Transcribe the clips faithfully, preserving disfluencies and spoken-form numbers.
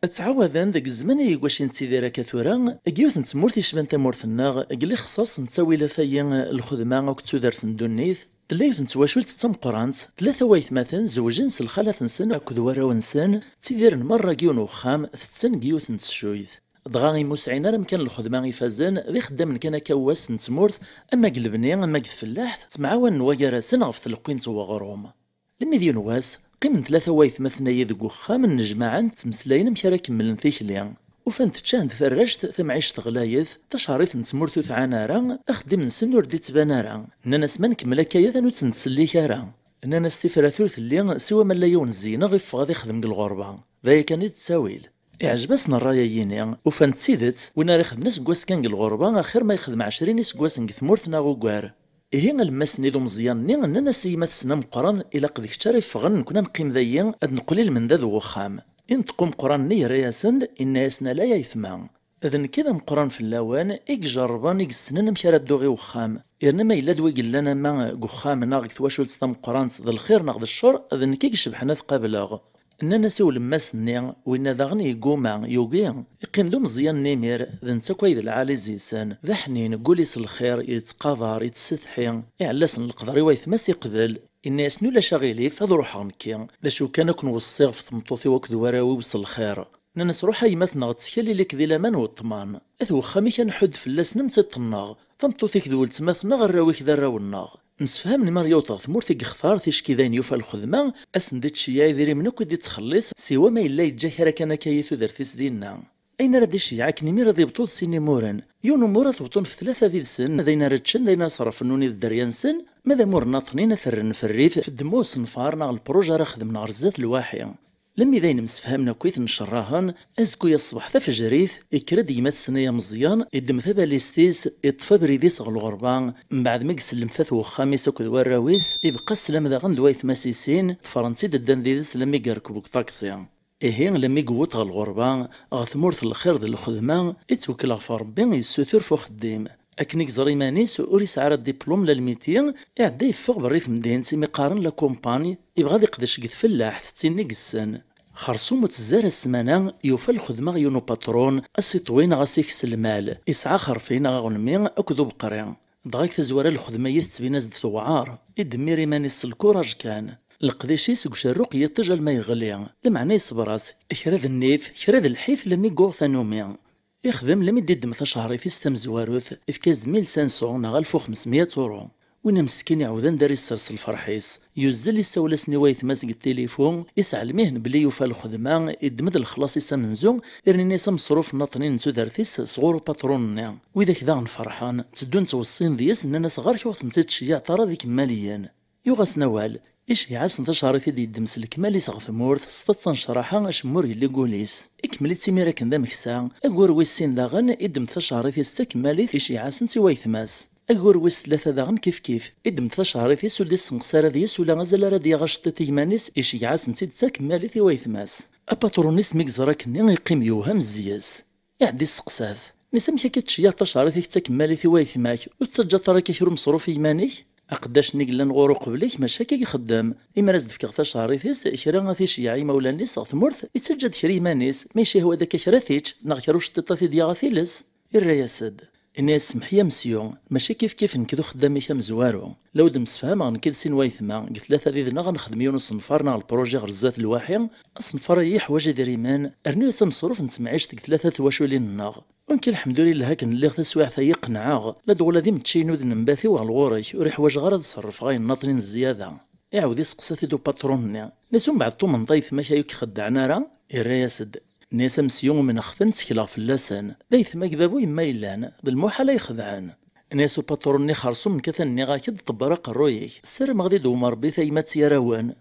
Ad ttɛawaden deg zzman ayeggac i nettidir akka tura, deg yiwet n tmurt yecban tamurt-nneɣ, deg lixṣaṣ n ttawilat-agi n lxedma akked tudert n ddunit, tella yiwet n twacult d tameqqrant, tlata waytmaten zewjen s lxalat-nsen akked warraw-nsen, ttidiren merra deg yiwen uxxam, tetten deg yiwet n teccuyt. Dɣa imi ur sɛin ara amkan n lxedma ifazen, d ixeddamen kan akka n wass n tmurt, ama deg lebni, ama deg tfellaḥt, ttemɛawanen wagar-asen ɣef tleqqi n weɣrum. Lemmi d yiwen wass, qqimen tlata waytmaten-agi deg uxxam, nnejmaɛen, ttmeslayen amek ara kemmlen tikli. Ufan-d ččan-d tarract, tamɛict ɣlayet, tacerrit n tmurt ur tɛan ara, axeddim-nsen ur d-ittban ara. Nnan-as ma nkemmel akka-ya, ur tt-nettsellik ara. Nnan-as tifrat ur telli, siwa ma yella yiwen zzeyneɣ iffeɣ ad ixdem deg lɣerba. D aya kan i d ttawil. Iɛjeb-asen ṛṛay-agi-nni, ufan d tidet, win ara ixedmen aseggas kan deg lɣerba, axir ma yexdem ɛecrin iseggasen deg tmurt neɣ ugar. Ihi alemmas-nni d umeẓyan-nni nnan-as i yemma-tsen ameqqran, ilaq d kečč ara yeffɣen, nekkni ad neqqim dagi, ad neqqel i lmendad n uxxam. Inṭeq umeqqran-nni yerra-yasen-d, inna-yasen ala ay aytma. D nekk i d ameqqran fell-awen, i ijerrben, i yessnen amek ara dduɣ i uxxam. Yerna ma yella d wi yellan ama deg uxxam neɣ deg twacult tameqqrant, d lxir neɣ d ccer, d nekk i icebḥen ad qableɣ. Nnan-as i ulemmas-nni, winna daɣen yegguma, yugi, iqqim d umeẓyan n imir, d netta akk ay d lɛali zi-sen, d aḥnin, deg wul-is lxir, yettqadar, yettsetḥi, iɛella-sen leqder i waytma-s iqbel. Inna-yasen ulac aɣilif, ad ruḥeɣ nekki, d acu kan ad ken-weṣṣiɣ ɣef tmeṭṭut-iw akked warraw-iw s lxir. Nnan-as ruḥ a yemma-tneɣ ttkel, ili-k di laman u ṭṭman. At wexxam-ik ad nḥudd fell-asen am tiṭ-nneɣ, tameṭṭut-ik d weltma-tneɣ, arraw-ik d arraw-nneɣ. Msefhamen mi ara yaweḍ ɣer tmurt i yextar, ticki d ayen yufa lxedma, ad sen-d-ittceyyeɛ idrimen akk i d-ittxelliṣ, siwa ma yella yeǧǧa kra kan akka i tudert-is dinna. Ayen ara d-iceyyeɛ akken imir ad ibṭu d sin imuren. Yiwen umur ad t-bṭun f tlata did-sen, d ayen ara ččen, d ayen ara ṣerfen nuni d dderya-nsen, ma d amur-nnaṭnin ad t-rren f rrif, f ddemma usenfar neɣ lpruj ara xedmen ɣer zdat lwaḥi. Lemmi d ayen msefhamen akkit ncerrahen, azekka-ya ṣṣbeḥ tafejrit, ikker-d gma-tsen ay ameẓyan, iddem tabalizt-is, iṭṭef abrid-is ɣer lɣerba, mbeɛd mi isellem at wexxam-is akked warraw-is, ibqa sslam daɣen d waytma-s i sin, ḍefren-tt-id ddan did-s lammi yerkeb deg uṭaksi. Ihi, lammi yewweḍ ɣer lɣerba, ɣer tmurt n lxir d lxedma, ittwekkel ɣef Ṛebbi, yessutur f uxeddim. Akken i yeẓra iman-is ur yesɛi ara diplum la lmiti, iɛedda yeffeɣ berra i temdint imi qqaren la campagne, ibɣa ad iqdec deg tfellaḥt, d tin i yessen. Xersum ur tezzi ara ssmana, yufa lxedma ɣer yiwen upatrun, a s-iṭwi neɣ a s-ikes lmal, isɛa axerfi neɣ aɣelmi akked ubeqri. Dɣa deg tazwara lxedma-yi tettbin-as-d tewɛer, iddemmir iman-is s lkuraǧ kan. Leqdic-is deg ucerruq yiṭij alma yeɣli, lameɛna yeṣber-as, kra d nnif, kra d lḥif lammi yuɣ tanumi. Ixdem lammi d-iddem tacehṛit-is tamezwarut, ifka-as-d mil cinq cents neɣ alef u xemsmya uru. Win ameskin iɛawed anda ara isers lferḥ-is, yuzzel, isawel-asen i waytma-s deg tilifu, isɛellem-ihen belli yufa lxedma, iddem-d lexlaṣ-is amenzu, irnin-as ameṣruf n aṭnin n tudert-is sɣur upatrun-nni. Widak daɣen ferḥen, tteddun ttweṣṣin deg-s, nnan-as ɣer-k ur ɣ-tent-id-tceyyiɛeḍ ara d ikemmaliyen. Yuɣ-asen awal, iceyyeɛ-asen tacehṛit i d-yeddem s lekmal-is ɣer tmurt, s taḍsa n ccraḥa, acemma ur yelli deg wul-is. Ikemmel-itt imir akken d ameksa, ayyur wis sin daɣen, iddem-d tacehṛit-is d takemmalit, iceyyeɛ-asen-tt i waytma-s. Ayyur wis tlata daɣen kifkif, iddem-d tacehṛit-is ur d-issenqes ara deg-s ula azal ara d-yaɣ aceṭṭiḍ i yiman-is, iceyyeɛ-asen-tt-id d takemmalit i waytma-s. Apatrun-is mi yeẓra akkenni iqqim yewhem zzi-s. Iɛedda isteqsa-t. Nni-as amek akka i tettceyyiɛeḍ tacehṛit-ik d takemmalit i waytma-k, ur tettaǧǧaḍ ara akka kra umeṣruf i yiman-ik? Aqeddac-nni yellan ɣur-i uqbel-ik mačči akka i ixeddem. Imi ara s-d-fkeɣ tacehṛit-is, kra ad t-iceyyeɛ i yimawlan-is ɣer tmurt, ittaǧǧa-d kra i yiman-is, ma yecihwa-d akka kra ad t-ičč, neɣ kra uceṭṭiṭ ad t-id-yaɣ ad t-iles. Irra-yas-d. Inna-yas semmeḥ-iyi a mesyu, mačči kifkif nekk d uxeddam-ik amezwaru. La ur d-msefhameɣ nekk d sin waytma, deg tlata did-neɣ ad nexdem yiwen usenfar neɣ lpruji ɣer zdat lwaḥi, asenfar-agi yeḥwaǧ idrimen, rnu-yas ameṣruf n temɛict deg tlata twaculin-nneɣ. Nekk lḥemdulillah akken lliɣ taswiɛt-agi qenɛeɣ, ladɣa ula d imeččiyen ur d-nembati ɣer ɣur-k, ur ḥwaǧeɣ ara ad ṣerrfeɣ ayen nnaṭnin zzyada. Iɛawed iseqsa-t-id upatrun-nni. Nni-as umbeɛd tumneḍ aytma-k ay ur k-xeddɛen ara? Irra-yas-d. Nni-as a mesyu umneɣ-ten, ttekleɣ fell-asen. D aytma d baba yemma yellan, d lmuḥal ay xedɛen. Nni-as upatrun-nni xersum nekk atan nniɣ-ak-d ṭebber aqerruy-ik, ssarameɣ ad idewwem Ṛebbi tagmat yarawen.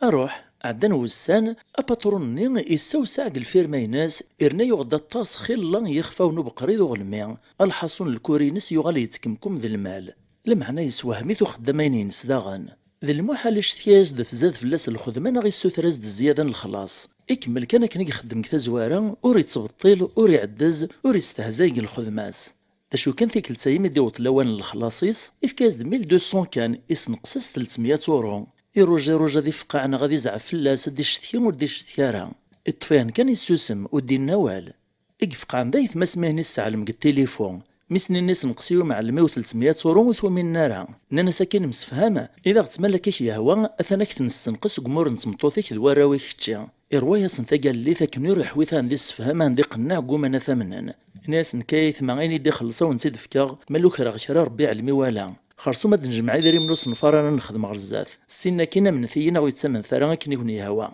Aruḥ, ɛeddan wussan, apatrun-nni yessawseɛ deg lfirma-ines, irna yuɣ-d aṭas xilla n yixfawen ubeqri d uɣelmi, alḥaṣun lkuri-ines yuɣal yettkemkum d lmal. Lameɛna yessewhem-it uxeddam-ayen-ines daɣen. D lmuḥal icetki-as-d tzad fell-as lxedma neɣ issuter-as-d zzyada n lexlaṣ. Ikemmel kan akken i ixeddem deg tazwara, ur ittbeṭṭil, ur iɛeddez, ur istehzay deg lxedma-s. D acu kan, tikkelt-a imi d-iwweḍ lawan n lexlaṣ-is, ifka-as-d mille deux cents kan, isneqs-as tletmya uru. Iruj iruj ad ifqeɛ neɣ ad izɛef fell-as, ad d-icetki ur d-icetki ara. Iṭṭef-ihen kan yessusem, ur d-yenni awal. I ifeqɛen d ayetma-s mi hen-isseɛlem deg tilifu. Mi sen-inna isenqes i umɛellem-iw telt meyya turu ur t-uminen ara. Nnan-as akken msefham, i d aɣ-ttmal akka k-yehwa, atan ak-t-nessenqes deg umur n tmeṭṭut-ik d warraw-ik kečči. Irwa-yasen tagallit akken ur iḥwi tahen d issefham ahen d iqenneɛ gguman ad t-amnen. Inna-yasen nekk ay ayetma ayen i d-ixelleṣ a wen-tt-id-fkeɣ, ma lukreɣ kra Rebbi iɛlem i wala. Xersum ad d-nejmeɛ idrimen usenfar ara nexdem ɣer zdat. Ssin akin amnet-iyi neɣ ur yettamnet ara akken i ken-yehwa.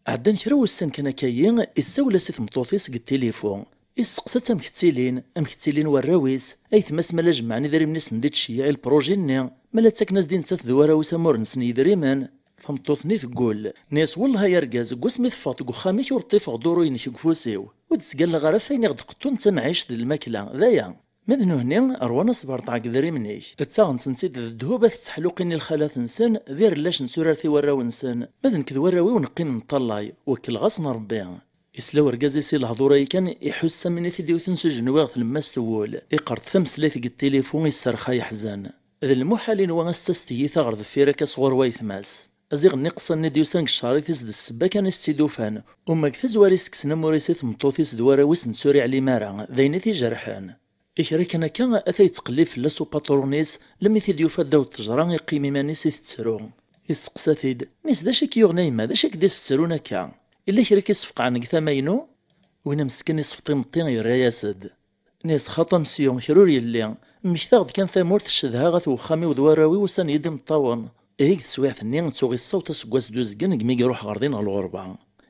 Ɛeddan kra wussan kan akka-yi, issawel-as i tmeṭṭut-is deg tilifu. Isseqsa-tt amek ttilin, amek ttilin warraw-is, ayetma-s ma la jemmɛen idrimen-isen di ttceyyiɛ i lpruji-nni, ma la ttaken-as-d i nettat d warraw-is amur-nsen yidrimen. Tameṭṭut-nni teggul. Nni-as wellah ay argaz, deg wasmi teffeɣ deg uxxam-ik ur ṭṭifeɣ duru-inek deg ufus-iw. Ur d-ttgalleɣ ara ɣef wayen i ɣ-d-qeṭṭun d tamɛict d lmakla, d aya. Ma d nuhni, rwan asberṭeɛ deg idrimen-ik. Ttaɣen-tent-id d ddhub at tteḥluqin i lxalat-nsen, d irellac n turart i warraw-nsen. Ma d nekk d warraw-iw neqqim neṭṭallay, wekkleɣ-asen Rebbi. Isla urgaz-is i lehdur-ayi kan, iḥuss am win i t-id-iwten s ujenwi ɣer tlemmast n wul, iqerṭ tameslayt deg tilifu, isserxa yeḥzen. D lmuḥal inwa as-ttaset tyita ɣer deffir akka sɣur wayetma-s. Aziɣ-nni qṣa-nni d-yusan deg ccarit-is d ssebba kan i s-tt-id-ufan, uma deg tazwara i s-kksen amur-is i tmeṭṭut-is d warraw-is nettu ur iɛlim ara, d ayen i t-ijerḥen. I kra kan akka, ata yettqellib fell-as upaṭrun-is, lemmi t-id-yufa ddaw ttejra, iqqim iman-is itettru. Isteqsa-t-id, nni-s d acu i k-yuɣen a yemma, d acu i k-d-isettrun akka? Illa kra i k-isfeqɛen deg tama-inu? Win ameskin isfeḍ imeṭṭi, yerra-yas-d. Nni-s xaṭa mesyu, kra ur yelli. Mmektaɣ-d kan tamurt, ccedhaɣ at wexxam-iw d warraw-iw, usan-iyi-d imeṭṭawen. Ihi deg teswiɛt-nni, tuɣ issaweḍ aseggas d uzgen deg mi iruḥ ɣer din ɣer lɣerba.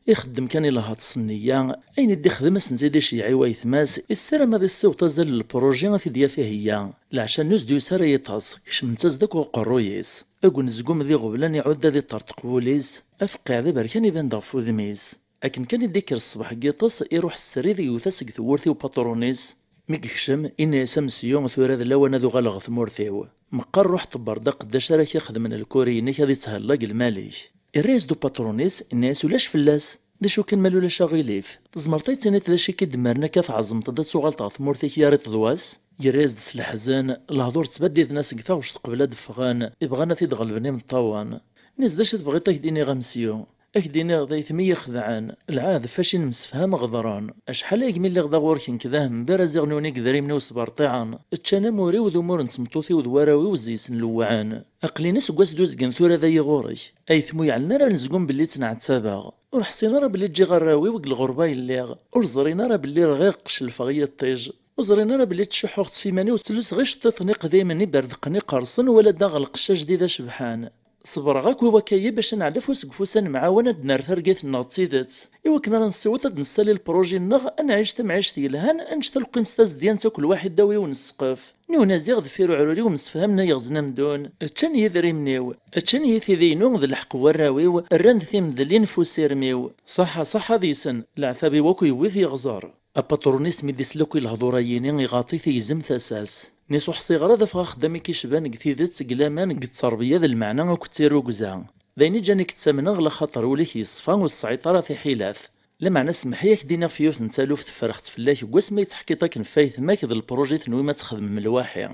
Ixeddem kan i lhaṭ s nniya, ayen i d-ixdem ad sen-tt-id-iceyyeɛ i wayetma-s, issaram ad issiweḍ azal n lpruji ad t-id-yaf iheyya. Leɛca-nni ur s-d-yusi ara yiṭas, kecment-as-d akk ɣer uqerruy-is. Agenezgum d iɣeblan iɛudd ad iṭerṭeq wul-is, afeqqiɛ d aberkan iban-d ɣef wudem-is. Akken kan i d-ikker ṣṣbeḥ n yiṭes, iruḥ srid, iwet-as deg tewwurt i upaṭrun-is. Mi yekcem, inna-yas amesyu, tura d lawan ad uɣaleɣ ɣer tmurt-iw. Meqqar ruḥ ṭebber-d aqeddac ara k-ixedmen lkuri-inek ad itthella deg lmal-ik. Irra-yas-d upaṭrun-is, inna-yas ulac fell-as. D acu kan ma ulac aɣilif, tzemreḍ ad yi-tiniḍ d acu i k-id-mmaren akka tɛeẓmeḍ-d ad tuɣaleḍ ɣer tmurt-ik yariṭ d wass? Yerra-yas-d s leḥzen, lehdur ttbaddiden-as deg taɣect qbel ad d-ffɣen, ibɣan ad t-id-ɣelben imeṭṭawen. Nni-s d acu tebɣiḍ ad k-d-iniɣ a mesyu? Ad k-d-iniɣ d ayetma i yi-ixedɛen. Lɛahed faci nemsefham ɣedren. Acḥal ayegmi lliɣ da ɣur-k nekk d ahember, aziɣ nuni deg idrimen-iw sberṭiɛen. Ččan amur-iw d umur n tmeṭṭut-iw d warraw-iw zzi-sen lewɛen. Aql-in aseggas d uzgen tura dayi ɣur-k. Ayetma ur yeɛlin ara anezgum belli ttneɛtabeɣ. Ur ḥṣin ara belli ǧǧiɣ arraw-iw deg lɣerba i lliɣ. Ur ẓrin ara belli rɣiɣ qcelfeɣ i yiṭij. Ur ẓrin ara belli ttcuḥḥuɣ ttef iman-iw ttluseɣ iceṭṭiḍen iqdimen iberdeqen iqerṣen wala daɣ lqecc ajdid acebḥan. Ṣebreɣ akk i wakka-yi bac ad neɛlef ufus deg ufus ad nemɛawan ad d-nerr targit-nneɣ d tidet. I wakken ara nessiweḍ ad d-nessali lpruji-nneɣ, ad nɛic tamɛict yelhan, ad nečč talqimt tazedyant akk lwaḥi ddaw yiwen n ssqef. Nnuhna ziɣ deffir uɛrur-iw msefhamen ay iɣzen amdun. Ččan yidrimen-iw, ččan-iyi tidi-inu d lḥeqq n warraw-iw, rran-d timedlin f usirem-iw. Ṣaḥa, ṣaḥa deg-sen, leɛtab-iw akk yewwi-t yeɣẓer. Apatṛun-is mi d-isla akk i lehdur-ayini, iɣaṭ-it igzem tasa-s. Nni-s ur ḥṣiɣ ara ad afeɣ axeddam i k-icban deg tidet, deg laman, deg ttṛebya d lmeɛna akked tirrugza. D ayen i ǧǧan i k-ttamneɣ, laxaṭer ul-ik yeṣfa, ur tesɛiḍ ara tiḥilat. Lameɛna semmeḥ-iyi ad k-d-iniɣ f yiwet n taluft ffreɣ-tt fell-ak deg wasmi i teḥkiḍ akken f ayetma-k d lpṛuji tenwim ad txedmem lwaḥi.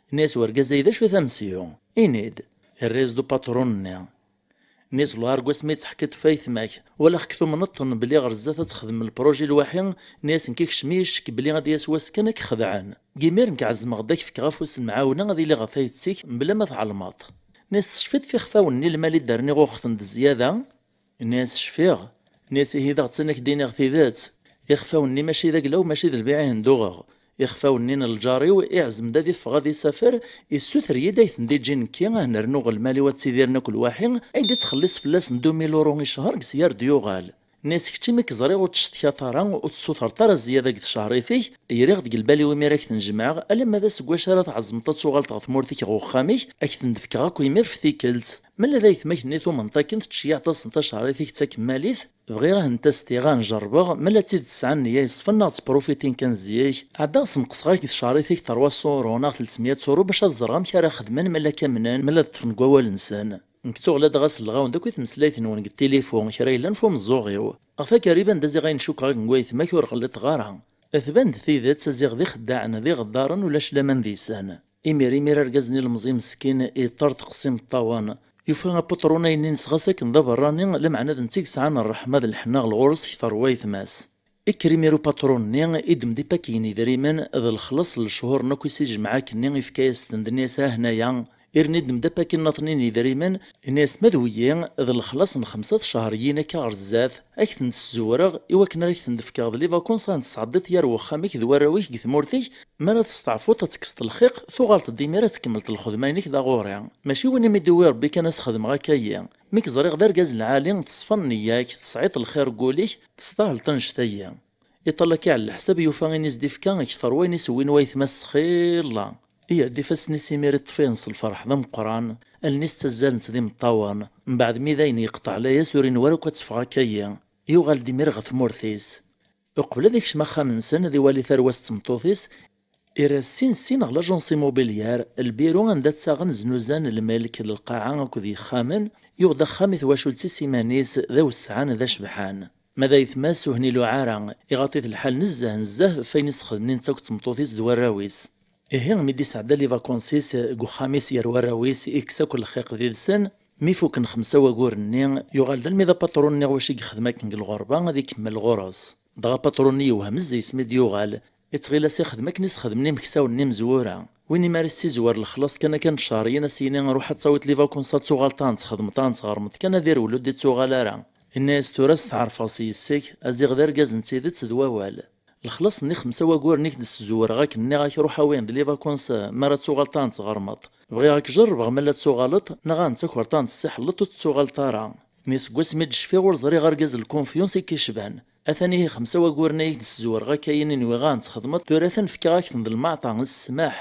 Nni-as urgaz-ayi d acu-t a mesyu? Ini-d. Irra-yas-d upatṛun-nni. Nni-as wellah ar wasmi i teḥkiḍ f ayetma-k, walaɣ-k tumneḍ-ten belli ɣer zdat ad texdem lpṛuji lwaḥi, nni-as nekk ikcem-iyi ccek belli ad d-yas wass kan ad k-xedɛen. Deg imir nekk ɛezmeɣ-d ad k-fkeɣ afus n lemɛawna ad iliɣ ɣer tayet-ik mebla ma tɛelmeḍ. Nni-as tecfiḍ f ixfawen-nni lmal i d-rniɣ uɣeɣ-ten-d zzyada? Nni-as cfiɣ. Nni-as ihi daɣ ttan ad k-d-iniɣ tidet. Ixfawen-nni mačči d aglaw, mačči d lbiɛ i hen-d-uɣeɣ. Ixfawen-nni n lǧar-iw, iɛzem-d ad iffeɣ ad isafer, issuter-iyi-d ad ten-d-iǧǧi nekki, ad n-rnuɣ lmal-iw ad ttidiren akk lwaḥi, ay d-ittxelliṣ fell-asen deux mille euros i ccher deg-s yar d-yuɣal. Nni-as kečči mi k-ẓriɣ ur ttcetkaḍ ara, ur tessutreḍ ara zzyada deg tcehrit-ik, yriɣ deg lbal-iw imir ad k-ten-jemɛeɣ, alamma d aseggas ara tɛezmeḍ ad tuɣaleḍ ɣer tmurt-ik ɣer uxxam-ik, ad k-ten-d-fkeɣ akk imir f tikkelt. Ma la d ayetma-k-nni tumneḍ akken tettceyyiɛeḍ-asen tacehrit-ik d takemmalit, bɣiɣ ad hen-t-astiɣ, ad njerrbeɣ, ma la d tidet sɛan nniya yeṣfan neɣ ttprufitin kan zik. Ɛeddaɣ sneqseɣ-ak di tcehrit-ik trois cents euros neɣ telt meyya euros bac ad ẓreɣ amek ara xedmen, ma la k-amnen, ma la d-ṭṭfen deg wawal-nsen. Nekk ttuɣ ladɣa selleɣ-awen-d akk i tmeslayt-nwen deg tilifu, kra yellan f umeẓẓuɣ-iw. Ɣef akka iban-d aziɣ ayen cukkeɣ akken n wayetma-k ur ɣelliṭeɣ ara. Tban-d tidet, aziɣ d ixeddaɛen, d iɣeddaren, ulac laman deg-sen. Imir imir argaz-nni ilemẓi meskin iṭṭerḍeq s imeṭṭawen, Yufa apatṛun ayenni-ines ɣas akken d aberrani, lameɛna d netta i yesɛan ṛṛeḥma d leḥnana ɣur-s kter wayetma-s. Ikker imir upatṛun-nni, iddem-d ipaki n yidrimen d lexlaṣ n lechuren akk i s-ijmeɛ akkenni, ifka-yas-ten-d, inna-yas: "Ahnaya." Irni iddem-d apaki nniḍen n yidrimen, inna-yas: "Ma d wiyi, d lexlaṣ n xemsa tcehriyin akka ɣer zdat, ad k-ten-ssezwreɣ i wakken ara k-ten-d-fkeɣ d les vacances ad ten-tesɛeddiḍ yar wexxam-ik d warraw-ik deg tmurt-ik, mi ara testeɛfuḍ ad tekkseḍ lxiq, tuɣaleḍ-d imir ad tkemmleḍ lxedma-inek da ɣur-i. Mačči win i mi d-iwwi Rebbi kan ad s-xedmeɣ akka-yi. Mi k-ẓriɣ d argaz lɛali, teṣfa nneyya-k, tesɛiḍ lxir deg wul-ik, testahileḍ annect-agi." Iṭall akka ɛla leḥsab, yufa ayen i s-d-ifka kter wayen i s-wwin wayetma-s s xilla. Iger-d ifassen-is imir, iṭṭef-ihen s lferḥ d ameqqran, allen-is ttazzalent d imeṭṭawen. Mbeɛd mi dayen yeqṭeɛ layas, ur inwa ara akk ad teffeɣ akka-yi. Yuɣal-d imir ɣer tmurt-is. Uqbel ad ikcem axxam-nsen, ad iwali tarwa-s d tmeṭṭut-is, irra sin sin ɣer l'agence immobilière, lbiru anda ttaɣen znuzan lmelk d lqaɛa akked yexxamen, yuɣ-d axxam i twacult-is iman-is, d awessɛan d acebḥan. Ma d ayetma-s ur hen-iluɛa ara, iɣaḍ-it lḥal nezzeh nezzeh ɣef wayen i s-xedmen netta akked tmeṭṭut-is d warraw-is. Ihi, mi d-isɛedda les vacances-is deg uxxam-is gar warraw-is, ikkes akk lxiq did-sen, mi fukken xemsa waguren-nni, yuɣal-d almi d apatṛun-nni ɣef wacu i yexdem akken deg lɣerba, ad ikemmel ɣur-s. Dɣa apatṛun-nni yewhem zzi-s mi d-yuɣal, ittɣil-as ixdem akken i s-xedmen imeksawen-nni imezwura. Win imi ara issizwer lexlaṣ kan akka n tcehriyin, a s-yini: "Ruḥ ad tawiḍ les vacances, ad tuɣaleḍ ad tent-txedmeḍ, ad tent-tɣermeḍ kan, ad irwel ur d-ittuɣal ara." Inna-yas: "Tura ad steɛṛfeɣ s yis-k, a ziɣ d argaz n tidet d wawal. Lexlaṣ-nni xemsa waguren i k-d-ssezwreɣ akken nniɣ-ak ruḥ awi-hen-d les vacances, mi ara tuɣaleḍ ad tent-tɣermeḍ. Bɣiɣ ad k-jerrbeɣ ma la tettuɣaleḍ, neɣ ad nttaker-d ad tent-tessiḥelleḍ ur tettuɣaleḍ ara. Mi seg wasmi d-cfiɣ ur ẓriɣ argaz n lkunfyuns i k-icban. Atan ihi xemsa waguren ay ak-d-ssezwreɣ akka-yi, nwiɣ ad tent-txedmeḍ, tura atan fkiɣ-ak-ten d lmeɛṭa, s ssmaḥ."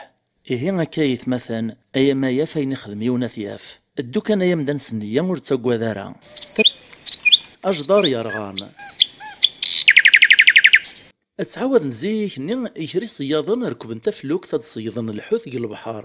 Ihi akka ay atmaten, ay amayaf ayen ixdem yiwen ad t-yaf. Ddu kan ay amdan s nneyya, ur ttaggad ara. Ajḍar yerɣan. Ad ttɛawaden zik-nni, kra iṣeyyaden rekben taflukt ad d-ṣeyyden lḥut deg lebḥer.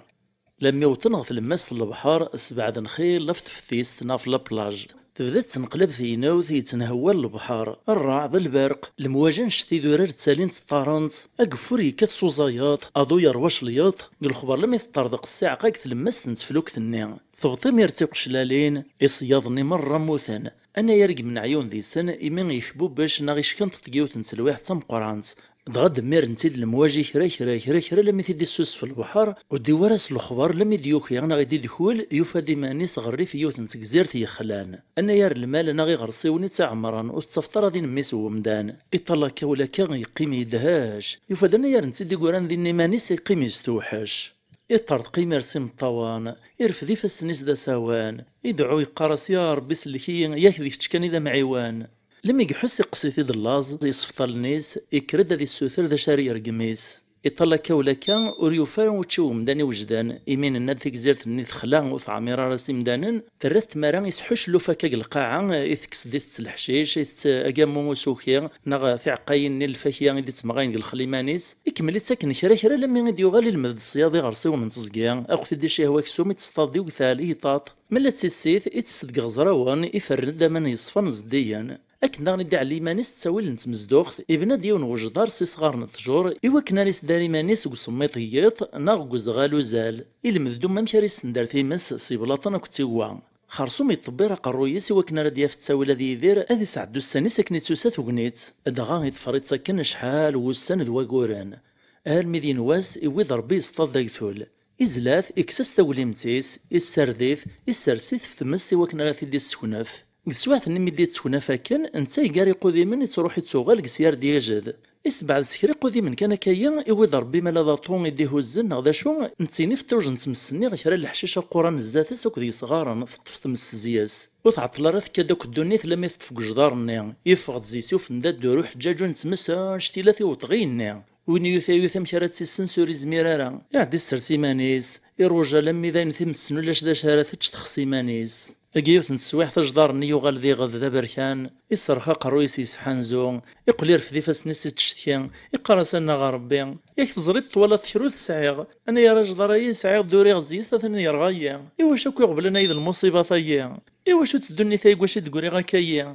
Lammi wwḍen ɣer tlemmast n lebḥer, sbeɛden xilla ɣef teftist neɣ ɣef la plage. Tebda tettneqlab tegnewt, yettenhewwal lebḥer, rreɛd, lberq, lemwaji annect-a idurar ttalint ttarent, ageffur yekkat s uzayeḍ, aḍu yerwa acelyeḍ, deg lexbar lammi teṭṭerḍeq ssiɛqa deg tlemmast n teflukt-nni. Tebṭ imir d tiqeclalin, iṣeyyaden-nni merra mmuten. Anayer i yemneɛ yiwen deg-sen, imi yekbubec neɣ ickenṭeṭ deg yiwet n telwiḥt d tameqqrant. Dɣa demmir-tent-id lemwaji kra, kra, kra, kra, lammi t-id-issusef lebḥer, ur d-iwwi ara s lexbar, lammi d-yuki neɣ i d-idkul, yufa-d iman-is ɣer rrif n yiwet n tegzirt yexlan. Anayer lmal neɣ iɣersiwen i tt-iɛemmren, ur tettafeḍ ara din mmi-s n wemdan. Iṭṭal akka ula akka, yeqqim yedhec. Yufa-d anayer-tent-id i yuran din iman-is, yeqqim yestewḥec. Iṭṭerḍeq imir s imeṭṭawen, irfed ifassen-is d asawen, ideɛɛu yeqqar-as: "Ya Ṛebbi, sellek-iyi, yak d kečč kan i d amɛiwan." Lemmi iḥuss iqqes-it-id llaẓ, isfeḍ allen-is, ikker-d ad issuter d acu ara yergem is. Iṭṭal akka ula akka, ur yufi ara učči n wemdan iwejden, imi nenna-d tigzirt-nni texla, ur teɛmir ara s imdanen, terra-t tmara isḥucluf akka deg lqaɛa, itekkes-d, itett leḥcic, itett agammu usuki, neɣ tiɛeqqayin-nni n lfakya i d-ittemɣayen deg lxel iman-is, ikemmel ittakken kra kra, lammi i d-yuɣal ilmed-d ṣṣyad iɣersiwen n teẓgi, akk-t-id icihwa aksum, itteṣṭaḍ d iwtal, igṭaṭ. Ma la d tissit, itess deg iɣeẓrawen, iferren-d aman yeṣfan zeddigen. Akken daɣen i d-iɛelli iman-is ttawil n tmezduɣt, ibna-d yiwen n wejḍar s isɣaren n ṭṭjur, i wakken ara isdari iman-is deg usemmiṭ n yiḍ neɣ deg uzɣal uzal. Ilmed-d umamek ara isender times s iblaṭen akked tiwwa. Xerṣum yettḍebbir aqerruy-is i wakken ara d-yaf ttawil ad yidir, ad isɛeddu ussan-is akken i d-tusa tegnit. Dɣa iḍfer-itt akken acḥal n wussan d waguren, armi d yiwen wass iwwi-d Ṛebbi yesṭaḍ d agtul. Izla-t, ikkes-as taglimt-is, issared-it, issers-it f tmes i wakken ara t-id-isseknef. Deg teswiɛt-nni mi d-itteknaf akken, netta iger iqudimen, ittruḥ ittuɣal deg-s yar d-yejed. Isbeɛd s kra iqudimen kan akka-yi, iwwi-d Ṛebbi ma d aḍu i d-ihuzzen neɣ d acu, nettini f ṭṭuj n tmes-nni kra n leḥcic aquran zdat-s akked yesɣaren, teṭṭef tmes zi-s. Ur tɛeṭṭel ara tekka-d akk ddunit lammi teṭṭef deg ujḍar-nni. Iffeɣ-d zi-s, yufen-d adduru ḥeǧǧaǧu n tmes annect-ila tiweṭ ɣi-nni. Win yuta yuta amek ara tt-issens ur izmir ara. Iɛedda issers iman-is, iruja lammi d ayen times-nni ulac d acu ara tečč texs iman-is. Deg yiwet n teswiɛt, ajḍar-nni yuɣal d iɣed d aberkan, iserrex aqerruy-is yesḥanzu, iqqel irfed ifassen-is ittcetki, iqqar-as: "A nnaɣ a Ṛebbi, yak teẓriḍ twalaḍ kra ur t-sɛiɣ, anayer ajḍar-ayi sɛiɣ d uriɣ zi-s atan yerɣa-yi, iwacu akk iɣeblan-ayi d lmuṣibat-ayi? Iwacu-tt ddunit-ayi deg wacu i d-griɣ akka-yi?"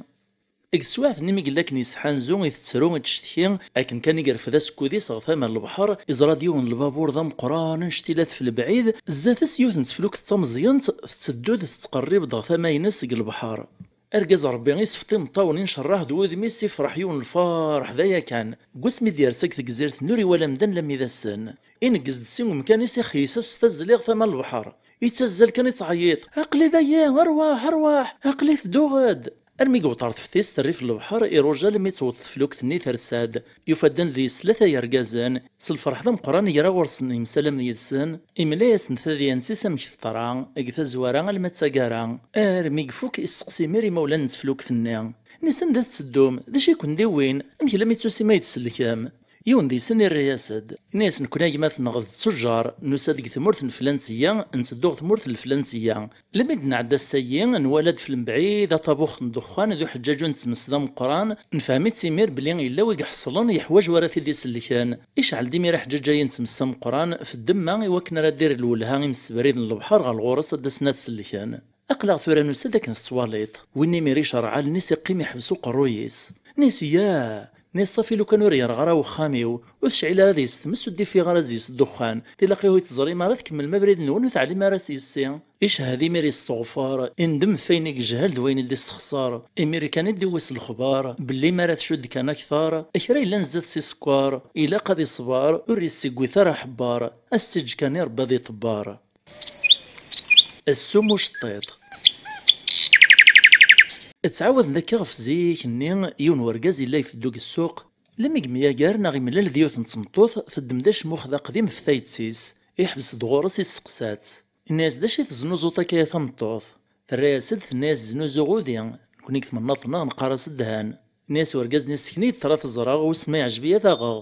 Deg teswiɛt-nni mi yella akken yesḥanzu, itettru, ittcetki, akken kan i yerfed asekkud-is ɣer tama n lebḥer, iẓra-d yiwen n lbabur d ameqqran, annect-ilat f lebɛid, zdat-s yiwet n teflukt d tameẓyant, tetteddu-d, tettqerrib-d ɣer tama-ines deg lebḥer. Argaz Ṛebbi isfeḍ imeṭṭawen, incerreḥ d wudem-is, ifreḥ yiwen n lferḥ d aya kan. Deg wasmi d-yersa deg tegzirt-nni, ur iwala amdan lammi d ass-n. Ineggez-d si umkan-is, ixeyyes-as s tazzli ɣer tama n lebḥer. Ittazzal kan ittɛeyyiḍ: "Aql-i dayi, rwaḥ, rwaḥ, aql-i tedduɣ-d." Armi yewweḍ ɣer teftist, rrif n lebḥer, iruja almi tewweḍ teflukt-nni tersa-d. Yufa-d anda deg-s tlata yergazen. S lferḥ d ameqqran, yegra ɣur-sen, yemsalam yid-sen, imla-yasen tadyant-is amek teḍra, deg tazwara alma d taggara. Armi ifuk, isteqsi imir imawlan n teflukt-nni. Nni-as: "Anda tetteddum? D acu i ken-d-iwwin? Amek lammi d tusim ay d-tsellkem?" Yiwen deg-sen irra-yas-d, inna-yas: "Nekkni a gma-tneɣ d ttujjar, nusa-d deg tmurt n Flansiya, nteddu ɣer tmurt n Lflansiya. Lemmi d-nɛedda ass-agi, nwala-d f lmebɛid aṭabux n ddexxan d uḥeǧǧaǧu n tmes d ameqqran, nefhem-itt imir belli yella wi iḥeṣlen yeḥwaǧ wi ara t-id-isellken. Icɛel-d imir aḥeǧǧaǧ-ayi n tmes ameqqran f ddemma i wakken ara d-irr lwelha i msebrid n lebḥer ɣer ɣur-s ad d-asen ad sellken. Aql-aɣ tura nusa-d akken tettwaliḍ." Win imir icerreɛ allen-is, iqqim iḥbes uqerruy-is. Nni-as: "Yah!" Nni-as: "Ṣafi lukan ur yerɣa ara wexxam-iw, ur tecɛil ara deg-s tmes, ur d-ifiɣ ara deg-s ddexxan. Tilaq-iw ur teẓrim ara, tkemmlem abrid-nwen, ur teɛlim ara s yes-i." Icehhed imir isteɣfar, indem ɣef wayen i yejhel d wayen i d-issexṣar. Imir kan i d-iwwi s lexbar belli mi ara tcudd kan akter, kra yellan zdat-s isekkar, ilaq ad iṣber, ur yessegwit ara aḥebbar. Ad s-tt-iǧǧ kan i Rebbi ad iṭebbar. Assum uceṭṭiḍ. Ttɛawaden akka ɣef zik-nni, yiwen wergaz yella iteddu deg ssuq, lemmi yemyager neɣ imlal d yiwet n tmeṭṭut, teddem-d acmux d aqdim f tayet-is, iḥbes-d ɣur-s, isteqsa-tt. Inna-yas: "D acu i teznuzuḍ akka a tameṭṭut?" Terra-yas-d, tenna-yas: "Znuzuɣ udi, nekni deg tmennaḍt-nneɣ neqqar-as ddhan." Inna-yas wergaz-nni: "Sken-iyi-d ṭṭrad ad t-ẓreɣ, wissen ma yeɛjeb-iyi ad t-aɣeɣ."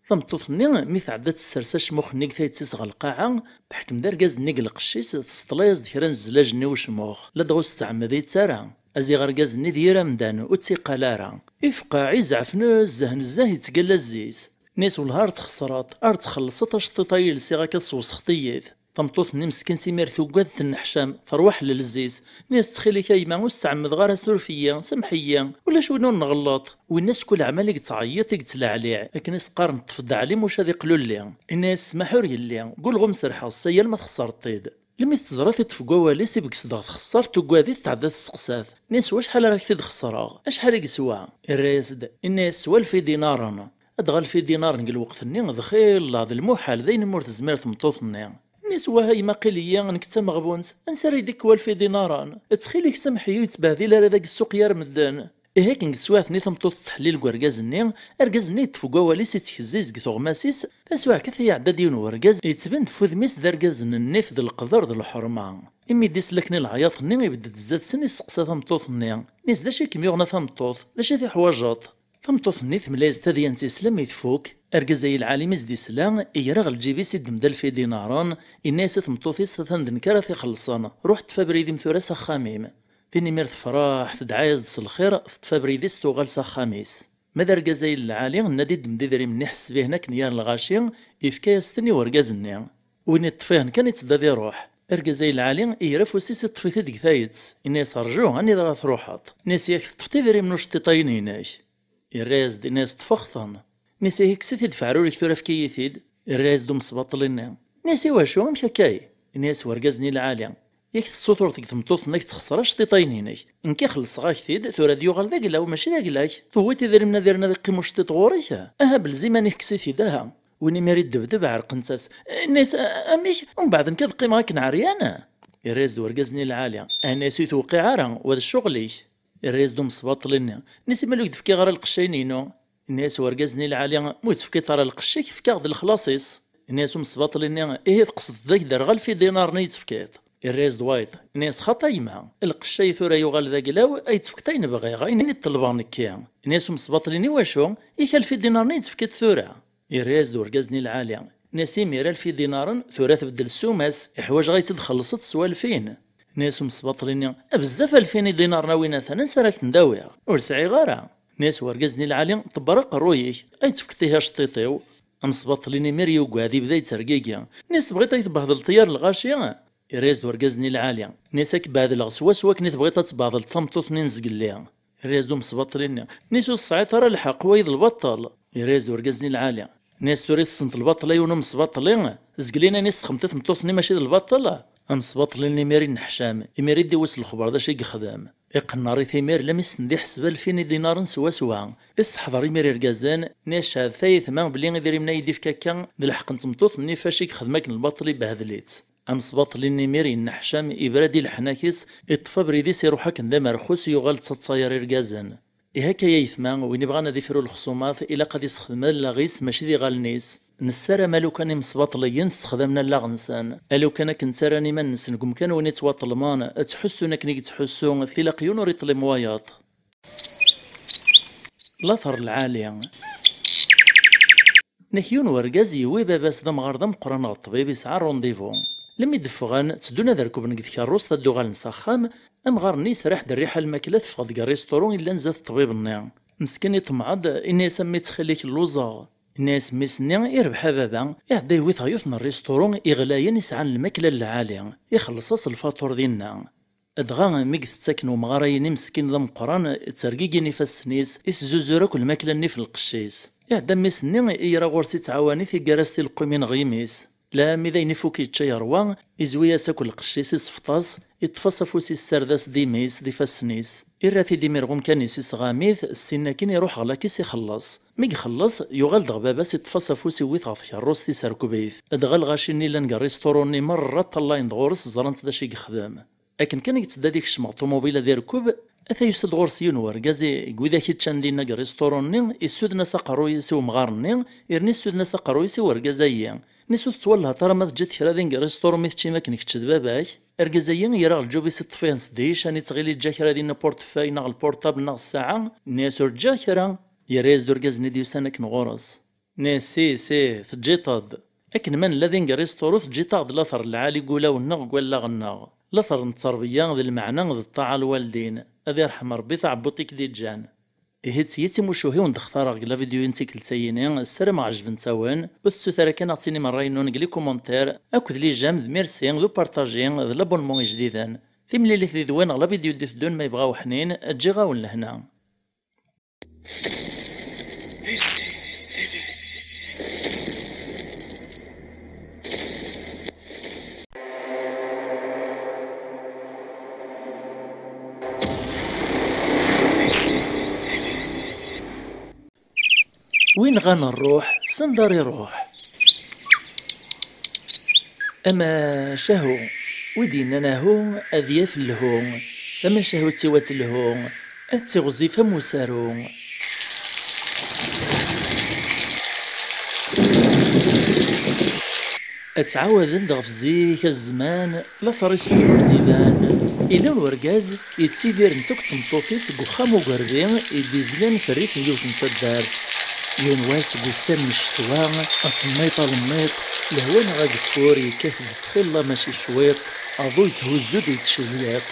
Tameṭṭut-nni mi tɛedda tessers acmux-nni deg tayet-is ɣer lqaɛa, teḥkem-d argaz-nni deg lqecc-is, tesseṭlay-as-d kra n zzlaj-nni i ucmux, ladɣa ur s-tettɛemmed-itt ara. Aziɣ argaz-nni d yir amdan, ur tt-iqqal ara. Ifqeɛ, izɛef nezzeh nezzeh, yettgalla zzi-s. Inna-yas: "Wellah ar txesreḍ, ar txellṣeḍ aceṭṭiḍ-ayi lsiɣ akka teswesxeḍ-iyi-t." Tameṭṭut-nni meskint imir tuggad, tenneḥcam, terwa ḥellel zzi-s. Nni-as: "Ttxil-k a gma, ur s-tɛemmedeɣ ara, suref-iyi, sameḥ-iyi, ulac win ur nɣelleḍ." Winna s kul ɛmal i yettɛeyyiḍ, i yettleɛliɛ, akken i s-qqaren: "Ṭṭef-d aɛlim uc ad iqlulli." Inna-yas: "Ssmaḥ ur yelli, gulɣum serḥeɣ ssaya alma txesreḍ-t-id." Lemmi teẓra tiṭṭef deg wawal-is, ibges dɣa txeṣṣer, tuggad-it, tɛedda testeqsa-t. Nni-as: "Wacḥal ara k-t-id-xeṣreɣ? Acḥal i yeswa?" Irra-yas-d, inna-yas: "Swa alef idinaren." Ad ɣalef idinaren deg lweqt-nni d xilla, d lmuḥal, d ayen umi ur tezmir tmeṭṭut-nni. Nni-as: "Wah a yemma, qil-iyi, nekk d tameɣbunt, ansi ara yi-d-ikk walef idinaren? Ttxil-k, sameḥ-iyi, ur yettbehdil ara dagi ssuq yir medden." Ihi akken deg teswiɛt-nni tameṭṭut tettḥellil deg urgaz-nni, argaz-nni yeṭṭef deg wawal-is, ittkez-iz deg tuɣmas-is. Taswiɛt kan iɛedda-d yiwen n urgaz, yettbin-d f wudem-is d argaz n nnif, d leqder, d lḥerma. Imi d-isla akken i leɛyaḍ-nni, ibedd-d zdat-sen, isteqsa tameṭṭut-nni. Nni-as: "D acu i kem-yuɣen a tameṭṭut? D acu i teḥwaǧeḍ?" Tameṭṭut-nni temla-yas-d tadyant-is lammi tfuk. Argaz-ayi lɛali mi s-d-isla, iger ɣer lǧib-is, iddem-d alef idinaren, inna-yas i tmeṭṭut-is: "Atan d nekk ara t-ixellṣen, ruḥ ṭṭef abrid-im tura s axxam-im." Tin imir tefreḥ, tedɛa-yas-d s lxir, teṭṭef abrid-is, tuɣal s axxam-is. Ma d argaz-ayi lɛali, nna-d iddem-d idrimen-nni iḥesbihen akken yir lɣaci, ifka-yas-ten i urgaz-nni. Win iṭṭef-ihen kan itteddu ad iruḥ. Argaz-ayi lɛali iger afus-is, iṭṭef-it-id deg tayet, inna-yas: "Rju, anida ara truḥeḍ?" Nni-as: "Yak teṭṭfeḍ idrimen uceṭṭiṭ-ayi-inek?" Irra-yas-d, inna-yas: "Ṭṭfeɣ-ten." Nni-as: "Ihi kkes-it-id f ɛrur-ik tura, efk-iyi-t-id." Irra-yas-d umesbaṭel-nni. Nni-as: "Iwacu? Amek akka-yi?" Inna-yas urgaz-nni lɛali: "Yak tessutreḍ deg tmeṭṭut-nnek texṣer aceṭṭiṭ-ayen-inek. Nekk xellṣeɣ-ak-t-id, tura ad yuɣal d aglaw, mačči d agla-k. Tewwiḍ idrimen ad irn ad iqqim uceṭṭiṭ ɣur-k? Aha, belz iman-ik, kkes-it-id, aha." Win imir iddebdeb, ɛerqent-as. Nni-as: "A-, amek? Umbeɛd nekk ad qqimeɣ akken ɛeryan?" Irra-yas-d urgaz-nni lɛali: "Nni-as ur yi-tewqiɛ ara, wa d ccɣel-ik." Irra-yas-d umesbaṭel-nni. Nni-as: "Imal ur k-d-fkiɣ ara lqecc-ayen-inu?" Nni-as urgaz-nni lɛali: "Ma ur tefkiḍ ara lqecc-ik, fkiɣ-d lexlaṣ-is." Nni-as umesbaṭel-nni: "Ihi tqesdeḍ ad ak-d-rreɣ alef idinaren i yi-tefkiḍ?" Irra-yas-d wayeḍ. Nni-as: "Xaṭa a yemma, lqecc-ayi tura yuɣal d aglaw, ay tefkeḍ ayen bɣiɣ, ayen i ṭelbeɣ nekki." Nni-as umesbaṭel-nni: "Iwacu? Yak alef idinaren i yi-tefkiḍ tura?" Irra-yas-d urgaz-nni lɛali. Nni-as: "Imir alef idinaren, tura tbeddel ssuma-s, iḥwaǧeɣ ad yi-tt-id-xellṣeḍ s walfin." Nni-as umesbaṭel-nni: "A bezzaf alfin idinaren a winatan, ansi ara k-ten-d-awiɣ? Ur sɛiɣ ara." Nni-as urgaz-nni lɛali: "Ṭebber aqerruy-ik, ay tefkeḍ ihi aceṭṭiṭ-iw." Amesbaṭel-nni imir yugad, ibda yettergigi. Nni-as: "Tebɣiḍ ad yi-tbehdleḍ yir lɣaci?" Irra-yas-d urgaz-nni lɛali. Nni-as: "Ad k-behdleɣ swaswa akken i tebɣiḍ ad tbehdleḍ tameṭṭut-nni n zgelli." Irra-yas-d umesbaṭli-nni, nni-s ur tesɛiḍ ara lḥeqq, wayi d lbaṭel. Irra-yas-d urgaz-nni lɛali, nni-as tura i tessneḍ lbaṭel ay win umesbaṭli? Zgel ini-as texmeḍ i tmeṭṭut-nni mačči d lbaṭel. Amesbaṭli-nni imir inneḥcam, imir i d-iwwes lexbar d acu i yexdem. Iqenner-it imir lammi s-ten-d-iḥseb alfin idinaren swaswa. Isseḥḍer imir irgazen, nni-as ceɛdet ay aytma belli idrimen ay d-ifka akka d lḥeqq n tmeṭṭut-nni fac i yexdem akken lbaṭel ibehdel-itt. Amesbaṭli-nni imir yenneḥcam, ibra-d i leḥnak-is, iṭṭef abrid-is iruḥ akken d amerxus, yuɣal d taṭṭayar irgazen. Ihi akka ay aytma, win ibɣan ad ifru lexṣumat, ilaq ad issexdem allaɣ-is mačči d iɣallen-is. Nessaram alukan imesbaṭliyen ssexdamen allaɣ-nsen, alukan akken ttarran iman-nsen deg umkan win ittwaṭelmen, ttḥussun akken i yettḥussu, tilaq yiwen ur iṭlim wayeḍ. Later lɛali. Nek yiwen wergaz yewwi baba-s d amɣar d ameqqran ɣer ṭṭbib, yesɛa ṛundivu. Lemmi d-ffɣen, tteddun ad rekben deg tkeṛṛust ad d-uɣalen s axxam, amɣar-nni yesraḥ-d rriḥa n lmakla teffeɣ deg rrisṭuru yellan zdat ṭṭbib-nni. Meskin iṭmeɛ-d, inna-yas: "A mmi, ttxil-k, lluẓeɣ." Inna-yas mmi-s-nni: "Irbeḥ a baba, iɛedda yewwi-t ɣer yiwet n rrisṭuru iɣlayen isɛan lmakla n lɛali, ixelleṣ-as lfaṭur dinna." Dɣa mi i t-ttaken umɣar-ayi-nni meskin d ameqqran, ttergigin ifassen-is, iszuzzur akk lmakla-nni f lqecc-is. Iɛedda mmi-s-nni, ira ɣur-s ittɛawan-it, iggar-as tileqqimin ɣer yimi-s. Lammi d ayen ifuk yečča yerwa, izwi-as akk lqecc-is, isfeḍ-as, iṭṭef-as afus, issard-as-d imi-s d ifassen-is. Irra-t-id imir ɣer umkan-is, isɣam-it, ssin akin iruḥ ɣer lakis ixelleṣ. Mi ixelleṣ, yuɣal-d ɣer baba-s, iṭṭef-as afus, iwwi-t ɣer tkeṛṛust, iserkeb-it. Dɣa lɣaci-nni llan deg rrisṭuru-nni merra ṭṭallayen-d ɣur-s, ẓran-t d acu i yexdem. Akken kan i yetteddu ad ikcem ɣer ṭumubil ad irkeb, ata yusa-d ɣur-s yiwen wergaz i, deg widak i ččan dinna deg rrisṭuru-nni, issuden-as aqerruy-is i umɣar-nni, yerna issuden-as aqerruy-is i wergaz-ayi. Nni-s: "Ur tettwalaheḍ ara ma teǧǧiḍ kra din deg rrisṭuru mi teččim akken kečč d baba-k?" Argaz-ayi yerra ɣer lǧub-is, iṭṭef-ihen s ddic, a nittɣil yeǧǧa kra dinna, portefeuille neɣ lpurṭabl neɣ ssaɛa. Nni-as: "Ur ǧǧiɣ kra." Yerra-yas-d urgaz-nni d-yusan akken ɣur-s. Nni-as: "Si, si, teǧǧiḍ-d. Akken ma nella din deg rrisṭuru, teǧǧiḍ-aɣ-d later lɛali deg wulawen-nneɣ, deg wallaɣ-nneɣ. Later n tterbiya d lmeɛna d ṭṭaɛa lwaldin. Ad irḥem Rebbi taɛebbuṭ i k-d-iǧǧan." Ihi d tiyi d timucuhi wen-d-xtareɣ deg la vidéo n tikkelt-ayini, ssarameɣ ɛejbent-awen. Ur tettut ara kan ad ɣ-tinim ṛṛay-nwen deg les commentaires, akked les j'aime, d merci, d upartaji, d l'abonnement ijdiden. Timlilit did-wen ɣer la vidéo d-iteddun ma yebɣa uḥnin, ǧǧiɣ-awen lehna. Win ɣan rruḥ, send ara iruḥ. Amacahu, wi d-yennan ahu, ad yaf lhu. Tamacahut-iw ad telhu, ad tiɣzif am usaru. Ad ttɛawaden-d ɣef zik, a zzman, later-is tura ur d-iban. Illa wergaz yettidiren d takk d tmeṭṭut-is deg uxxam ugerbi i d-izlan f rrif n yiwet n taddart. Yiwen wass deg ussan n ccetwa, asemmiḍ alemmiḍ, lehwa neɣ ageffur yekkat-d s xilla mačči cwiṭ, aḍu yetthuzzu-d yettcelliṭ.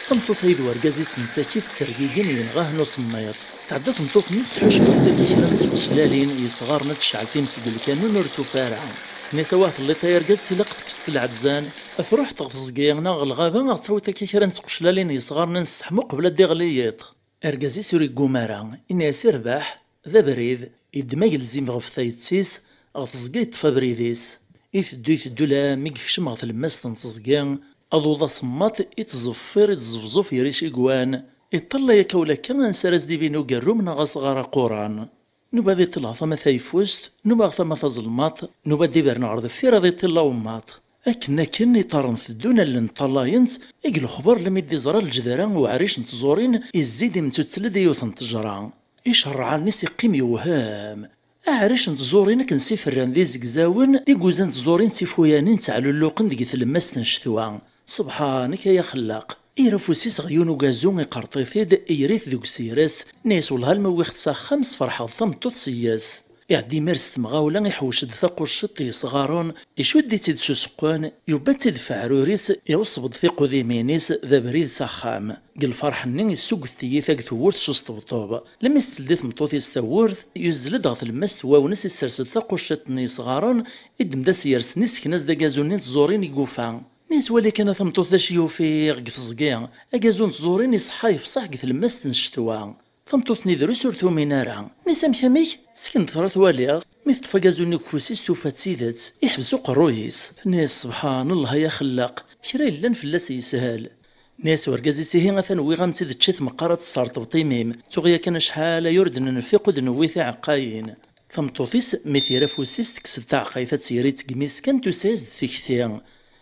Tameṭṭut-ayi d wergaz-is msakit ttergigin yenɣa-hen usemmiḍ. Tɛedda tmeṭṭut-nni tesḥucmut-d akka kra n tqeclalin yesɣaren ad tecɛel times deg lkanun ur tufi ara. Tenna-as: "Awah telliḍ ay argaz, tilaq tekkseḍ lɛedzan." Truḥ teɣ teẓgi neɣ ɣer lɣaba ad ɣ-tawiḍ akka kra n tqeclalin yesɣaren ad nesseḥmu qbel ad d-iɣli yiḍ. Argaz-is ur yegguma ara, yenna-as: "Irbeḥ, d abrid." Yeddem agelzim ɣef tayet-is, ɣer teẓgi yeṭṭef abrid-is. Iteddu, iteddu, lammi yekcem ɣer tlemmast n teẓgi, aḍu d asemmaḍ, ittẓeffir, ittẓefẓuf ger icigwan. Iṭṭallay akka ula akka ansi ara s-d-ibin ugerrum neɣ asɣar aquran. Nuba ad iṭṭil ɣer tama tayeffust, nuba ɣer tama tazelmaḍt, nuba ad d-ibren ɣer deffir ad iṭṭil awemmaḍ. Akken, akken, iḍarren teddun allen ṭṭalayent, i lexbar lammi d-iẓra lǧedra uɛric n tẓurin izzi-d imtuttel-d i yiwet n ttejra. Icerreɛ allen-is, iqqim yewhem. Aɛric n tẓurin akken s iferran d izegzawen, i yuzan tẓurin d tifuyanin tteɛlulluqen deg tlemmast n ccetwa. Sebḥanek ay axellaq! Irra afus-is ɣer yiwen ugazu, iqerṭ-it-id, yer-it deg usirem, yenna-yas: "Wellah alma wwiɣ-t s axxam, sferḥeɣ-d tameṭṭut s yes." Iɛedda imir s temɣawla, iḥewwec-d taqucciḍt yesɣaren, icudd-itt-id s useqqen, yubba-tt-id f aɛrur-is, iɣeṣṣeb-d tiqudimin-is d abrid s axxam. Deg lferḥ-nni, yessugget tiyita deg tewwurt s usṭebṭeb. Lammi s-teldi tmeṭṭut-is tawwurt, yuzzel-d ɣer tlemmast n wawnes, issers-d taqucciḍt-nni yesɣaren, iddem-d asyers-nni, issken-as-d agazu-nni n tẓurin i yufa. Nni-as: "Wali kan a tameṭṭut d acu yufiɣ deg teẓgi. Agazu n tẓurin iṣeḥḥa yefṣeḥ deg tlemmast n ccetwa." Tameṭṭut-nni drus ur tumin ara. Nni-as: "Amek, amek? Sken-d tura twaliɣ." Mi teṭṭef agazu-nni deg ufus-is, tufa d tidet. Iḥbes uqerruy-is. Tenna-yas: "Sebḥan Allah, ay axellaq, kra yellan fell-as yeshel." Nni-as urgaz-is: "Ihi atan wwiɣ-am-tt-id, ečč-it meqqar ad tesserṭbeḍ imi-m. Tuɣ yakan acḥal aya ur d-nenfiq, ur d-newwi tiɛeqqayin." Tameṭṭut-is, mi tira afus-is, tekkes-d taɛeqqayt ad tt-yerr i tgemmi-s kan, tusa-yas-d tikti.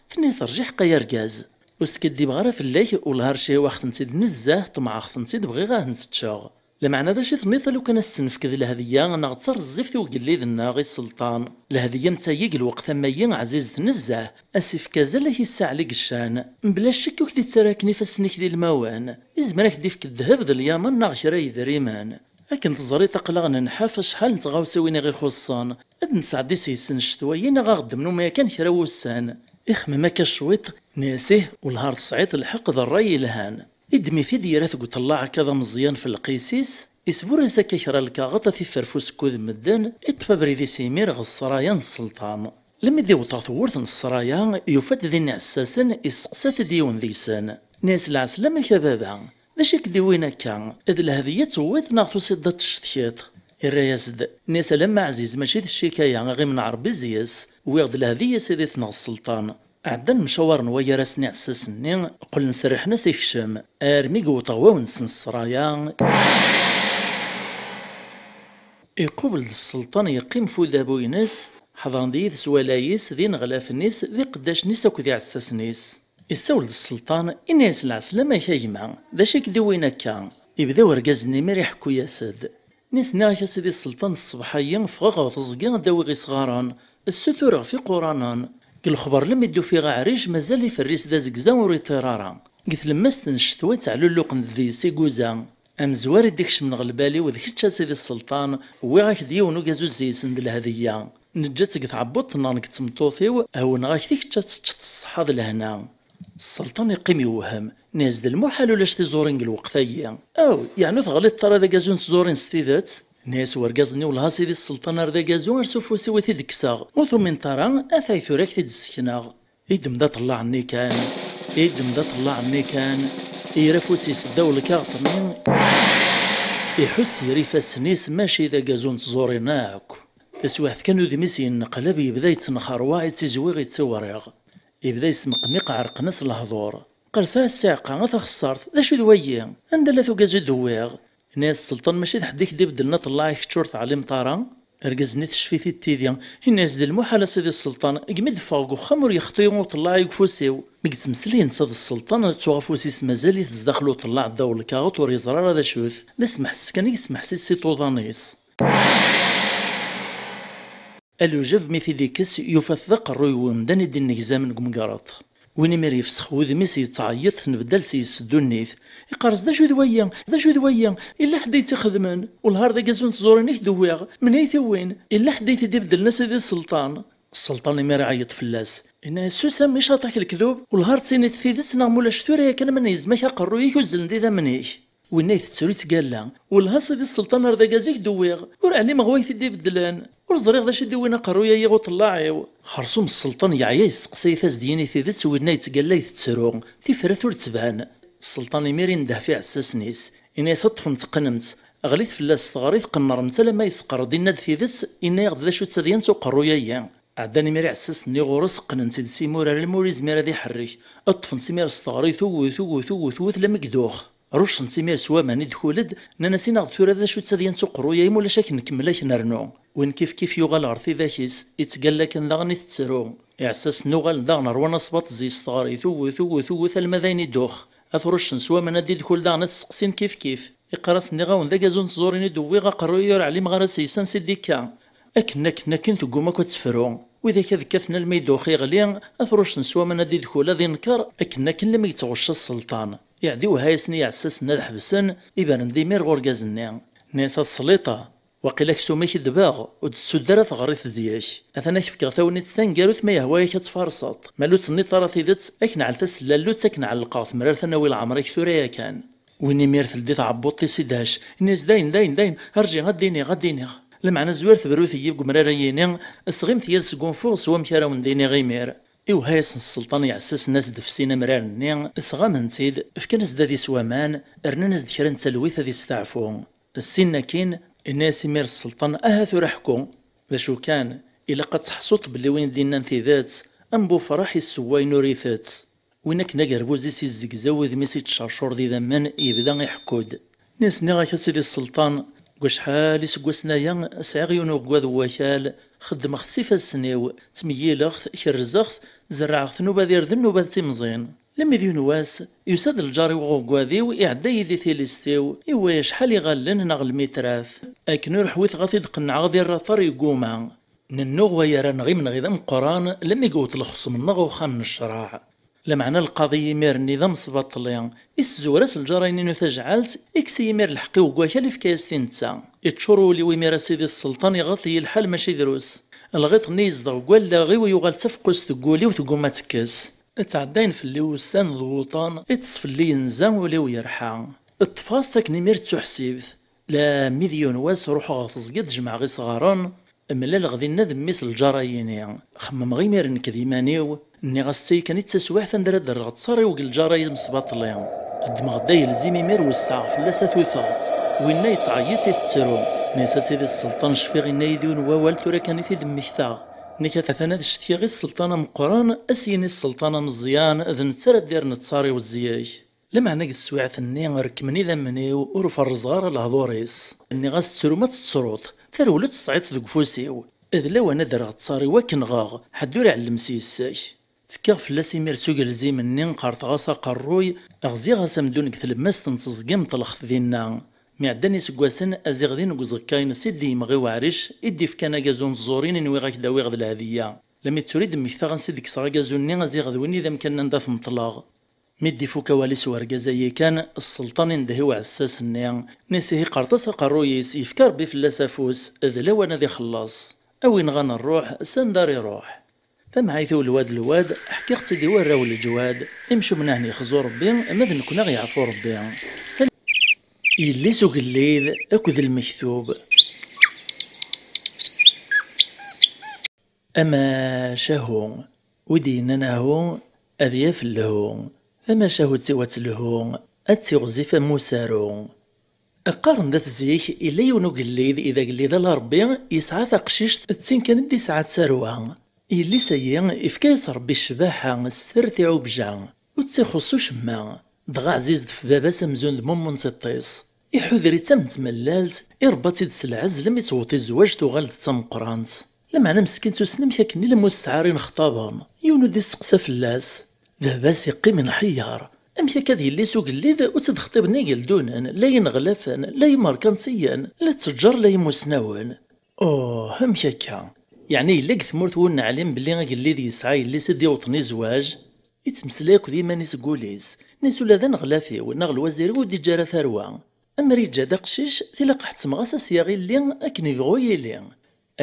Tenna-yas: "Rjiḥ-q ay argaz. Ur skiddibeɣ ara fell-ak, wellah ar cihwaɣ-tent-id nezzeh, ṭemɛeɣ-tent-id, bɣiɣ ad tent-ččeɣ. Lameɛna d acu i tenniḍ a lukan ad s-tt-nefk d lhedya neɣ d tareẓẓift i ugellid-nneɣ, i sselṭan? Lhedya am tayi deg lweqt am wayi ɛzizet nezzeh, ad s-ifk azal ad k-issaɛli deg ccan. Mebla ccekk ur k-d-ittarra akken ifassen-ik d ilmawen. Izmer ad k-d-ifk ddheb d lyamen neɣ kra yedrimen. Akken teẓriḍ aql-aɣ nenḥaf acḥal n tɣawsiwin i ɣ-ixuṣṣen. Ad nesɛeddi seg-sen ccetwa-yi neɣ a ɣ-ddmen uma yakan kra wussan. Ixemmem akka cwiṭ, nni-as: Ih, wellah ar tesɛiḍ lḥeqq, d ṛṛay yelhan. Iddem-it-id, yerra-t deg uṭellaɛ akka d ameẓyan f lqis-is, isburr-as akka kra lkaɣeṭ ad t-iffer f usekkud n medden, iṭṭef abrid-is imir ɣer ssraya n sselṭan. Lemmi d-iweṭ ɣer tewwurt n ssraya, yufa-d din iɛessasen, isteqsa-t-id yiwen deg-sen. Nni-as: Lɛeslama-k a baba, d acu i k-d-iwin akka? D lhedya tewwiḍ neɣ tusiḍ-d ad tecetkiḍ? Irra-yas-d, nni-as: Alamma ɛziz mačči d ccikaya, iɣim n Ṛebbi zzi-s, wwiɣ-d lhedya i sidi-tneɣ sselṭan. Ɛeddan mcawaren waygar-asen iɛessasen-nni, qqlen serrḥen-as ikcem, armi yewweḍ ɣer wawen-nsen ssraya. Iqubel-d sselṭan, yeqqim f udabu-ines, ḥeḍren-d yid-s walay-is, d ineɣlafen-is, d iqeddacen-is akked iɛessasen-is. Issawel-d sselṭan, inna-yas: Lɛeslama-k a gma, d acu i k-d-iwin akka? Ibda urgaz-nni imir iḥekku-yas-d. Nni-as: Nniɣ-ak a sidi sselṭan, ṣṣbeḥ-agi ffɣeɣ ɣer teẓgi ad d-awiɣ isɣaren, ssutureɣ f iquranen. Deg lexber lemmi d-ufiɣ aɛric mazal iferr-is d azegza ur iṭir ara. Deg tlemmast n ccetwa ttɛelluqen-d deg-s iguza. Amezwar i d-ikecmen ɣer lbal-iw d kečč a sidi sselṭan, wwiɣ-ak-d yiwen ugazu zzi-sen d lhedya. Neǧǧa-tt deg tɛebbuḍt-nneɣ nekk d tmeṭṭut-iw, hewneɣ-ak-t i kečč ad teččeḍ s ṣṣeḥḥa d lehna. Sselṭan iqqim yewhem, nni-as: D lmuḥal ulac tiẓurin deg lweqt-agi. Aw, yeɛni ur teɣliḍeḍ ara d agazu n tẓurin s tidet? Nni-as urgaz-nni: Wellah a sidi sselṭan ar d agazu ar s ufus-iw i t-id-kkseɣ, ma ur tumineḍ ara, atay tura ad k-t-id-ssekneɣ. Iddem-d aṭellaɛ-nni kan, iddem-d aṭellaɛ-nni kan, yerra afus-is ddaw lkaɣeṭ-nni, iḥuss ger ifassen-is mačči d agazu n tẓurin akk. Taswiɛt kan udem-is yenneqlab, yebda yettenxerwaɛ, ittiẓwiɣ, ittiwriɣ. Yebda yesmeqmiq, ɛerqen-as lehdur. Qerseɛ ssiɛqa, a taxeṣṣart, d acu d wagi? Anda llat ugazu d-wwiɣ? Yenna-yas sselṭan: Mačči d ḥedd i k-d-ibeddlen aṭellaɛ-ik, kečč ur teɛlimeḍ ara? Argaz-nni tecfi-t-id tidi, yenna-yas: D lmuḥal a sidi sselṭan, deg mi d-ffɣeɣ deg uxxam ur yexṭi uṭellaɛ-i deg ufus-iw. Mi yettmeslay netta d sselṭan, ttuɣ afus-is mazal-it zdaxel uṭellaɛ ddaw lkaɣeṭ ur yeẓri ara d acu-t. D asmeḥses kan i yesmeḥsis s iṭuḍan-is. Alujab mi t-id-ikkes, yufa-t d aqerruy n wemdan i d-innegzamen deg umgerḍ. Win imir yefsex wudem-is yettɛeyyiḍ, tenbeddal seg-s ddunit. Iqqar-as: D acu d wagi? D acu d wagi? Yella ḥedd i tt-ixedmen? Wellah ar d agazu n tẓurin i k-d-wwiɣ. Menhu i t-iwwin? Yella ḥedd i t-id-ibeddlen a sidi sselṭan? Sselṭan imir iɛeyyeḍ fell-as. Yenna-yas: Susem, icaṭ-ak lekdub. Wellah ar d-tiniḍ tidet neɣ mulac tura yakan ma negzem-ak aqerruy-ik uzzlen-d idammen-ik. Winna itettru yettgalla: Wellah a sidi sselṭan ar d agazu i k-d-wwiɣ. Ur ɛlimeɣ wa i t-id-ibeddlen. Ur ẓriɣ d acu i d-iwwin aqerruy-ayi ɣer uṭellaɛ-iw. Xersum sselṭan yeɛya yesteqsay-it-as-d yini tidet, winna yettgalla itettru, tifrat ur d-tban. Sselṭan imir indeh f iɛessasen-is, ini-as: Ṭṭfemt qqnemt. Ɣlit fell-as s teɣrit, qennṛemt alamma yesqerr-d, inna-d tidet, inna-yaɣ-d d acu d tadyant uqerruy-ayi. Ɛeddan imir iɛessasen-nni ɣur-s, qqnen-t-id s imurar almi ur izmir ad iḥerrek. Ṭṭfen-t imir s teɣrit, uwet, uwet, uwet, uwet, lammi yedux. Ruccen-t imir s waman, idkul-d, nnan-as: Ini-aɣ-d tura d acu d tadyant uqerruy-ayi, ma ulac ad k-nkemmel ad k-nernu. Win kifkif yuɣal ɣer tidak-is, ittgalla kan daɣen itettru. Iɛessasen uɣalen daɣen rwan asbaṭ zzi-s s teɣrit, uwet, uwet, uwet, alma d ayen idux. Ad t-ruccen s waman, ad d-idkul daɣen ad t-seqsin kifkif. Iqqar-as: Nniɣ-awen d agazu n tẓurin i d-wwiɣ, aqerruy ur ɛlimeɣ ara seg-s ansi d-ikka. Akken, akken, akken tegguma akk ad tefru. Widak ad kkaten alma idux iɣli, ad t-ruccen s waman, ad d-idkul ad inker, akken, akken lammi yettɣucc sselṭan. Iɛeddi wehha-yasen i iɛessasen ad ḥebsen, ibren-d imir ɣer urgaz-nni. Nni-as: A tesliṭa, waqil aksum-ik d baɣ, ur d-tsudd ara teɣrit zik. Atan ad k-fkeɣ tagnit taneggarut, ma yehwa-yak ad tfarseḍ. Ma ur d-tenniḍ ara tidet, ad k-nɛel tasellallut, ad k-nɛelleq ɣer temrart ad nawi leɛmer-ik tura yakan. Win imir teldi tɛebbuḍt-is idhec, ini-as: Dayen, dayen, dayen, rǧi, ad d-iniɣ, ad d-iniɣ. Lameɛna zwir tebrut-iyi deg umrar-ayi-ini, sɣimet-iyi ad sgunfuɣ s wamek ara wen-d-iniɣ imir. Iwehha-yasen sselṭan iɛessasen-as-d f sin amrar-nni, sɣamen-t-id, fkan-as-d ad isew aman, rnan-as-d kra n talwit ad isteɛfu. Ssin akkin, inna-yas imir sselṭan: "Aha tura ḥku! D acu kan, ilaq ad teḥṣuḍ belli win d-innan tidet, am Bufraḥ issewwayen ur itett. Win akken agerbuz-is izzegzaw, udem-is ittcercur d idammen, yebda iḥekku-d." Nni-as: "Nniɣ-ak a sidi sselṭan, deg wacḥal iseggasen aya sɛiɣ yiwen uɣeggad n wakal, xeddmeɣ-t s ifassen-iw, ttmeyyileɣ-t, kerrzeɣ-t, zerrɛeɣ-t nnuba d irden nnuba d timẓin. Lemmi d yiwen wass, yusa-d lǧar-iw ɣer uɣeggad-iw, iɛedda-yi di tilist-iw, iwwa acḥal iɣallen neɣ lmitrat. Akken ur ḥwiteɣ ad t-id-qennɛeɣ ad irr aṭar, yegguma. Nennuɣ wayar-a neɣ imenɣi d ameqqran, lemmi yewweḍ lexṣem-nneɣ uxxam n ccreɛ. Lameɛna lqaḍi imir-nni d amesbaṭli, issezwer-as lǧar-inu tajɛalt, ikkes-iyi imir lḥeqq-iw deg wakal, ifka-yas-t i netta. Iččur wul-iw imir a sidi sselṭan, iɣaḍ-iyi lḥal mačči drus. Lɣiṭ-nni yezdeɣ deg wallaɣ-iw yuɣal d tafeqqust deg wul-iw, tegguma ad tekkes. Ttɛeddayen fell-i wussan d wuḍan, iṭṭes fell-i yenza, ul-iw yerḥa. Ṭṭfeɣ-as-tt akken imir d tuḥsibt. Lammi d yiwen wass ruḥeɣ ɣer teẓgi ad jemɛeɣ isɣaren, mlaleɣ dinna d mmi-s lǧar-ayini. Xemmemeɣ imir nekk d iman-iw, nniɣ-as: "Ttay kan i d taswiɛt anda ara d-rreɣ ṭṭar-iw deg lǧar-ayi amesbaṭli." Ddmeɣ-d agelzim imir wesseɛɣ fell-as ad t-uteɣ. Winna yettɛeyyiṭ itettru. Nni-as: "A sidi sselṭan, cfiɣ inna-yi-d yiwen wawal, tura kan i t-id-mmektaɣ. Nniɣ atan ad ccetkiɣ i sselṭan ameqqran, ad s-yini sselṭan ameẓyan, d netta ara d-irren ṭṭar-iw zzyak." Lameɛna deg teswiɛt-nni rekmen idammen-iw, ur ferrzeɣ ara lehdur-is. Nniɣ-as: "Ttru ma tettruḍ, tarewla ur tt-tesɛiḍ deg ufus-iw. D lawan ad rreɣ ṭṭar-iw ad k-nɣeɣ, ḥedd ur iɛellem s yes-k." Ttekkaɣ fell-as imir s ugelzim-nni, qerṭeɣ-as aqerruy, ɣziɣ-as amdun deg tlemmast n teẓgi, meṭleɣ-t dinna. Mi ɛeddan iseggasen, aziɣ din deg uẓekka-ines i d-yemɣi uɛric i d-ifkan agazu n tẓurin i nwiɣ ad k-d-awiɣ d lhediyya. Lammi d tura i d-mmektaɣ ansi d-kkseɣ agazu-nni, aziɣ d win i d amkan anda t-meṭleɣ. Mi d-ifuk awal-is urgaz-ayi kan, sselṭan indeh i uɛessas-nni, nni-as: "Ihi qerṭ-as aqerruy-is, yefka Rebbi fell-as afus, d lawan ad ixelleṣ. A wi nɣan rruḥ, s anda ara iruḥ." Tamɛayt-iw lwad lwad, ḥkiɣ-tt-id i warraw n leǧwad, imcumen ahen yexzu Rebbi, ma d nekkni aɣ yeɛfu Rebbi. Yelli-s ugellid akked lmektub. Amacahu, wi d-yennan ahu, ad yaf lhu. Tamacahut-iw ad telhu, ad tiɣzif am usaru. Qqaren dat zik, yella yiwen ugellid, i d agellid ala Rebbi, yesɛa taqcict, d tin kan i d-yesɛa d tarwa. Yelli-s-ayi, ifka-yas Rebbi ccbaḥa, sser, tiɛubja, ur tt-ixuṣṣ ucemma. Dɣa ɛziz-d f baba-s amzun d mummu n tiṭ-is. Iḥuder-itt am tmellalt, irebba-tt-id s lɛezl, mi tewweḍ i zzwaǧ tuɣal d tameqqrant. Lameɛna meskint ur tessen amek akken i lmut tesɛa ara inexṭaben. Yiwen ur d-isteqsa fell-as. Baba-s iqqim inḥeyyer. Amek akka d yelli-s ugellid ur tt-id-xṭiben igeldunen, la ineɣlafen, la imerkantiyen, la ttejjar, la imusnawen? Oh, amek akka? Yeɛni yella deg tmurt win neɛlim belli agellid yesɛa yelli-s i d-iwṭen i zzwaǧ? Ittmeslay akked yiman-is deg wul-is, nni-as: "Ula d aneɣlaf-iw neɣ lwazir-iw ur d-iǧǧa ara tarwa. Amer iǧǧa-d aqcic, tilaq ḥettmeɣ-as ad s-yaɣ illi akken ibɣu yili."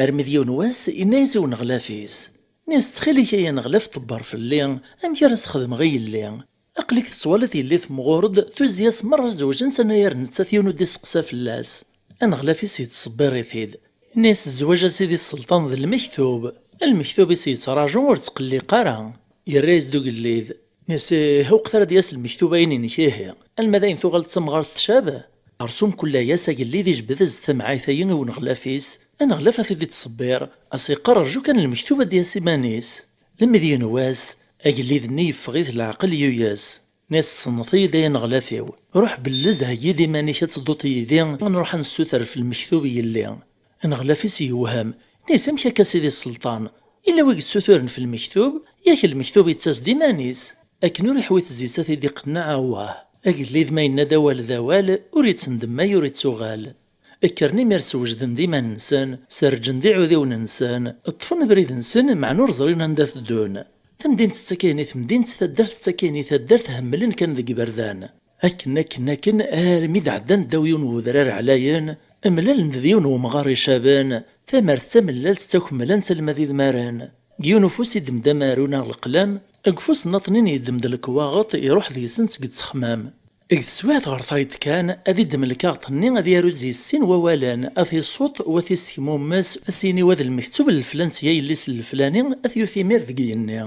Armi d yiwen wass, yenna-yas i uneɣlaf-is, nni-as: "Ttxil-k ay aneɣlaf, ṭebber fell-i, amek ara s-xedmeɣ i yelli? Aql-ik tettwaliḍ yelli temɣur-d, tuzi-as merra zewǧen s anayer nettat, yiwen ur d-isteqsa fell-as." Aneɣlaf-is yettṣebbir-it-id. Nni-as: "Zzwaǧ a sidi sselṭan d lmektub. Lmektub-is yettraǧu ur ttqelliq ara." Yerra-yas-d ugellid. Nni-as: "Ih, wqet ara d-yas lmektub ayen-inek ihi. Alma d ayen tuɣal d tamɣart tcab." Xersum kul ass agellid ijebbed-as-d tamɛayt-ayi i uneɣlaf-is. Aneɣlaf a t-id-ittṣebbir, a s-iqqar: "Rju kan lmektub ad d-yas iman-is." Lemmi d yiwen wass, agellid-nni yeffeɣ-it leɛqel, yuyes. Nni-as: "Tessneḍ-iyi-d ay aneɣlaf-iw. Ruḥ bellez, heyyi-d iman-ik ad tedduḍ yid-i, ad nruḥ ad nessuter f lmektub i yelli." Aneɣlaf-is yewhem. Nni-as: "Amek akka, sidi sselṭan? Yella wi yessuturen f lmektub, yak lmektub yettas-d iman-is." Akken ur iḥwi tezzi-s ad t-id-iqenneɛ, awah. Agellid ma yenna-d awal d awal, ur ittendemmay, ur ittuɣal. Kkren imir sewjden-d iman-nsen, serrǧen-d iɛudiwen-nsen, ṭṭfen abrid-nsen, meɛna ur ẓrin anda teddun. Tamdint tettak-ayen i temdint, taddart tettak-ayen i taddart, hemmlen kan deg iberdan. Akken, akken, akken, armi d-ɛeddan ddaw yiwen n wedrar ɛlayen, mlalen-d d yiwen n wemɣar icaben, tamart d tamellalt ttakemmlant alma d idmaren. Deg yiwen ufus iddem-d amaru neɣ leqlam, deg ufus nnaṭnin yeddem-d lekwaɣeḍ, iruḥ deg-sent seg ttexmam. Deg teswiɛt ɣer tayeḍ kan, ad iddem lkaɣeṭ-nni, ad yaru-d yis sin wawalen, ad t-iṣuṭ, u ad t-isekmummes, ad s-yini: "Wa d lmektub n leflant, ya yelli-s n leflani", ad t-yut imir deg yigenni.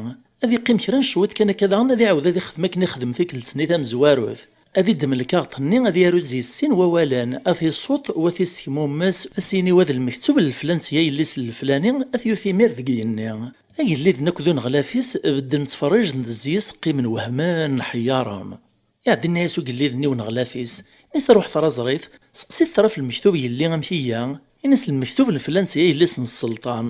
Ad iqqim kra n cwiṭ kan akka daɣen, ad iɛawed ad ixdem akken ixdem tikkelt-nni tamezwarut. Ad iddem lkaɣeṭ-nni, ad yaru deg-s sin wawalen, ad t-iṣuṭ u ad t-issekmumes, ad s-yini wa d lmektub n leflan sya yelli-s n leflani, ad t-yut imir deg yigenni. Agellid-nni akked uneɣlaf-is bedden ttferrijen-d zzi-s, qqimen wehmen, ḥeyyaren. Iɛeddi yenna-yas ugellid-nni i uneɣlaf-is, ini-as: "Ruḥet ara ẓrit, seqsit-t ɣef lmektub yelli amek iga." Ini-as: "Lmektub n leflan sya yelli-s n sselṭan."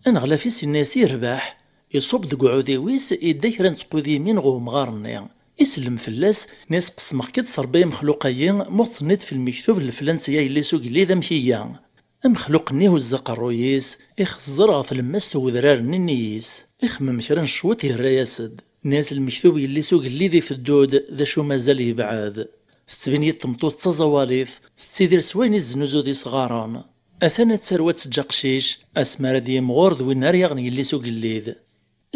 Aneɣlaf-is yenna-yas: "Yerbeḥ." Iṣubb deg uɛudiw-is, idda kra n tqudimin ɣer umɣar-nni. Isellem fell-as, ini-as: "Qesmeɣ-k-id s Rebbi amexluq-ayi, ma ur tt-tenniḍ f lmektub n leflan sya yelli-s ugellid amek iga." Amexluq-nni ihuzz aqerruy-is, ixezzer ɣer tlemmast n wedrar-nni-is. Ixemmem kra n cwiṭ, yerra-yas-d. Nni-as: "Lmektub yelli-s ugellid iteddu-d, d acu mazal yebɛed. Tettbin-iyi-d tmeṭṭut d taẓawalit, tettidir s wayen i teznuzu d isɣaren. Atan ad tarew ad teǧǧ aqcic, asmi ara d-yimɣur d win ara yaɣen yelli-s ugellid."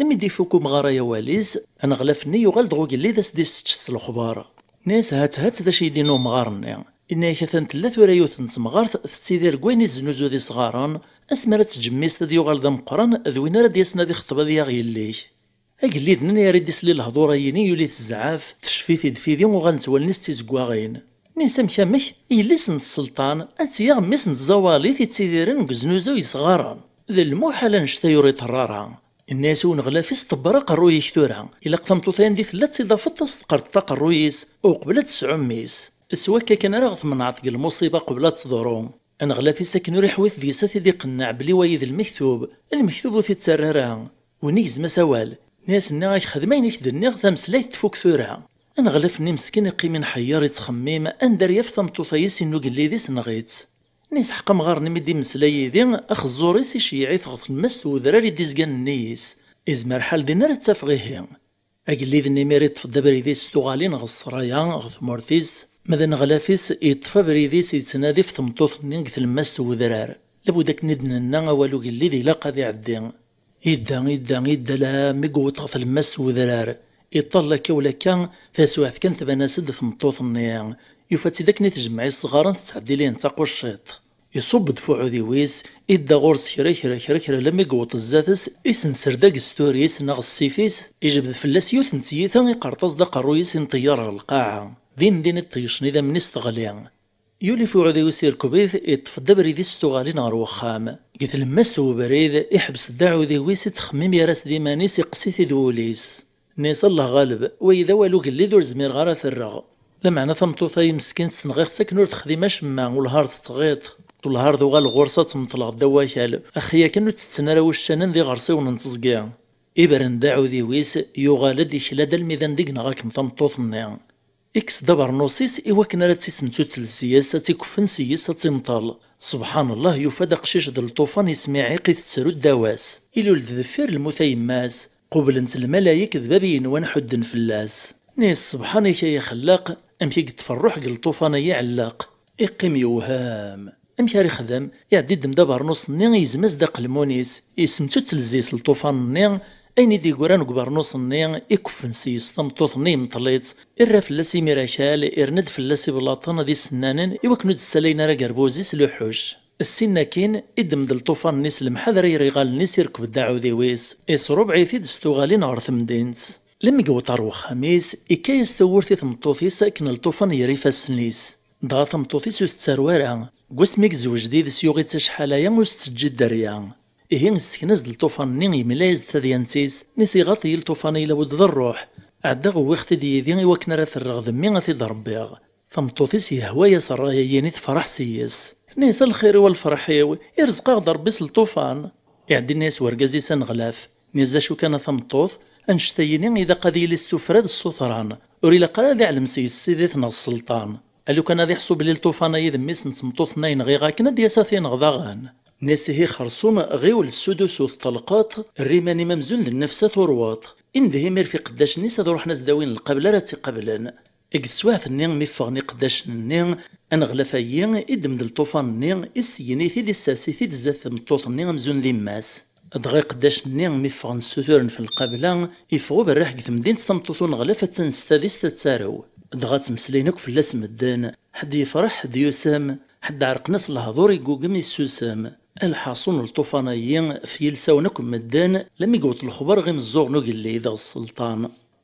Imi d-ifuk umɣar-a awal-is, aneɣlaf-nni yuɣal-d ɣer ugellid ad s-d-issečč s lexbar. Nni-as: "Hat hat d acu i d-yenna umɣar-nni. Inna-yak atan tella tura yiwet n temɣart tettidir deg wayen i teznuzu d isɣaren, asmi ara teǧǧ mmi-s ad yuɣal d ameqqran, d win ara d-yasen ad ixeṭṭeb ad yaɣ yelli-k." Agellid-nni ara d-isli lehdur-ayini yuli-t zzɛaf, tecfi-t-id tidi, uɣalent wallen-is d tizeggaɣin. Nni-as: "Amek amek, yelli-s n sselṭan ad tt-yaɣ mmi-s n tẓawalit ittidiren deg uznuzu yesɣaren? D lmuḥal, annect-a ur iḍerru ara." Inna-yas uneɣlaf-is: "Ṭebber aqerruy-ik tura. Ilaq tameṭṭut-a anda i tella ad tt-id-tafeḍ, ad s-tqerḍeḍ aqerruy-is uqbel ad tesɛu mmi-s. S wakka kan ara ɣ-tmenɛeḍ deg lmuṣiba qbel ad teḍru." Aneɣlaf-is akken ur iḥwit deg-s ad t-id-iqenneɛ belli wayi d lmektub. Lmektub ur t-ittarra ara. Win igzem-as awal, nni-as: "Nniɣ-ak xdem ayen i k-d-nniɣ, tameslayt tfuk tura." Aneɣlaf-nni meskin iqqim inḥeyyer, ittxemmim anda ara yaf tameṭṭut-a i s-inna ugellid-is neɣ-itt. Nni-as: "Ḥeqq amɣar-nni mi d-immeslay yid-i, axeẓẓur-is iceyyeɛ-it ɣer tlemmast n wedrar i d-izgan nni-is. Izmer ḥal din ara tt-afeɣ ihi." Agellid-nni imir iṭṭef-d abrid-is s tuɣalin ɣer ṣṣraya, ɣer tmurt-is, ma d aneɣlaf-is iṭṭef abrid-is ittnadi f tmeṭṭut-nni deg tlemmast n wedrar. Labud akken i d-nenna, awal ugellid ilaq ad iɛeddi. Idda, idda, idda, alammi yewweḍ ɣer tlemmast n wedrar. Iṭall akka u lakka, taswiɛt kan tban-as-d tmeṭṭut-nni. Yufa-tt-id akken i tjemmeɛ isɣaren tettɛeddil-iten taqucciḍt. Iṣubb-d f uɛudiw-is, idda ɣur-s kra, kra, kra, kra, alammi yewweḍ zdat-s, isenser-d agesturi-s neɣ ssif-is, ijbed fell-as yiwet n tyita, iqerṭ-as-d aqerruy-is, inṭeyyer ɣer lqaɛa. Din din iṭeyyecen idammen-is teɣli. Yuli f uɛudiw-is, irkeb-it, iṭṭef-d abrid-is s tuɣalin ɣer wexxam. Deg tlemmast n ubrid, iḥbes-d aɛudiw-is, ittxemmim, yerra-s d iman-is, iqqes-it-id wul-is. Nni-as: "Allah ɣaleb, wayi d awal ugellid, ur zmireɣ ara ad t-rreɣ. Lameɛna tameṭṭut-a i meskint tenɣiɣ-tt akken ur texdim acemma, ulhar tettɣiḍ, ulhar d uɣal ɣur-s ad temṭel ɣer ddaw wakal, axi akken ur tt-tten ara wuccanen d iɣersiwen n teẓgi." Ibren-d aɛudiw-is, yuɣal-d, ikla-d almi d anda i yenɣa akken tameṭṭut-nni. Ikkes-d abernus-is i wakken ara tt-isemtutel s-yes, ad tt-ikuffen s-yes, ad tt-imṭel. Subḥan Llah, yufa-d aqcic d lṭufan yesmiɛiq, itettru ddaw-as. Ilul-d deffir lmut a yemma-s. Qublent lmalayek d bab igenwan, ḥudden fell-as. Nni-as: "Sebḥan-ik ay axellaq, amek i yeṭṭef rruḥ deg lṭufan-agi iɛelleq?" Iqqim yewhem. Amek ara ixdem? Iɛeddi iddem-d abernus-nni, yezmez-d aqelmun-is, isemtutel zzi-s lṭufan-nni, ayen i d-yeggran deg ubernus-nni, ikuffen s-yes tameṭṭut-nni, yemṭel-itt, irra fell-as imir akal, irna-d fell-as iblaṭen d isennanen, i wakken ur d-ssalayen ara agerbuz-is luḥuc. Ssin akkin, iddem-d lṭufan-nni s lemḥadra, yerra iɣallen-is, irkeb-d aɛudiw-is, isrubeɛ-it-id s tuɣalin ɣer temdint. Lemmi yewweḍ ɣer wexxam-is, ikka-yas tawwurt i tmeṭṭut-is akken lṭufan ger ifassen-is. Dɣa tameṭṭut-is ur tettarew ara. Deg wasmi i yezweǧ did-s, yuɣ-itt acḥal aya, ur s-teǧǧi dderya. Ihi, issken-as-d lṭufan-nni, yemla-yas-d tadyant-is, nni-as: "Iɣaḍ-iyi lṭufan-a, yella wed d rruḥ. Ɛeddaɣ, wwiɣ-t-id yid-i i wakken ara t-rreɣ d mmi, ad t-id-rebbiɣ." Tameṭṭut-is yehwa-yas ṛṛay-ayini, tefreḥ s-yes. Tenna-yas: "A lxir-iw, a lferḥ-iw, irzeq-aɣ-d Ṛebbi s lṭufan." Iɛeddi yenna-yas urgaz-is aneɣlaf, nni-as: "D acu kan a tameṭṭut, annect-ayini ilaq ad yili s tuffra d ssuṭran, ur ilaq ara ad iɛlem s-yes ssid-it neɣ sselṭan. A lukan ad iḥṣu belli lṭufan-a d mmi-s n tmeṭṭut-nni ay nɣiɣ akken, ad d-yas ad t-ineɣ daɣen." Nni-as: "Ihi xersum, ɣiwel ssudusu, teṭṭelqeḍ, err iman-im amzun d nnefs ad turweḍ. Indeh imir f iqeddacen-is ad ruḥen ad s-d-awin lqabel ara tt-iqablen." Deg teswiɛt-nni mi ffɣen iqeddacen-nni, aneɣlaf-agi iddem-d lṭufan-nni, iseyyen-it-id, issers-it-id zdat tmeṭṭut-nni amzun d yemma-s. Dɣa iqeddacen-nni mi ffɣen ssuturen f lqabla, iffeɣ uberriḥ deg temdint, tameṭṭut uneɣlaf attan s tadist ad tarew. Dɣa ttmeslayen akk fell-as medden, ḥedd yefreḥ, ḥedd yusem, ḥedd ɛerqen-as lehdur, iggugem, issusem. Lḥaṣun n lṭufan-agi f yilsawen akk n medden, lammi yewweḍ lexber ɣer imeẓẓuɣen ugellid ɣer sselṭan.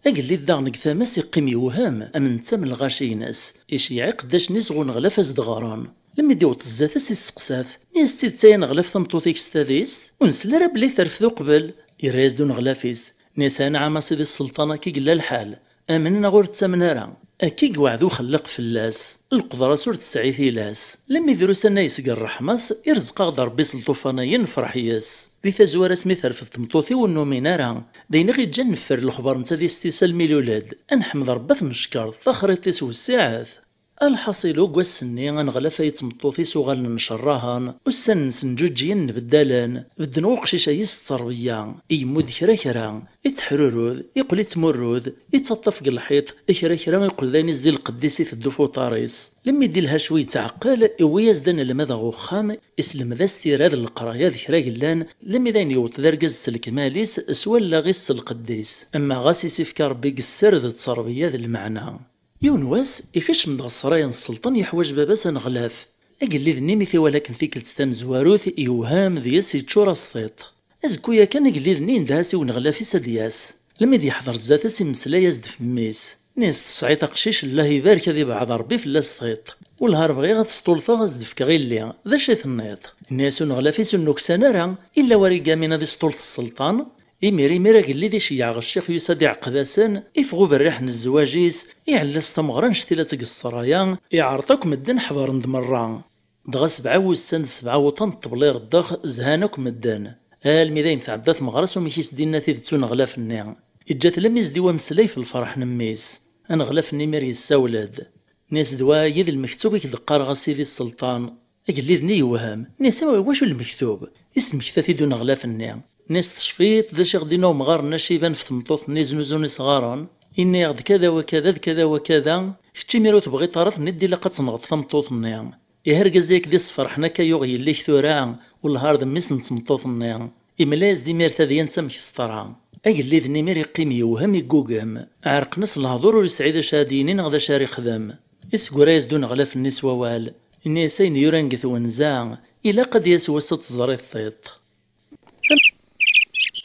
Agellid daɣen deg tama-s iqqim yewhem am netta am lɣaci-ines, iceyyeɛ iqeddacen-is ɣer uneɣlaf ad s-d-ɣren. Lammi d-iwweḍ zdat-s, isseqsa-t, nni-as: "Tidet ay aneɣlaf, tameṭṭut-ik s tadist? Ur nesli ara belli terfed uqbel." Yerra-yas-d uneɣlaf-is, nni-as: "Anɛam a sidi sselṭan, akka i yella lḥal. Amen neɣ ur ttamen ara. Akka i yewɛed uxellaq fell-as. Lqedra-s ur tesɛi tilas. Lammi drus annays deg ṛṛeḥma-s, irzeq-aɣ-d Ṛebbi s lṭufan-agi, nefreḥ yes-s. Di tazwara asmi terfed tmeṭṭut-iw ur numin ara. D ayen i ɣ-yeǧǧan neffer lexber n tadist-is almi ilul-d. Ad neḥmed Ṛebbi ad t-neckeṛ, taxriṭ-is wessiɛet." Alḥaṣilu, deg wass-nni, aneɣlaf-ayi d tmeṭṭut-is uɣalen ncerrahen, ussan-nsen ǧuǧǧiyen nbeddalen, bedden uqcic-ayi s tterbiya, i yemmud kra kra, itteḥrurud, iqqel ittmurrud, ittaṭṭaf deg lḥiṭ, kra kra iqqel d ayen i s-d-ilqedd-is iteddu f uṭar-is. Lemmi d-ilha cwi yettɛeqqel, iwwi-yas-d anelmad ɣer uxxam, islemd-as tira d leqraya d kra yellan, lemmi d ayen yewweḍ d argaz s lekmal-is, s wallaɣ-is s lqedd-is. Ama ɣas i s-ifka Rebbi deg sser d tterbiya d lmeɛna. Yiwen wass, ikcem-d ɣer ṣṣraya n sselṭan, yeḥwaǧ baba-s aneɣlaf. Agellid-nni mi t-iwala akken tikkelt tamezwarut, yewhem deg-s, yeččur-as tiṭ. Azekku yakan, agellid-nni yendeh-as i uneɣlaf-is ad d-yas. Lemmi d-yeḥḍer zdat-s, imeslay-as-d f mmi-s. Nni-as: "Tesɛiḍ aqcic, llah ibarek, ad ibeɛɛed Ṛebbi fell-as tiṭ. Wellah ar bɣiɣ ad t-sṭulfeɣ, ad s-d-fkeɣ illi. D acu i tenniḍ?" Nni-as uneɣlaf-is ur nuksan ara, illa war igamin ad isṭulṭ sselṭan. Imir imir agellid iceyyeɛ ɣer ccix, yusa-d iɛeqqed-asen, ifeɣ uberriḥ n zzwaǧ-is, iɛella-as tameɣra n cctilat deg ṣṣraya, iɛreḍ akk medden ḥeḍren-d merra. Dɣa sebɛa wussan d sebɛa wuṭan n ṭṭbel ireddexen, zhan akk medden. Almi dayen tɛedda tmeɣra-s, umek i s-d-inna tidet uneɣlaf-nni. Iǧǧa-t lemmi s-d-iwa ameslay f lferḥ n mmi-s. Aneɣlaf-nni imir yessawel-d. Nni-as: "D wagi d lmektub i k-d-qqareɣ a sidi sselṭan." Agellid-nni yewhem. Nni-as: "Awa, iwacu lmektub?" Ismekta-t-id uneɣlaf-nni. Nni-as: "Tecfiḍ d acu i ɣ-d-inna umɣar-nni aciban f tmeṭṭut-nni znuzun isɣaren? Inna-yaɣ-d kada wa kada d kada wa kada, kečč imir ur tebɣiḍ ara, tenniḍ-d ilaq ad tenɣeḍ tameṭṭut-nni. Ihi argaz-agi i k-d-isferḥen akka yuɣ yelli-k tura, wellah ar d mmi-s n tmeṭṭut-nni." Imla-yas-d imir tadyant amek teḍra. Agellid-nni imir iqqim yewhem, iggugem. Ɛerqen-as lehdur, ur yesɛi d acu ara d-yini neɣ d acu ara ixdem. Iseggra-yas-d uneɣlaf-nni s wawal. Inna-yas: "Ayen yuran deg twenza, ilaq ad d-yas wass ad teẓriḍ tiṭ."